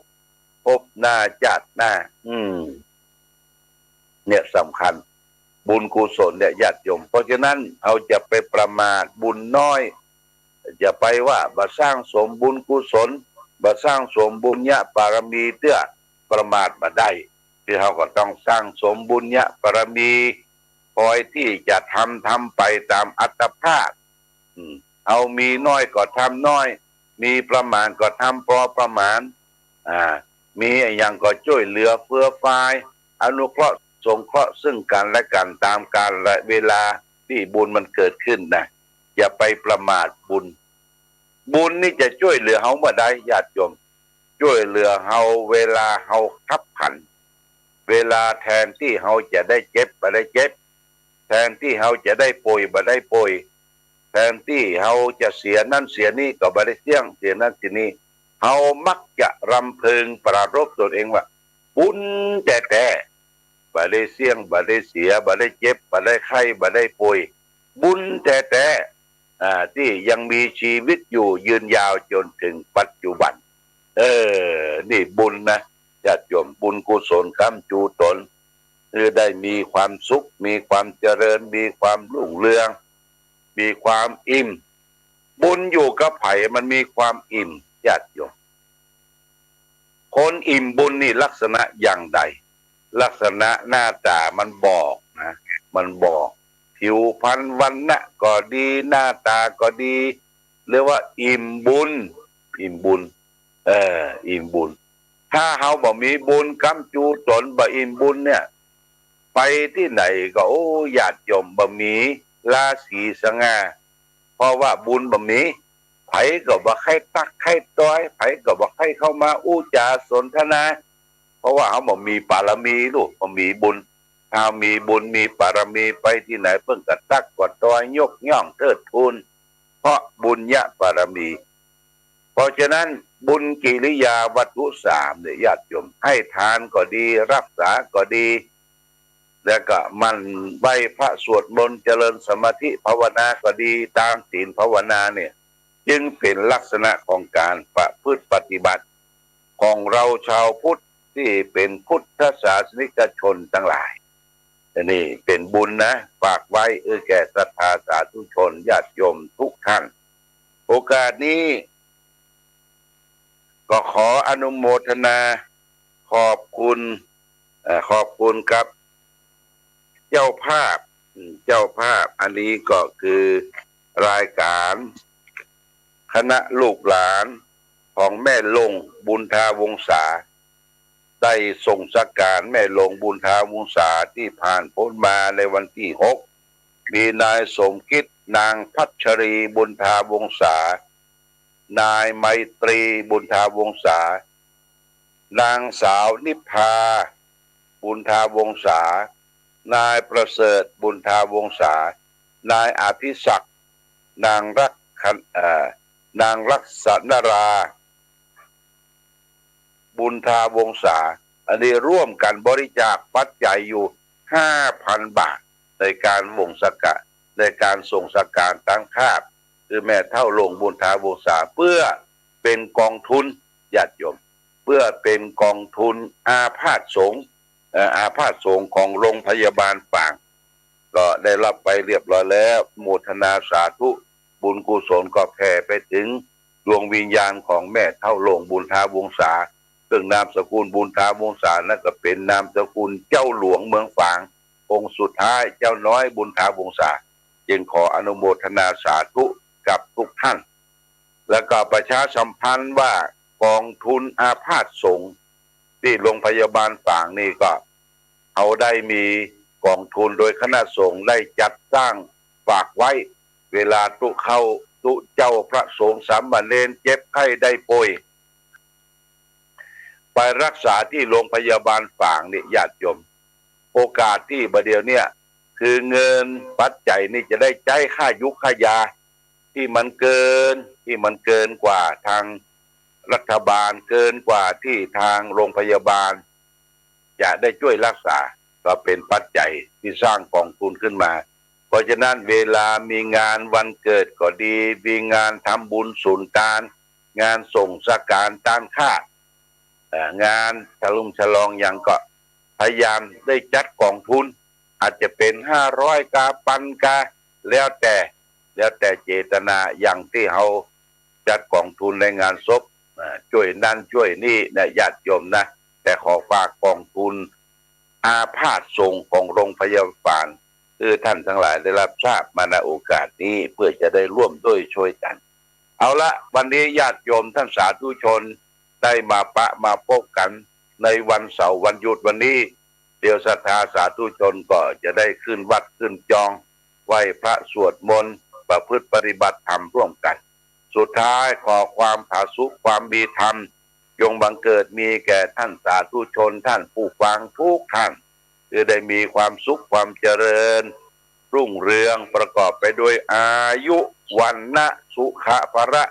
ภพหน้าจาติหน้า อืม เนี่ยสำคัญ บุญกุศลเนี่ยญาติโยม เพราะฉะนั้นเฮาจะไปประมาทบุญน้อย จะไปว่าบ่สร้างสมบุญกุศล บ่สร้างสมบุญญาปารมีเตื้อ ประมาทบ่ได้ คือเฮาก็ต้องสร้างสมบุญญาปารมี คอยตี้จะทำ ทำไปต๋ามอัตภาพ อืม เฮามีน้อยก็ทำน้อย มีประมาณก็ทำปอประมาณ อ่า มีอะหยังก็จ้วยเหลือเฟือฟาย อนุเคราะห์สงเคราะห์ซึ่งกั๋นและกั๋นต๋ามกาลเวลาตี้บุญมันเกิดขึ้นนะ อย่าไปประมาทบุญ บุญนี่จะจ้วยเหลือเฮาเมื่อใดญาติโยม จ้วยเหลือเฮาเวลาเฮาคับขัน เวลาแทนตี้เฮาจะได้เจ็บบ่ได้เจ็บ แทนตี้เฮาจะได้ป่วยบ่ได้ป่วย แทนตี้เฮาจะเสียนั้นเสียนี้ก็บ่ได้เสี้ยง เสียนั้นเสียนี้ เฮามักจะรำพึงปรารภตนเองว่า บุญแต๊ๆ บ่ได้เสี้ยง บ่ได้เสีย บ่ได้เจ็บ บ่ได้ไข้ บ่ได้ป่วย บุญแต๊ๆ อ่า ตี้ยังมีชีวิตอยู่ยืนยาวจ๋นเถิงปัจจุบัน เออ นี่บุญนะ ญาติโยม บุญกุศลค้ำจูต๋น คือได้มีความสุข มีความเจริญ มีความรุ่งเรือง มีความอิ่ม บุญอยู่กับใผมันมีความอิ่ม ญาติโยม คนอิ่มบุญนี่ลักษณะอย่างใด ลักษณะหน้าต๋ามันบอกนะ มันบอก ผิวพรรณวรรณะก็ดี หน้าต๋าก็ดี เรียกว่าอิ่มบุญ อิ่มบุญ เออ อิ่มบุญ ถ้าเฮาบ่มีบุญค้ำจูต๋น บ่อิ่มบุญเนี่ย ไปตี้ไหนก็ โอ้ ญาติโยม บ่มีราศีสง่า เพราะว่าบุญบ่มี ใผก็บ่ใค่ตั๊กใค่ตอย ใผก็บ่ใค่เข้ามาอู้จ๋าสนทนา เพราะว่าเฮาบ่มีปารมีลูก บ่มีบุญ ถ้ามีบุญมีปารมี ไปตี้ไหนเปิ้นก็ตั๊กก็ตอย ยกย่องเทิดทูน เพราะบุญญาปารมี เพราะฉะนั้นบุญกิริยาวัตถุสามเนี่ย ญาติโยม ให้ทานก็ดี รักษาก็ดี แล้วก็หมั่นไหว้พระสวดมนต์ เจริญสมาธิภาวนาก็ดี ตามศีลภาวนาเนี่ย จึงเป๋นลักษณะของก๋านประพฤติปฏิบัติ ของเราชาวพุทธตี้เป๋นพุทธศาสนิกชนตังหลาย อันนี้เป๋นบุญนะ ฝากไว้ เออ แก่ศรัทธาสาธุชนญาติโยมทุกท่าน โอกาสนี้ ก็ขออนุโมทนา ขอบคุณ เอ่อ ขอบคุณกับ เจ้าภาพ อืม เจ้าภาพ อันนี้ก็คือรายก๋าน คณะลูกหลานของแม่หลวงบุญทาวงศา ได้ส่งสักก๋านแม่หลวงบุญทาวงศาตี้ผ่านป๊นมาในวันตี้หก มีนายสมคิด นางพัชรีบุญทาวงศา นายไมตรีบุญทาวงศา นางสาวนิพพาบุญทาวงศา นายประเสริฐบุญทาวงศา นายอภิศักดิ์ นางรักขะ เอ่อ นางรักษณรา บุญทาวงศา อันนี้ร่วมกั๋นบริจาคปัจจัยอยู่ห้าพันบาท ในก๋านวงสักก๋าน ในก๋านส่งสักก๋านตานคาบ คือแม่เฒ่าหลวงบุญทาวงศา เปื้อเป๋นกองทุน ญาติโยม เปื้อเป๋นกองทุนอาพาธสงฆ์ เอ่อ อาพาธสงฆ์ของโรงพยาบาลฝาง ก็ได้ฮับไปเรียบร้อยแล้ว โมทนาสาธุ บุญกุศลก็แผ่ไปเถิงดวงวิญญาณของแม่เฒ่าหลวงบุญทาวงศา ซึ่งนามสกุลบุญทาวงศานั้นก็เป๋นนามสกุลเจ้าหลวงเมืองฝาง องค์สุดท้ายเจ้าน้อยบุญทาวงศา จึงขออนุโมทนาสาธุกับทุกท่าน แล้วก็ประชาสัมพันธ์ว่ากองทุนอาพาธสงฆ์ตี้โรงพยาบาลฝางนี่ก็ เขาได้มีกองทุนโดยคณะสงฆ์ได้จัดสร้างฝากไว้ เวลาตุ๊เข้าตุ๊เจ้าพระสงฆ์สามเณรเจ็บไข้ได้ป่วย ไปฮักษาตี้โรงพยาบาลฝางนี่ญาติโยม โอกาสตี้บ่าเดี่ยวเนี่ย คือเงินปัจจัยนี่จะได้ใจ๊ค่ายุกค่ายา ตี้มันเกิน ตี้มันเกินกว่าตางรัฐบาล เกินกว่าตี้ตางโรงพยาบาล จะได้จ้วยฮักษา ก็เป๋นปัจจัยตี้สร้างกองทุนขึ้นมา เพราะฉะนั้นเวลามีงานวันเกิดก็ดี มีงานทำบุญสุนตาน งานส่งสักก๋านตานคาบ เอ่อ งานฉลองฉลองหยังก็พยายามได้จัดกองทุน อาจจะเป๋นห้าร้อยกา ปันกา แล้วแต่ แล้วแต่เจตนา อย่างตี้เฮาจัดก๋องทุนในงานศพ อ่า จ้วยนั้นจ้วยนี้นะ ญาติโยมนะ แต่ขอฝากก๋องทุนอาพาธสงฆ์ของโรงพยาบาล หื้อท่านตังหลายได้ฮับทราบมา ณ โอกาสนี้ เปื้อจะได้ร่วมด้วยช่วยกั๋น เอาละ วันนี้ญาติโยมท่านสาธุชนได้มาปะมาปบกั๋นในวันเสาร์วันหยุดวันนี้ เดี๋ยวศรัทธาสาธุชนก็จะได้ขึ้นวัดขึ้นจอง ไหว้พระสวดมนต์ ประพฤติปฏิบัติธรรมร่วมกั๋น สุดท้ายขอความผาสุกความมีธรรม จงบังเกิดมีแก่ท่านสาธุชนท่านผู้ฟังทุกท่าน หื้อได้มีความสุขความเจริญรุ่งเรือง ประกอบไปด้วยอายุ วรรณะ สุขะ พละ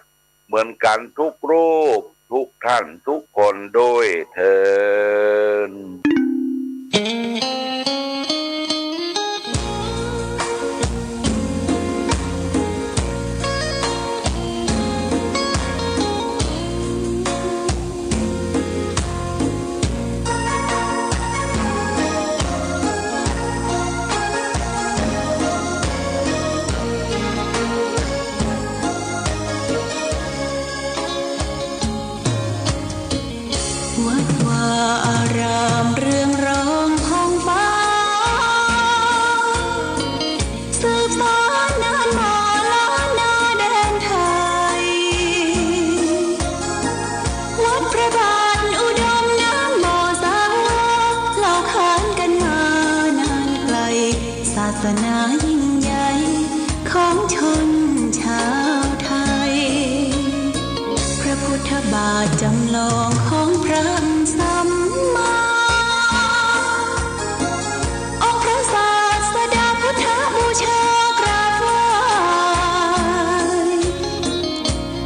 เหมือนกั๋นทุกรูป ทุกท่าน ทุกคนด้วยเทอญ วัดวาอารามเรืองรองผ่องฟ้า สืบสานนานมาล้านนาแดนไทย วัดพระบาทอุดมน้ำบ่อสา เล่าขานกั๋นมานานไกล ศาสนายิ่งใหญ่ของชนชาวไทย พระพุทธบาทจำลองของพระสัมมา องค์พระศาสดาพุทธบูชากราบไหว้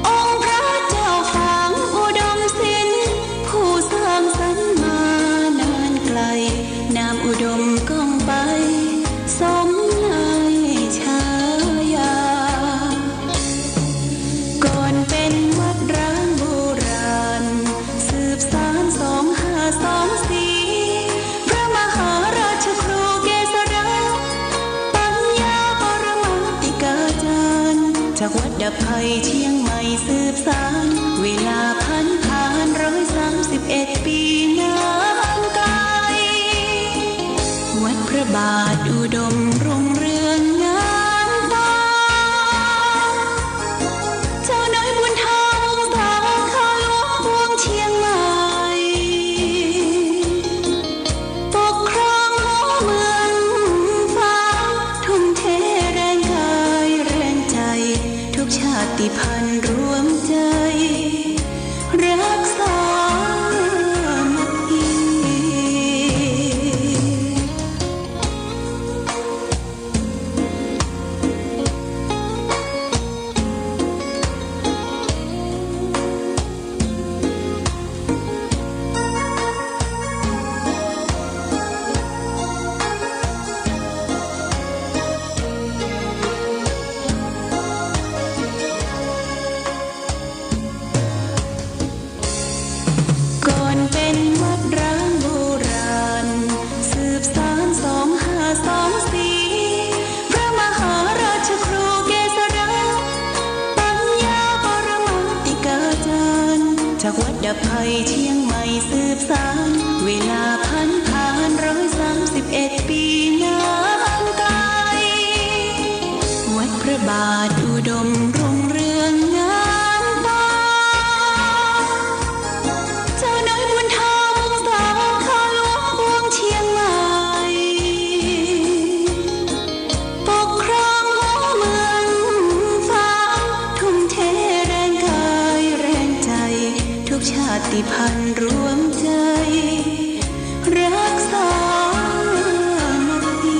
องค์พระเจ้าฝางอุดมสิน ผู้สร้างสรรค์มานานไกล นามอุดมก้องไปสมในฉายา ก่อนเป๋นวัดร้างโบราณ สืบสานสองห้าสองสี่ พระมหาราชครูเกษราช ปัญญาปรมาติกาจารย์ จากวัดดับภัยเชียงใหม่สืบสาน เวลาผันผานร้อยสามสิบเอ็ดปีนานไกล วัดพระบาทอุดมรุ่งเรืองงามตา เจ้าน้อยบุญธรรมสาขาหลวงกรุงเชียงใหม่ ปกครองหัวเมืองฟ้า ทุ่มเทแรงกายแรงใจ ทุกชาติพันธุ์รวมใจ รักสามัคคี ก่อนเป๋นวัดร้างโบราณ สืบสานสองห้าสองสี่ พระมหาราชครูเกษราช ปัญญาปรมาติกาจารย์ จากวัดดับภัยเชียงใหม่สืบสาน เวลาผันผานร้อยสามสิบเอ็ดปีนานไกล วัดพระบาทอุดมรุ่งเรืองงามตา เจ้าน้อยบุญธรรมสาขาหลวงกรุงเชียงใหม่ ปกครองหัวเมืองฟ้า ทุ่มเทแรงกายแรงใจ ทุกชาติพันธุ์รวมใจ รักสามัคคี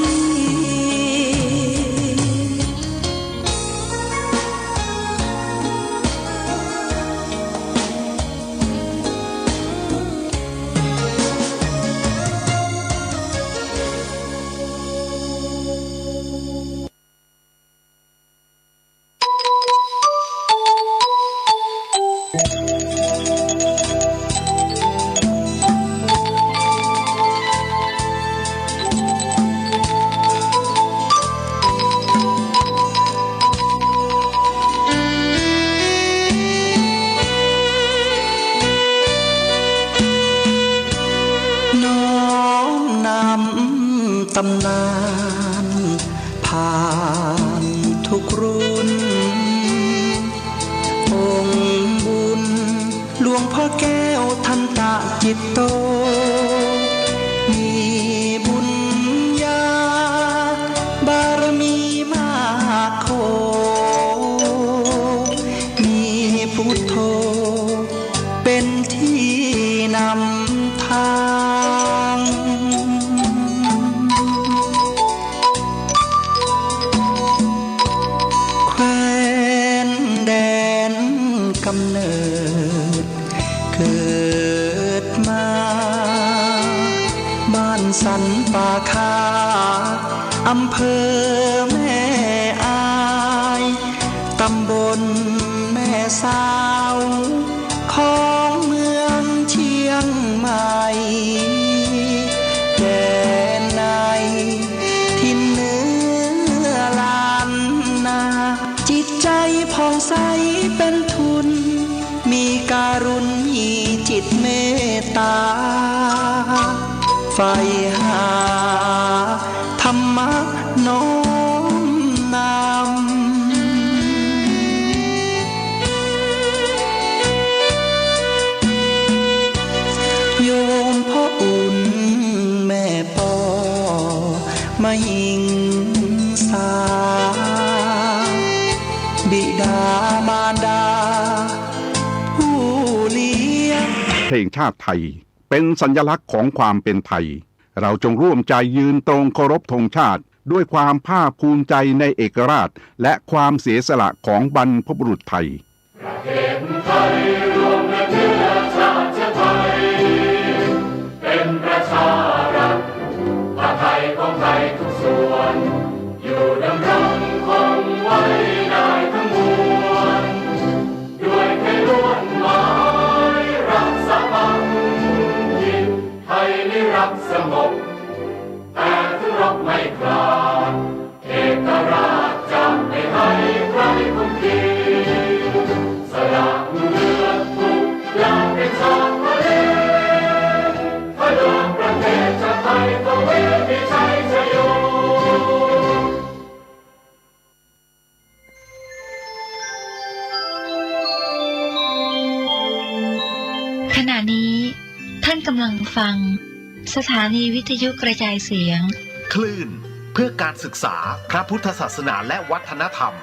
ตำนานผ่านทุกรุ่น องค์บุญหลวงพ่อแก้วทันตะจิตโต มีบุญญาบารมีมากโข มีพุทโธ เป็นที่นำทาง แคว้นแดนกำเนิดเกิดมา บ้านสันป่าคา อำเภอแม่อาย ตำบลแม่สาว ของเมืองเชียงใหม่ แดนในถิ่นเหนือล้านนา จิตใจผ่องใสเป็นทุน มีกรุณ มีจิตเมตตา ใฝ่หาธรรมะน้อมนำ โยมพ่ออุ่นแม่ปอมหิงสา บิดามารดาผู้เลี้ยง เพลงชาติไทยเป็นสัญลักษณ์ของความเป็นไทย เราจงร่วมใจยืนตรงเคารพธงชาติ ด้วยความภาคภูมิใจในเอกราช และความเสียสละของบรรพบุรุษไทย ประเทศไทยรวมเป็นเชื้อชาติไทย เป็นประชารัฐ ผ้าไทยของไทยทุกส่วน อยู่ดำรงคงไว้ได้ทั้งมวล ด้วยไทยล้วนหมายรักสามัคคี ไทยนิรักสงบ แต่ถึงรบไม่กล้า เอกราชจะไม่ให้ใครข่มขี สละเลือดทุกอย่างเป็นชาติทะเล ถ้าดวงประเทศชาติไทยก็มีชัยชโย ขณะนี้ท่านกำลังฟังสถานีวิทยุกระจายเสียง คลื่นเพื่อการศึกษาพระพุทธศาสนาและวัฒนธรรม